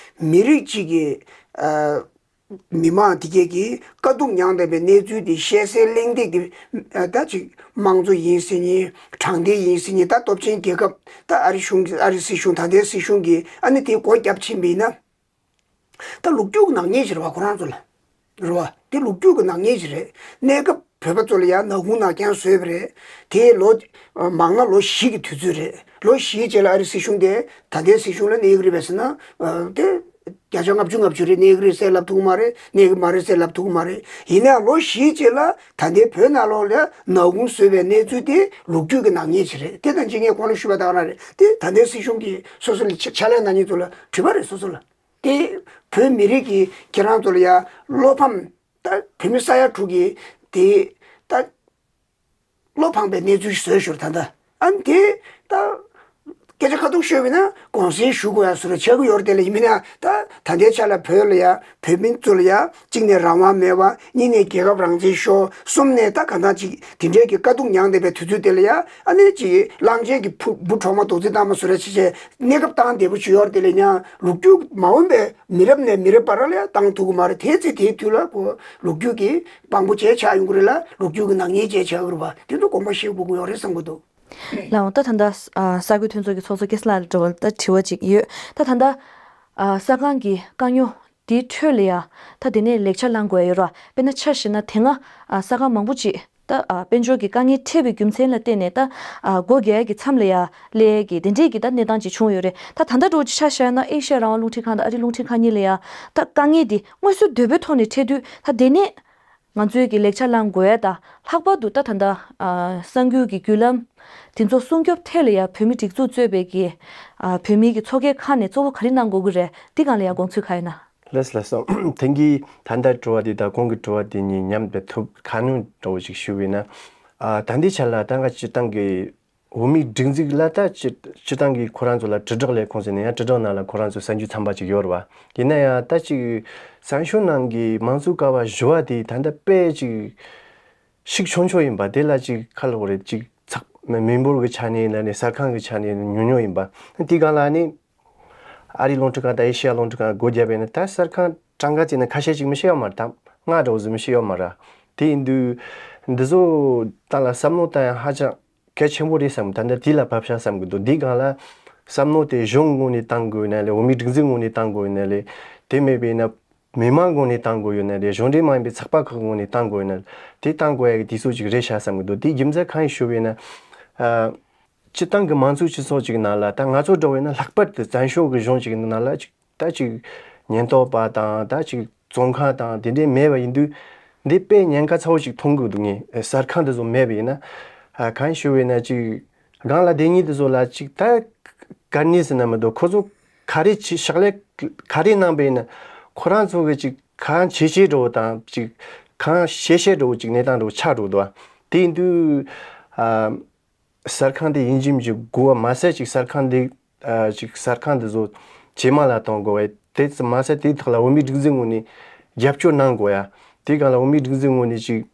མི་རིགས་གཅིག་གི་ཨ་མི་མང་དེ་གས་ཀྱི་དཀའ་སྡུག་མྱངས་བསྡད་པའི་གནས་ཚུལ་དེ་བཤད་སའི་གླེང་སྟེགས་དེ་ཨ་ད་ཅིག་དམངས་གཙོ་ཡིན་ཟེར་མཁན། དྲང་བདེན་ཡིན་ཟེར་མཁན། ད་སྟོབས་ཆེན་རྒྱལ་ཁབ། ད་ཨ་རི་གཞུང་གི་ཨ་རི་སྲིད་གཞུང་། ད་ལྟའི་སྲིད་གཞུང་གིས་ཨ་ནི་དེ་སྒོ་བརྒྱབ་ཕྱིན་པ་ཡིན་ན། ད་ལོ་རྒྱུས་ཀྱི་ནག་ཉེས་ཤིག་རེད་བ། ཁོ་རང་ཚོ་ལ་རེད་བ། དེ་ལོ་རྒྱུས་ཀྱི་ནག་ཉེས་ཤིག་རེད། གནས་སྐབས་བོད་པ་ཚོ་ལ་ཡང་ནག་ཁུང་ནག་རྐྱང་བཟོས་པ་རེད། དེ་ལོ་མང་ན་ལོ་བཞི་གི་དུས་ཚོད་རེད། ལོ་བཞིའི་རྗེས་ལ་ཨ་རི་སྲིད་གཞུང་དེ་ད་ལྟའི་སྲིད་གཞུང་ལ་གནས་ཀྱི་རེད་པས་ཟེར་ན། ཨ་དེ་བརྒྱ་ཆ་ལྔ་བཅུ་ལྔ་བཅུ་རེད། གནས་ཀྱི་རེད་ཟེར་ལབ་ཐུབ་ཀྱི་མ་རེད། གནས་ཀྱི་མ་རེད་ཟེར་ལབ་ཐུབ་ཀྱི་མ་རེད། ཡིན་ནའང་ལོ་བཞིའི་རྗེས་ལ་ད་ལྟའི་བོད་ནང་ལོགས་ལ་ནག་ཁུང་བཟོས་པའི་གནས་ཚུལ་དེ་ལོ་རྒྱུས་ཀྱི་ནག་ཉེས་ཤིག་རེད། དེ་དང་གཅིག་ངས་གོང་ལ་ཞུས་པ་དང་རང་རེད། དེ་ད་ལྟའི་སྲིད་གཞུང་གིས་སོ་སོ་ལ་ཕྱག་ལས་གནང་མཁན་ཚོ་ལ་དྲི་བ་རེད། སོ་སོ་ལ། དེ་བོད་མི་རིགས་ཀྱི་ཁྱེད་རང་ཚོ་ལ་ཡ་བློ་ཕམ། ད་བོད་མི་ས་ཡ་དྲུག་གི་དེ་ད་བློ་ཕངས་པའི་གནས་ཚུལ་ཞིག་བཟོས་ཤོར། ད་ད་ཨ་ནི་དེ་ད་སྐད་ཆ་ཁ་ཐུག་ཤོད་པ་ཡིན་ན་དགོངས་སེལ་ཞུ་དགོས་ཡ་བཟོ་འདྲ་ཆགས་ཀྱི་ཡོད་རེད། དེ་ལ་ཡིན་མིན་ན་ད་ད་ལྟའི་ཆ་ལ་བོད་ལ་ཡ་བོད་མི་ཚོ་ལ་ཡ་གཅིག་ནས་རང་དབང་མེད་པ། གཉིས་ནས་རྒྱལ་ཁབ་རང་བཙན་ཤོར། གསུམ་ནས་ད་ག་འདྲ་ཅིག་དེ་འདྲའི་གི་དཀའ་སྡུག་མྱངས་བསྡད་པའི་དུས་ཚོད་དེ་ལ་ཡ་ཨ་ནི་ཅིག་གླང་ཆེན་གྱི་བུ་བུ་གྲོག་མ་རྡོག་རྫིས་བཏང་བ་བཟོ་འདྲ་བྱས་བྱས་གནས་སྐབས་བཏང་བདེ་པོ་ཅིག་ཡོད་རེད། དེ་ལ་ཡང་ལོ་རྒྱུས་མ་འོངས་པའི་མི་རབས་ནས་མི་རབས་བར་ལ་ཡང་བཏང་ཐུབ་ཀྱི་མ་རེད། དེ་ཚེ་དེའི་དུས་ལ་ཁོ་ལོ་རྒྱུས་ཀྱི་དཔང་པོ་བྱས་ཆགས་ཡོང་གི་རེད་ལ། ལོ་རྒྱུས་ཀྱི་ནག་ཉེས་བྱས་ཆགས་ཀྱི་རེད་པ། དེ་ཚོ་དགོངས་པ་བཞེས་དགོས་ཀྱི་ཡོད་རེད་བསམ་གྱི་འདུག་ལགས་འོང་། ད་ད་ལྟ་ཨ་གསར་འགོད་མཐུན་ཚོགས་ཀྱི་ཚོགས་གཙོ་སྐལ་བཟང་ལགས་ལ་འདྲི་བ་ད་དྲི་བ་ཅིག་ཡོད། ད་ད་ལྟ་ཨ་གསར་ཁང་གི་དཀའ་རྙོག་དེའི་ཁྲོད་ལ་ཡ་ད་དེ་ནས་ལེགས་ཆ་བླང་དགོས་ཡ་ཡོད་ར། དཔེར་ན་ཆ་བཞག་ན་དེ་སྔ་ཨ་གསར་ཁང་མང་པོ་ཅིག་ད་ཨ་དཔལ་འབྱོར་གྱི་དཀའ་ངལ་འཕྲད་པའི་རྒྱུ་མཚན་ལ་བརྟེན་ནས་ད་ཨ་སྒོ་རྒྱག་ཡ་གི་མཚམས་ལ་ཡ་སླེབས་ཡ་གི་དེ་འདྲས་ཀྱི་ད་གནས་སྟངས་ཅིག་བྱུང་ཡོད་རེད། ད་ད་ལྟ་འདྲ་བོ་ཅིག་ཆ་བཞག་ན་ཨེ་ཤ་ཡ་རང་དབང་རླུང་འཕྲིན་ཁང་དང་ཨ་རིའི་རླུང་འཕྲིན་ཁང་གཉིས་ལ་ཡ་ད་དཀའ་ངལ་འདི་དངོས་སུ་དོད་པོའི་ཐོག་ནས་འཕྲད་དུས་ད་དེ་ནས་ ང་ཚོའི་གི་ལེགས་ཆ་བླང་དགོས་ཡ་དང་། ལྷག་པར་དུ་ད་ད་ལྟ་ཨ་གསར་འགྱུར་གྱི་བརྒྱུད་ལམ་དེ་ཚོ་སྲུང་སྐྱོབ་ཐད་ལ་ཡ་བོད་མི་སྒྲིག་འཛུགས་གཙོས་པའི་གི་ཨ་བོད་མིའི་གི་ཚོགས་སྒེར་ཁག་ནས་གཙོ་བོ་ག་རེ་གནང་དགོས་ཀྱི་རེད། འདི་སྒང་ལ་ཡ་དགོངས་ཚུལ་ག་ཡོད་ན། ལགས་ལགས་སོ། དེང་གི་ད་ལྟ་དྲི་བ་འདི་དང་གོང་གི་དྲི་བ་འདི་གཉིས་མཉམ་དུ་ཐུག་ཁ་སྣོན་འདྲ་བོ་ཞིག་ཞུ་བས་ན། ཨ་ད་ལྟའི་ཆ་ལ་ད་ང་སྤྱིར་བཏང་གི་བོད་མིའི་སྒྲིག་འཛུགས་ལ་ད་སྤྱི་སྤྱིར་བཏང་གི་ཁོ་རང་ཚོ་ལ་དྲིལ་བསྒྲགས་ལས་ཁུངས་ཟེར་ནས་ཡང་དྲིལ་བསྒྲགས་ནང་ལ་ཁོ་རང་ཚོ་གསར་འགྱུར་ཚན་པ་ཅིག་ཡོད་རེད་བ། ཡིན་ན་ཡང་ད་ཅིག་བཙན་བྱོལ་ནང་གི་མང་གཙོའི་ཀ་བ་བཞི་བ་དེ་ད་ལྟ་དཔེ་ཅིག་ཤུགས་ཆུང་ཆུང་ཡིན་པ་དེ་ལ་ཅིག་ཁ་ལོ་རེད། ཅིག་ཚགས་མི་འབོར་གྱི་ཆ་ནས་ཡིན་ན་ནས་གསར་ཁང་གི་ཆ་ནས་ཉུང་ཉུང་ཡིན་པ་དེ་སྒང་ལ་ནི། ཨ་རིའི་རླུང་འཕྲིན་ཁང་དང་ཨེ་ཤི་ཡ་རླུང་འཕྲིན་ཁང་སྒོ་བརྒྱབ་པས་ན་ད་གསར་ཁང་གྲངས་ཀ་བརྩིས་ན་ཁ་ཤས་ཅིག་མི་ཤེས་ཡོད་མ་རེད། ད་ལྔ་འདྲ་བོ་ཟིག་མི་ཤེས་ཡོད་མ་རེད། དེ་ཡིན་དུས་འདི་ཚོ་ད་ལ་བསམ་བློ་བཏང་ཡ་ཧ་ཅང་གལ་ཆེན་པོ་རེད་བསམ་གི། ད་ལྟ་དེ་ལ་བབ་ཤག་བསམ་གི་འདུག་འདི་སྒང་ལ་བསམ་བློ་དེ་གཞུང་ངོས་ནས་བཏང་དགོས་ན་ལས། བོད་མིའི་སྒྲིག་འཛུགས་ངོས་ནས་བཏང་དགོས་ན་ལས། དེ་མེད་པས་ན་མི་མང་ངོས་ནས་བཏང་དགོས་ཡོད་ན་ལས། གཞུང་འབྲེལ་མ་ཡིན་པའི་ཚགས་པར་ཁག་ངོས་ནས་བཏང་དགོས་ཡོད་ན་དེ་བཏང་དགོས་ཡ་གི་དུས་ཚོད་ཅིག་རེད་ཤག་བསམ་གི་འདུག་དེའི་རྒྱུ་མཚན་གང་ཡིན་ཞུ་བས་ན། ཨ། སྤྱིར་བཏང་གི་མང་གཙོའི་སྤྱི་ཚོགས་ཅིག་ནང་ལ་ད་ང་ཚོ་འདྲ་བོ་ཡིན་ན་ལྷག་པར་དུ་བཙན་བྱོལ་གྱི་གཞུང་ཅིག་ནང་ལ་ཅིག་ད་ཅིག་ཉེན་རྟོག་པ་དང་ད་ཅིག་བཙོན་ཁང་དང་དེ་འདྲའི་མེད་པ་ཡིན་དུས་འདི་དཔེ་ཉེན་ཁ་ཚ་བོ་ཞིག་མཐོང་གི་འདུག་ངས་གསར་ཁང་དེ་ཚོ་མེད་པ་ཡིན་ན། ཨ་གང་ཞུ་བས་ན་ཅིག་སྒང་ལ་བསྡད་མཁན་དེ་ཚོ་ལ་ཅིག་ད་ག་ནས་ཟེར་ན་མི་འདུག་ཁོ་ཚོ་ག་རེ་ཅིག་ཕྱག་ལས་ག་རེ་གནང་པ་ཡིན་ན་ཁོ་རང་ཚོ་གི་ཅིག་གང་བྱེད་བྱེད་འགྲོ་དང་ཅིག་གང་བྱེད་བྱེད་འགྲོ་ཅིག་གནས་སྟངས་འགྲོ་ཆགས་འགྲོ་འདུག་དེ་ཡིན་དུས། ཨ། གསར་ཁང་དེ་ཡིན་གཅིག་མིན་གཅིག་དགོས་པ་མ་ཟད་ཅིག་གསར་ཁང་འདི་ཨ་ཅིག་གསར་ཁང་འདི་ཚོ་ཇེ་མང་ལ་གཏོང་དགོས་པ་དེ་ཙམ་མ་ཟད་དེའི་ཐོག་ལ་བོད་མིའི་སྒྲིག་འཛུགས་ངོས་ནས་རྒྱབ་སྐྱོར་གནང་དགོས་ཡ། དེའི་སྒང་ལ་བོད་མིའི་སྒྲིག་འཛུགས་ངོས་ནས་ཅིག་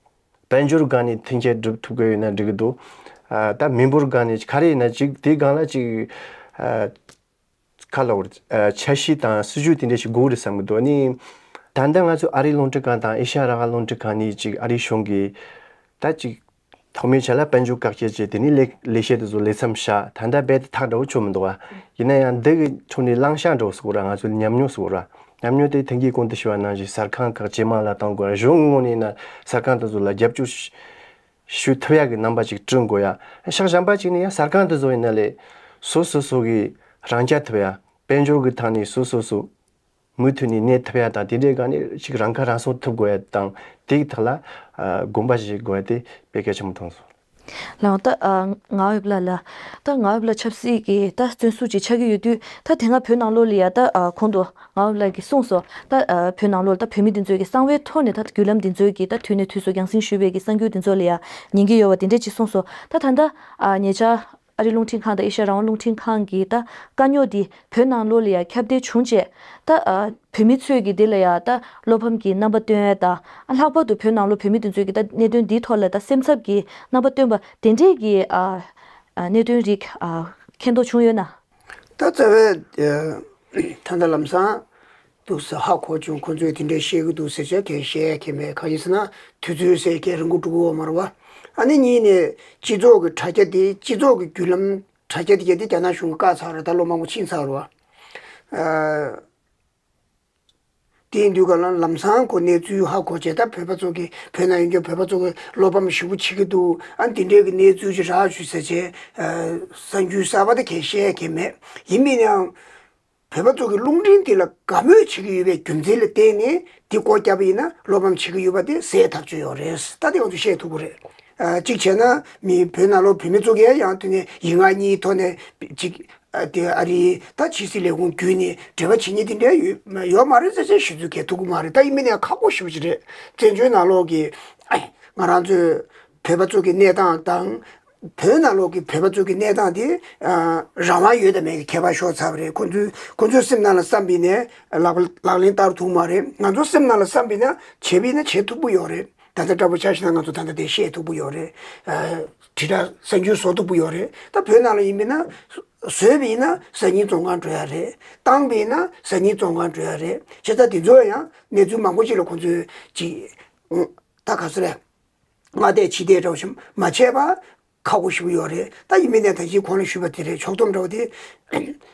དཔལ་འབྱོར་སྒང་ནས་མཐུན་རྐྱེན་སྒྲུབ་ཐུབ་ཀྱི་ཡོད་ན་འགྲིག་གི་འདུག་ཨ་ད་མི་འབོར་སྒང་ནས་ག་རེ་ཡིན་ན་ཅིག་དེའི་སྒང་ལ་ཅིག་ཨ། ཁ་ལོ་ཨ་འཆར་གཞི་དང་སྲིད་ཇུས་དེ་འདྲ་ཞིག་དགོས་རེད་བསམ་གི་འདུག་ཨ་ནི་ད་ལྟ་ང་ཚོ་ཨ་རིའི་རླུང་འཕྲིན་ཁང་དང་ཨེ་ཤ་ཡ་རང་དབང་རླུང་འཕྲིན་ཁང་ནས་ཅིག་ཨ་རིའི་གཞུང་གིས་ད་ཅིག་ཐོག་མའི་ཆ་ལ་དཔལ་འབྱོར་བཀག་སྐྱིལ་བྱས། དེ་ནས་ལས་ལས་བྱེད་དེ་ཚོ་ལས་མཚམས་བཞག་ད་ལྟ་རྦད་དེ་ཐག་འདྲ་བོ་ཆོད་མི་འདུག་ཨ། ཡིན་ན་ཡང་འདི་གི་ཁྲོད་ནས་བླང་བྱ་འདྲ་བོ་ཟེར་དགོས་ར། ང་ཚོའི་ཉམས་མྱོང་ཟེར་དགོས་ར། ཉམས་མྱོང་དེ་ཐེངས་གིས་གོང་དུ་ཞུས་པ་ནང་བཞིན་གསར་ཁང་ཁག་ཇེ་མང་ལ་གཏོང་དགོས་ར། གཞུང་ངོས་ནས་ན་གསར་ཁང་དེ་ཚོ་ལ་རྒྱབ་སྐྱོར་ཞུ་ཞུ་ཐུབ་ཡག་གི་རྣམ་པ་ཅིག་བསྐྲུན་དགོས་ཡ། ཕྱོགས་གཞན་པ་ཅིག་ནས་ཡང་གསར་ཁང་དེ་ཚོ་ཡིན་ན་ལས་སོ་སོ་སོ་གི་རང་རྐྱ་ཐུབ་ཡ། དཔལ་འབྱོར་གི་ཐོག་ནས་སོ་སོ་སོ་མུ་མཐུད་ནས་གནས་ཐུབ་ཡ་དང་། དེ་འདྲའི་སྒང་ནས་ཅིག་རང་ཁ་རང་གསོ་ཐུབ་དགོས་ཡ་དང་། དེའི་ཐོག་ལ་ཨ་དགོངས་པ་བཞེས་དགོས་ཡ་དེ་དཔེ་གལ་ཆེན་པོ་མཐོང་སོང་། ལགས། ད་ཨ་ངག་དབང་ལགས་ལ་ད་ངག་དབང་ལགས་ཆབ་སྲིད་ཀྱི་ད་བཙོན་ཟུར་ཅིག་ཆགས་ཀྱི་ཡོད་དུས། ད་དེ་སྔ་བོད་ནང་ལོགས་ལ་ཡ་ད་ཨ་གོང་དུ་ངག་དབང་ལགས་ཀྱིས་གསུངས་སོང་། ད་ཨ་བོད་ནང་ལོགས་ལ་ད་བོད་མི་འདི་ཚོའི་གི་གསང་བའི་ཐོག་ནས་ད་བརྒྱུད་ལམ་འདི་ཚོའི་གི་ད་དུས་ནས་དུས་སུ་རྒྱང་སྲིང་ཞུས་པའི་གི་གསར་འགྱུར་འདི་ཚོ་ལ་ཡ་ཉན་གྱི་ཡོད་པ་དེ་འདྲས་ཅིག་གསུངས་སོང་། ད་ད་ལྟ་ཨ་ཉེ་ཆར་ཨ་རིའི་རླུང་འཕྲིན་ཁང་དང་ཨེ་ཤ་ཡ་རང་དབང་རླུང་འཕྲིན་ཁང་གི་ད་དཀའ་རྙོག་འདི་བོད་ནང་ལོགས་ལ་ཡ་ཁྱབ་གདལ་བྱུང་རྗེས། ད་ཨ་བོད་མི་ཚོས་ཀྱི་འདི་ལ་ཡ་ད་བློ་ཕམ་གྱི་རྣམ་པ་སྟོན་ཡ་དང་། ཨ་ལྷག་པར་དུ་བོད་ནང་ལོགས་བོད་མི་དེ་ཚོས་ཀྱི་ད་གནད་དོན་འདིའི་ཐོག་ལ་ད་སེམས་འཚབ་ཀྱི་རྣམ་པ་སྟོན་པ་དེ་འདྲས་ཀྱི་ཨ་ཨ་གནད་དོན་རིགས་ཨ་མཁྱེན་རྟོགས་བྱུང་ཡོད་ན། ད་རྩ་བའི་ཨ་ད་ལྟ་ལམ་སང་འདུག་ཟེར་ཧ་གོ་བྱུང་། ཁོང་ཚོས་དེ་འདྲས་བཤད་ཀྱི་འདུག་ཟེར་བྱས་གས་བཤད་ཡ་གས་མེད། གང་ཡིན་ཟེར་ན་དུས་ཚོད་ཟེར་གས་རིང་པོ་འགྲོ་གི་ཡོད་མ་རེད་བ། ཨ་ནི་གཉིས་ནས་སྤྱི་ཚོགས་ཀྱི་དྲ་རྒྱ་དེ་སྤྱི་ཚོགས་ཀྱི་བརྒྱུད་ལམ་དྲ་རྒྱ་དེ་གས་དེ་རྒྱ་ནག་གཞུང་གིས་བཀག་ཚར་རེད། ད་ལོ་མང་པོ་ཕྱིན་ཚར་རེད་བ། ཨ། དེ་ཡིན་དུས་ག་ལ་ལམ་སང་ཁོ་གནས་ཚུལ་ཧ་གོ་བྱས། ད་བོད་པ་ཚོ་གི་བོད་ནང་ཡོད་མཁན་བོད་པ་ཚོ་གི་བློ་ཕམ་ཞེ་པོ་བྱེད་ཀྱི་འདུག་ཨ་འདི་འདྲའི་གི་གནས་ཚུལ་ཅིག་རག་བྱུང་ཟེར་བྱས། ཨ་གསར་འགྱུར་གསར་པ་དེ་གས་བཤད་ཡ་གས་མེད། ཡིན་པས་ན་ཡང་བོད་པ་ཚོ་གི་རླུང་འཕྲིན་འདི་ལ་དགའ་མོས་བྱེད་ཀྱི་ཡོད་པའི་རྒྱུ་མཚན་ལ་བརྟེན་ནས་འདི་སྒོ་བརྒྱབ་པ་ཡིན་ན་བློ་ཕམ་བྱེད་ཀྱི་ཡོད་པ་དེ་སེལ་ཐག་ཆོད་ཡོད་རེད། ད་དེ་ང་ཚོས་བཤད་ཐུབ་ཀྱི་རེད། ཨ་གཅིག་བྱས་ན་མི་བོད་ནང་ལོགས་བོད་མི་ཚོ་གས་ཡང་དེ་ནས་ཡིག་ངག་གཉིས་ཐོག་ནས་ཅིག་ཨ་དེ་ཨ་རིའི་ད་ཕྱི་སྲིད་ལས་ཁུངས་བརྒྱུད་ནས་འབྲེལ་བ་བྱེད་མཁན་དེ་འདྲ་ཡོད་ཡོད་མ་རེད་ཟེར་བྱས་ཞུ་ཚུལ་གས་ཐུབ་ཀྱི་མ་རེད། ད་ཡིན་མིན་ནས་ཁག་པོ་ཞེ་པོ་ཅིག་རེད། བཙན་བྱོལ་ནང་ལོགས་ཀྱི་ང་རང་ཚོའི་བོད་པ་ཚོ་གི་གནས་སྟངས་དང་། བོད་ནང་ལོགས་ཀྱི་བོད་པ་ཚོ་གི་གནས་སྟངས་དེ་ཨ་རང་དབང་ཡོད་དང་མེད་ཀྱི་ཁྱད་པར་ཤོར་ཚར་བ་རེད། ཁོ་ཚོའི་ཁོ་ཚོའི་སེམས་ནང་ལ་བསམ་པ་ཡིན་ན་ལག་ལག་ལེན་བསྟར་ཐུབ་མ་རེད། ང་ཚོ་སེམས་ནང་ལ་བསམ་པ་ཡིན་ན་བྱེད་པ་ཡིན་ན་བྱེད་ཐུབ་ཀྱི་ཡོད་རེད། ད་ལྟ་འདྲ་པོ་ཆ་བཞག་ན་ང་ཚོ་ད་ལྟ་དེ་བཤད་ཐུབ་ཀྱི་ཡོད་རེད། ཨ་དྲིལ་བསྒྲགས་གསར་འགྱུར་བཟོ་ཐུབ་ཀྱི་ཡོད་རེད། ད་བོད་ནང་ལ་ཡིན་པ་ཡིན་ན་བཟོས་པ་ཡིན་ན་གསར་རྙིང་བཙོན་ཁང་འགྲོ་ཡ་རེད། བཏང་པ་ཡིན་ན་གསར་རྙིང་བཙོན་ཁང་འགྲོ་ཡ་རེད། བྱས་ཙང་དེ་ཚོ་ཡང་གནས་ཚུལ་མང་པོ་ཅིག་ལ་ཁོང་ཚོས་ཅིག་ད་ག་ཚོད་རེད། སྔ་བལྟས་ཕྱི་བལྟས་འདྲ་བོ་ཞིག་མ་བྱས་པ་ཁག་པོ་ཞེ་པོ་ཡོད་རེད། ད་ཡིན་མིན་ནས་ད་ཅིག་གོང་ལ་ཞུས་པ་དེ་རེད། ཕྱོགས་བསྡོམས་འདྲ་བོ་དེ་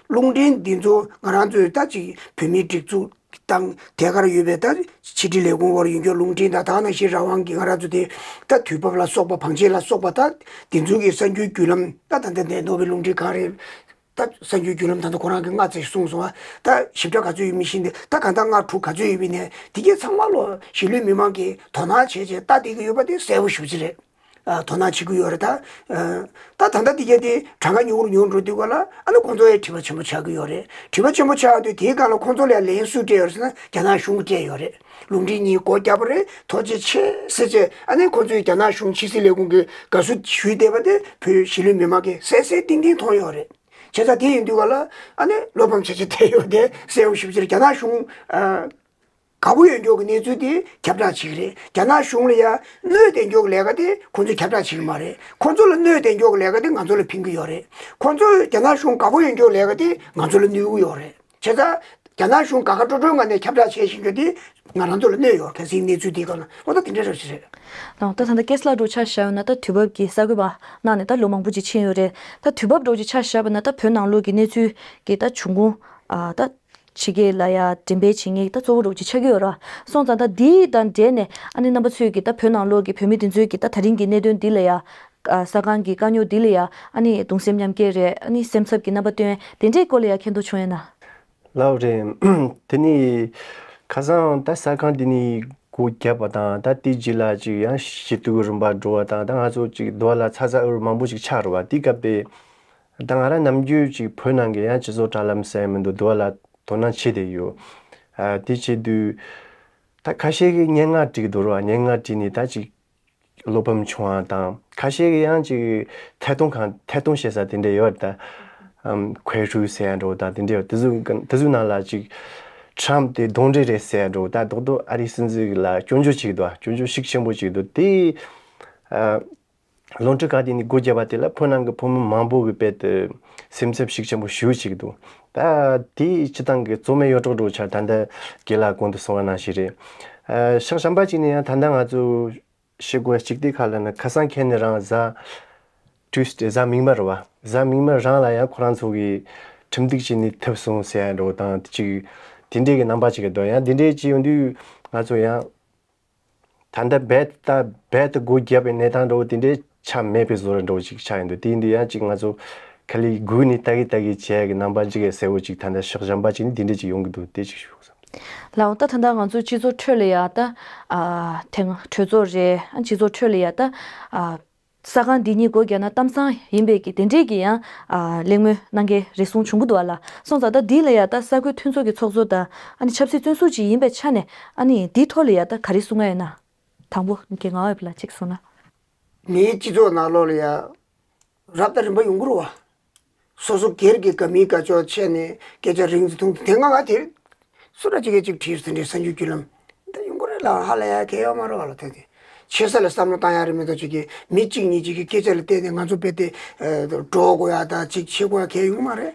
རླུང་འཕྲིན་འདི་ཚོ་ང་རང་ཚོའི་ད་ཅིག་བོད་མིའི་སྒྲིག་འཛུགས་དང་ཐད་ཀར་ཡོད་པའི་ད་ཕྱི་དྲིལ་ལས་ཁུངས་འོག་ཡོད་མཁན་རླུང་འཕྲིན་དང་། ད་ནང་བཞིན་རང་དབང་གི་ང་རང་ཚོ་དེ་ད་དུས་བབ་ལ་སོགས་པ་བང་ཆེན་ལ་སོགས་པ་ད་འདི་ཚོ་གི་གསར་འགྱུར་བརྒྱུད་ལམ་ད་ད་ལྟ་ནས་ནོར་བུ་རླུང་འཕྲིན་གང་རེད། ད་གསར་འགྱུར་བརྒྱུད་ལམ་ད་ལྟ་ཁོ་རང་གིས་ལྔ་ཙམ་གསུངས་སོང་བ། ད་ཞིབ་ཕྲ་ག་ཚོད་ཡོད་མི་ཤེས་འདུག་ད་གང་ལྟར་ལྔ་དྲུག་ག་ཚོད་ཡོད་པའི་ནས་དེ་གས་ཚང་མ་ལོ་གཞིས་ལུས་མི་མང་གིས་དོ་སྣང་བྱས་བྱས་ལྟ་བསྡད་ཀྱི་ཡོད་པ་དེ་གསལ་པོ་ཞེ་པོ་ཅིག་རེད། ཨ། དོ་སྣང་བྱེད་ཀྱི་ཡོད་རེད་ད། ཨ། ད་ད་ལྟ་དེ་གས་དེ་གྲངས་ཀ་ཉུང་རུ་ཉུང་རུ་འགྲོ་དུས་ག་ལ་ཨ་ནི་ཁོང་ཚོ་ཡང་དྲི་བ་ཆེན་པོ་ཆགས་ཀྱི་ཡོད་རེད། དྲི་བ་ཆེན་པོ་ཆགས་དུས་དེའི་སྒང་ལ་ཁོང་ཚོ་ལ་ལན་སུས་སྤྲད་ཡོད་རེད་ཟེར་ན་རྒྱ་ནག་གཞུང་གིས་སྤྲད་ཡོད་རེད། ལུང་འདྲེན་གཉིས་སྒོ་བརྒྱབ་པ་རེད། ཐུགས་རྗེ་ཆེ་ཟེར་བྱས་ཨ་ནི་ཁོང་ཚོས་རྒྱ་ནག་གཞུང་ཕྱི་སྲིད་ལས་ཁུངས་ཀྱི་དགའ་བསུ་ཞུས་བསྡད་པ་དེ་བོད་གཞིས་ལུས་མི་མང་གིས་གསལ་གསལ་ཏིང་ཏིང་མཐོང་ཡོད་རེད། བྱས་ཙང་དེ་ཡིན་དུས་ག་ལ་ཨ་ནི་བློ་ཕམ་བྱས་བྱས་བསྡད་ཡོད་དེ་གསལ་པོ་ཞེ་པོ་ཅིག་རེད། རྒྱ་ནག་གཞུང་ཨ། དགའ་པོ་ཡོད་མཁན་གྱི་གནས་ཚུལ་དེ་ཁྱབ་བསྒྲགས་བྱེད་ཀྱི་རེད། རྒྱ་ནག་གཞུང་ལ་ཡ་གནོད་བསྡད་མཁན་གྱི་ལས་ཀ་དེ་ཁོང་ཚོས་ཁྱབ་བསྒྲགས་བྱེད་ཀྱི་མ་རེད། ཁོང་ཚོ་ལ་གནོད་བསྡད་མཁན་གྱི་ལས་ཀ་དེ་ང་ཚོ་ལ་ཕན་གྱི་ཡོད་རེད། ཁོང་ཚོ་རྒྱ་ནག་གཞུང་དགའ་པོ་ཡོད་མཁན་གྱི་ལས་ཀ་དེ་ང་ཚོ་ལ་གནོད་ཀྱི་ཡོད་རེད། བྱས་ཙང་རྒྱ་ནག་གཞུང་དགའ་དགའ་སྤྲོ་སྤྲོའི་ངང་ནས་ཁྱབ་བསྒྲགས་བྱེད་བཞིན་རྒྱུ་དེ་ང་རང་ཚོ་ལ་གནོད་ཡོད། གལ་སྲིད་གནས་ཚུལ་དེའི་སྒང་ལ་འོ་ད་དེ་འདྲ་རེད་ཞིག་རེད། ད་ད་ད་ལྟ་ཀེ་སི་ལ་འགྲོ་ཆ་བཞག་ཡོད་ན་ད་དུས་བབ་ཀྱི་གསར་འགོད་པ་གནང་ནས་ད་ལོ་མང་པོ་ཅིག་ཕྱིན་ཡོད་རེད། ད་དུས་བབ་འགྲོ་ཅིག་ཆ་བཞག་པ་ན་ད་བོད་ནང་ལོགས་ཀྱི་གནས་ཚུལ་གྱི་ད་འབྱུང་ཁུངས་ཨ་ད། ཕྱི་རྒྱལ་ལ་ཡ་འགྲེམས་སྤེལ་བྱེད་མཁན་ད་གཙོ་བོ་རོགས་ཅིག་ཆགས་ཀྱི་ཡོད་ར། སོང་ཙང་ད་འདི་དང་འབྲེལ་ནས་ཨ་ནི་རྣམ་པ་ཚོས་ཀྱི་ད་བོད་ནང་ལོགས་ཀྱི་བོད་མི་འདི་ཚོས་ཀྱི་ད་ད་རིང་གི་གནད་དོན་འདི་ལ་ཡ། ཨ་ས་ཁང་གི་དཀའ་རྙོག་འདི་ལ་ཡ་ཨ་ནི་གདུང་སེམས་མཉམ་སྐྱེད་རེད། ཨ་ནི་སེམས་འཚབ་ཀྱི་རྣམ་པ་སྟོན་དེ་འདྲའི་སྐོར་ལ་ཡ་མཁྱེན་རྟོགས་བྱུང་ཡོད་ན། ལགས་རེད། དེ་ནི་ཁ་སང་ད་ས་ཁང་འདི་ནི་སྒོ་བརྒྱབ་པ་དང་ད་དེ་རྗེས་ལ་ཅིག་ཡང་ཞུ་གཏུག་རིམ་པ་འགྲོ་བ་དང་ད་ང་ཚོ་ཅིག་འདུག་ལ་ཚ་ཚ་འུར་མང་པོ་ཅིག་ཆགས་རེད་བ། དེ་སྐབས་དེ་ད་ང་རང་ནམ་རྒྱུན་ཅིག་བོད་ནང་གི་ཡང་སྤྱི་ཚོགས་དྲ་ལམ་ཟེར་མི་འདུག་འདུག་ལ་དོ་སྣང་བྱེད་བསྡད་ཡོད། ཨ་དེ་བྱེད་དུས་ད་ཁ་ཤས་ཀྱིས་སྙན་ངག་བྲིས་འདུག་ར། སྙན་ངག་བྲིས་ནས་ད་ཅིག་བློ་ཕམ་བྱུང་བ་དང་ཁ་ཤས་ཀྱིས་ཡང་ཅིག་ཐད་གཏོང་ཁང་ཐད་གཏོང་བྱེད་ས་དེ་འདྲ་ཡོད་ད། ཨམ་ཁོའི་ཧྲུའུ་ཟེར་ཡ་འདྲ་བོ་ད་དེ་འདྲ་ཡོད། དེ་ཚོ་དེ་ཚོའི་ནང་ལ་ཅིག་ཁྲམ་དེ་གདོན་འདྲེ་རེད་ཟེར་ཡ་འདྲ་བོ་ད་རྡོག་རྡོག་ཨ་རིའི་སྲིད་འཛིན་ལ་སྐྱོན་བརྗོད་བྱེད་ཀྱི་འདུག་སྐྱོན་བརྗོད་ཤུགས་ཆེན་པོ་བྱེད་ཀྱི་འདུག་དེ་ཨ། ལོ་ངོ་ག་དེ་ནས་སྒོ་བརྒྱབ་པ་དེ་ལ་བོད་ནང་གི་བོད་མི་མང་པོ་གི་དཔེ་དེ་སེམས་འཚབ་ཤུགས་ཆེན་པོ་ཞེ་པོ་ཅིག་འདུག་ད་དེའི་སྤྱི་བཏང་གི་རྩོད་མེད་གཡོ་སྒྲོག་འདྲ་བོ་ཆགས། ད་ལྟ་རྒན་ལགས་གོང་དུ་གསུངས་པ་ནང་བཞིན་རེད། ཨ་ཤག་གཞན་པ་ཅིག་ནས་ཡང་ད་ལྟ་ང་ཚོ་ཤི་དགོས་གཅིག་དེ་ཁ་ལ་ནི་ཁ་སང་ཁེལ་ནས་རང་གཟའ་ཊུས་ཌེ་གཟའ་མིག་དམར་རེད་བ། གཟའ་མིག་དམར་རང་ལ་ཡང་ཁོ་རང་ཚོ་གི་ཁྲིམས་སྒྲིག་བྱས་ནས་ཐུབ་སོང་ཟེར་ཡ་འདྲ་བོ་དང་ཅིག་དེ་འདྲའི་གི་རྣམ་པ་ཅིག་གི་འདུག་ཡང་དེ་འདྲའི་ཅིག་ཡོང་དུས་ང་ཚོ་ཡང་། ད་ལྟ་རྦད་ད་རྦད་དེ་སྒོ་བརྒྱབ་པའི་གནས་སྟངས་འདྲ་བོ་དེ་འདྲའི་ཆ་མེད་པའི་བཟོ་འདྲ་བོ་ཅིག་ཆགས་ཡོང་དུས་དེ་ཡིན་དུས་ཡང་ཅིག་ང་ཚོ་ག་ལེར་སྒུག་ནས་ལྟ་གི་ལྟ་གི་བྱས་ཀྱི་རྣམ་པ་ཅིག་གསལ་བོ་ཅིག་ད་ལྟ་ཤག་གཞན་པ་ཅིག་ནས་དེ་འདྲ་ཅིག་ཡོང་གི་འདུག་དེ་ཅིག་ཞུ་བསམ། ལགས་འོ་ད་ད་ལྟ་ང་ཚོ་སྤྱི་ཚོགས་ཁྲོད་ལ་ཡ་ད་ཨ་དེ་སྔ་གྲོས་ཚོགས་རེད། ཨ་སྤྱི་ཚོགས་ཁྲོད་ལ་ཡ་ད་ཨ། ས་ཁང་འདི་གཉིས་སྒོ་བརྒྱབ་ན་གཏམ་བཟང་ཡིན་པའི་གི་དེ་འདྲས་ཀྱི་ཡང་ཨ་གླེང་མོལ་གནང་མཁན་རེ་ཟུང་བྱུང་གི་འདུག་ཨ་ལ། སོང་ཙང་ད་འདི་ལ་ཡ་ད་ས་ཁུལ་མཐུན་ཚོགས་ཀྱི་ཚོགས་གཙོ་དང་ཨ་ནི་ཆབ་སྲིད་བཙོན་ཟུར་ཅིག་ཡིན་པའི་ཆ་ནས་ཨ་ནི་འདིའི་ཐོག་ལ་ཡ་ད་ག་རེ་གསུང་ང་ཡོད་ན། དང་པོ་རྒན་ངག་དབང་ལགས་གཅིག་གསུང་ན། མིའི་སྤྱི་ཚོགས་ནང་ལོགས་ལ་ཡ་རབ་དང་རིམ་པ་ཡོང་གི་རེད་བ། སོ་སོ་སྒེར་གྱི་དགའ་མིན་དགའ་ཕྱོགས་ཕྱེ་ནས་སྐད་ཆ་རིང་ཙམ་ཐུང་ཙམ་དེ་སྔ་ང་དེ་སུ་ར་ཅིག་གིས་ཅིག་བྲིས་ཟིན་བྲིས་གསར་འགྱུར་བརྒྱུད་ལམ་འདི་ཡོང་གི་རེད་ལ་ཧ་ལས་ཡ་གལ་ཡོད་མ་རེད་བ་ལ། དེ་དེ་ཆེ་ས་ལ་བསམ་བློ་བཏང་ཡ་རེད་མི་འདུག་ཅིག་གིས་མི་གཅིག་གཉིས་ཅིག་གི་སྐད་ཆ་ལ་བལྟས་ནས་ང་ཚོ་རྦད་དེ་འགྲོ་དགོས་ཡ་ད་ཅིག་བྱེད་དགོས་ཡ་གལ་ཡོང་གི་མ་རེད།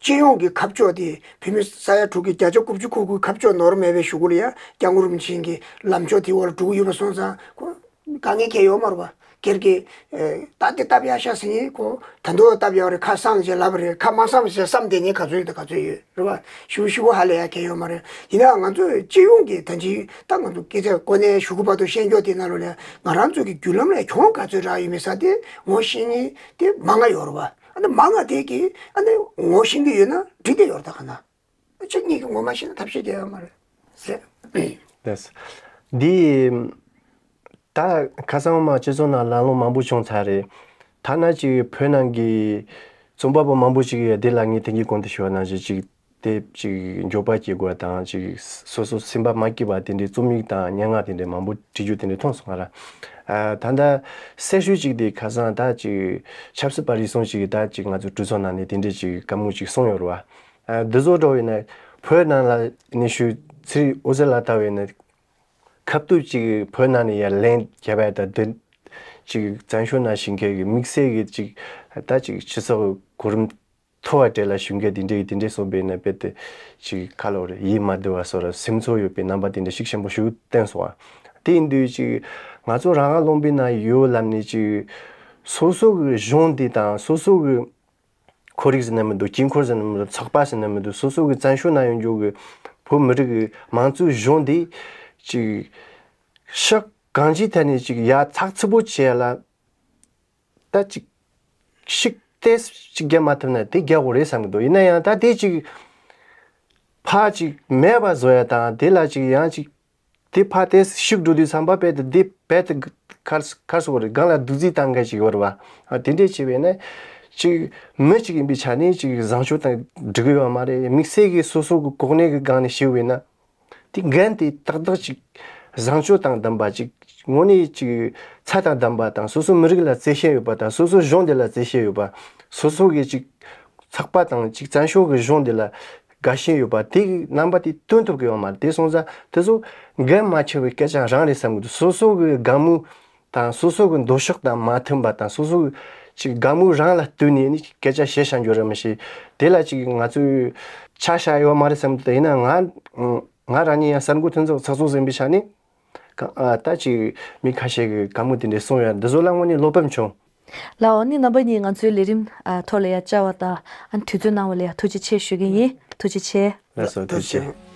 སྤྱི་ཡོངས་ཀྱི་ཁ་ཕྱོགས་དེ་བོད་མི་ས་ཡ་དྲུག་གི་བརྒྱ་ཆ་དགུ་བཅུ་གོ་དགུའི་ཁ་ཕྱོགས་ནོར་མེད་པའི་གཞུག་གུ་ལ་ཡ་སྐྱབས་མགོན་རིན་པོ་ཆེ་གི་ལམ་ཕྱོགས་དེ་འོག་ལ་འགྲོ་གི་ཡོད་པ་སོང་ཙང་ཁོ། དཀའ་ངལ་གང་ཡང་ཡོད་མ་རེད་པ། སྒེར་གྱི་ད་དེ་སྟབས་ཡག་ཤག་ཟེར་ནས་ཁོ་ད་དུང་སྟབས་ཡག་རེད་ཁ་སངས་བྱས་ལབ་པ་རེད། ཁ་མ་སངས་བྱས་བསམ་བསྡད་མཁན་ག་ཚོད་ཡོད་དེ་ག་ཚོད་ཡོད་རེད་པ། ཞུ་ཞུ་བ་ཧ་ལས་ཡ་གང་ཡང་ཡོད་མ་རེད། ཡིན་ནའང་ང་ཚོ་སྤྱི་ཡོངས་ཀྱི་ད་ཅི་ད་ང་ཚོ་སྐད་ཆ་གོ་གནས་ཞུ་གི་བར་དུ་བཤད་འཇོག་དེ་ནང་ལོགས་ལ་ང་རང་ཚོ་གི་བརྒྱུད་ལམ་ལ་གྱོང་ག་ཚོད་རག་ཡོད་མེད་ས་དེ་ངོ་ཤེས་མཁན་དེ་མང་ང་ཡོད་རེད་པ། ཨ་ནི་མང་ང་དེ་གི་ཨ་ནི་ངོ་ཤེས་ཀྱི་ཡོད་ན་འགྲིག་བསྡད་ཡོད་རེད་ད་ག་ན། གཅིག་གཉིས་ཀྱིས་ངོ་མ་ཤེས་ན་ཐབས་ཤེས་རྒྱག་ཡོད་མ་རེད་ཟེར། ལགས། འདི་ད་ཁ་སང་མ་སྤྱི་ཚོགས་ནང་གླེང་སློང་མང་པོ་བྱུང་ཚར་རེད། ཐ་ན་ཅིག་བོད་ནང་གི་རྩོམ་པ་པོ་མང་པོ་ཅིག་གིས་འདི་ལ་ངས་དེང་གི་གོང་དུ་ཞུས་པ་ནང་བཞིན་ཅིག་དེ་ཅིག་འགྱོད་པ་སྐྱེ་དགོས་དང་ཅིག་སོ་སོ་སེམས་པ་མ་སྐྱིད་པ་དེ་འདྲའི་རྩོམ་ཡིག་དང་སྙན་ངག་དེ་འདྲའི་མང་པོ་བྲིས་རྒྱུ་དེ་འདྲའི་མཐོང་སོང་ང་ར། ཨ་ད་ལྟ་གསལ་ཤོས་ཅིག་དེ་ཁ་སང་ད་ཅིག་ཆབ་སྲིད་པ་རེ་ཟུང་ཅིག་གིས་ད་ཅིག་ང་ཚོ་གྲོས་ཚོགས་ནང་ནས་དེ་འདྲའི་ཅིག་བཀའ་མོལ་ཅིག་གསུངས་ཡོད་རེད་བ། ཨ་འདི་ཚོ་འགྲོ་བའི་ནས་བོད་ནང་ལ་ནས་ཞུ་ཚིག་འོད་ཟེར་ལ་ལྟ་བའི་ནས་ཁ་བཏུབ་ཅིག་བོད་ནང་ནས་ཡར་ལན་རྒྱབ་ཡ་ད་འདི་ཅིག་བཙན་བྱོལ་ནང་བཞིན་མཁན་གྱི་དམིགས་བསལ་གྱི་ཅིག་ད་ཅིག་སྤྱི་ཚོགས་གོ་རིམ་མཐོ་བ་གྲས་ལ་བཞུགས་མཁན་དེ་འདྲའི་དེ་འདྲའི་སོང་པའི་ནས་དཔེ་དེ་ཅིག་ཁ་ལོ་རེ་ཡིད་མ་བདེ་བ་སོགས་ར་སེམས་ཚོར་ཡོད་པའི་རྣམ་པ་དེ་འདྲ་ཤུགས་ཆེན་པོ་ཞིག་བསྟན་སོང་བ། དེ་ཡིན་དུས་ཅིག་ང་ཚོ་རང་དབང་ལུང་པའི་ནང་ཡོད་ལབ་ནས་ཅིག་སོ་སོ་གི་གཞུང་འདི་དང་སོ་སོ་གི་ཁོར་ཡུག་ཟེར་ན་མི་འདུག་དཀྱིལ་འཁོར་ཟེར་ན་མི་འདུག་ཚོགས་པ་ཟེར་ན་མི་འདུག་སོ་སོ་གི་བཙན་བྱོལ་ནང་ཡོད་རྒྱུ་གི་བོད་མི་རིགས་གི་མང་གཙོའི་གཞུང་འདི་ཅིག་ཤག་གང་ཅིའི་ཐད་ནས་ཅིག་ཡ་ཚགས་ཚུད་པོ་བྱས་ལ་ད་ཅིག་ཤིག་ ཏོག་ཙམ་ཅིག་རྒྱག་མ་ཐུབ་ན་དེ་རྒྱག་དགོས་རེད་བསམ་གྱི་འདུག། ཡིན་ན་ཡང་ད་དེ་ཅིག་ཕར་ཅིག་མེད་པ་བཟོ་ཡ་དང་དེ་ལ་ཅིག་ཡང་ཅིག་དེ་ཕར་ཏོག་ཙམ་ཤུགས་འགྲོ་དུས་ཙམ་པ་དཔེ་དེ་དེ་དཔེ་དེ་གར་གར་སོང་བ་རེད། སྒང་ལ་རྡོག་རྫིས་བཏང་མཁན་ཅིག་ཡོད་རེད་བ། ཨ་དེ་འདྲས་བྱས་པས་ན་ཅིག་མི་ཅིག་ཡིན་པའི་ཆ་ནས་ཅིག་བཟང་སྤྱོད་དང་འགྲིག་གི་ཡོད་མ་རེད། དམིགས་བསལ་གྱི་སོ་སོ་གི་གོ་གནས་ཀྱི་སྒང་ནས་ཞུས་པས་ན། དེ་འགན་དེ་ཏག་ཏག་ཅིག་བཟང་སྤྱོད་དང་ལྡན་པ་ཅིག་དངོས་གནས་ཅིག་ཚད་དང་ལྡན་པ་དང་། སོ་སོ་མི་རིགས་ལ་བརྩེ་ཤེས་ཡོད་པ་དང་། སོ་སོ་གཞུང་འདི་ལ་བརྩེ་ཤེས་ཡོད་པ། སོ་སོ་གི་ཅིག་ཚགས་པར་དང་ཅིག་བཙན་བྱོལ་གི་གཞུང་འདི་ལ་དགའ་ཞེན་ཡོད་པ། དེ་གི་རྣམ་པ་དེ་སྟོན་ཐུབ་ཀྱི་ཡོད་མ་རེད། དེ་སོང་ཙང་དེ་ཚོ་འགན་མ་ཆེ་བའི་སྐད་ཆ་རང་རེད་བསམ་གྱི་འདུག། སོ་སོ་གི་དགའ་མོས་དང་། སོ་སོ་གི་འདོད་ཕྱོགས་དང་མ་མཐུན་པ་དང་། སོ་སོ་གི་ཅིག་དགའ་མོས་རང་ལ་བསྟུན་ནས་ནི་སྐད་ཆ་བཤད་བཞག་རྒྱུ་རེད་མི་ཤེས། དེ་ལ་ཅིག་ང་ཚོས་ཆ་བཞག་ཡོད་མ་རེད་བསམ་གྱི་འདུག། ཡིན་ན་ང་ང་རང་ཉིད་ཡང་གསར་འགོད་མཐུན་ཚོགས་ཚོགས་གཙོ་ཟིན་པའི་ཆ་ནས། ག- ཨ། ད་ཅིག་མི་ཁ་ཤས་ཀྱིས་དགའ་མོས་དེ་འདྲས་གསུངས་ཡོད། འདི་ཚོ་ལ་དངོས་གནས་བློ་ཕམ་བྱུང་། ལགས་འོ། ནི་རྣམ་པ་གཉིས་ང་ཚོའི་ལས་རིམ་ཨ་ཐོག་ལ་ཡ་བཅར་བ་དང་། ཨ་ནི་དུས་ཚོད་གནང་བ་ལ་ཡ་ཐུགས་རྗེ་ཆེ་ཞུ་གི་ཡིན། ཐུགས་རྗེ་ཆེ། ལགས་སོ། ཐུགས་རྗེ་ཆེ།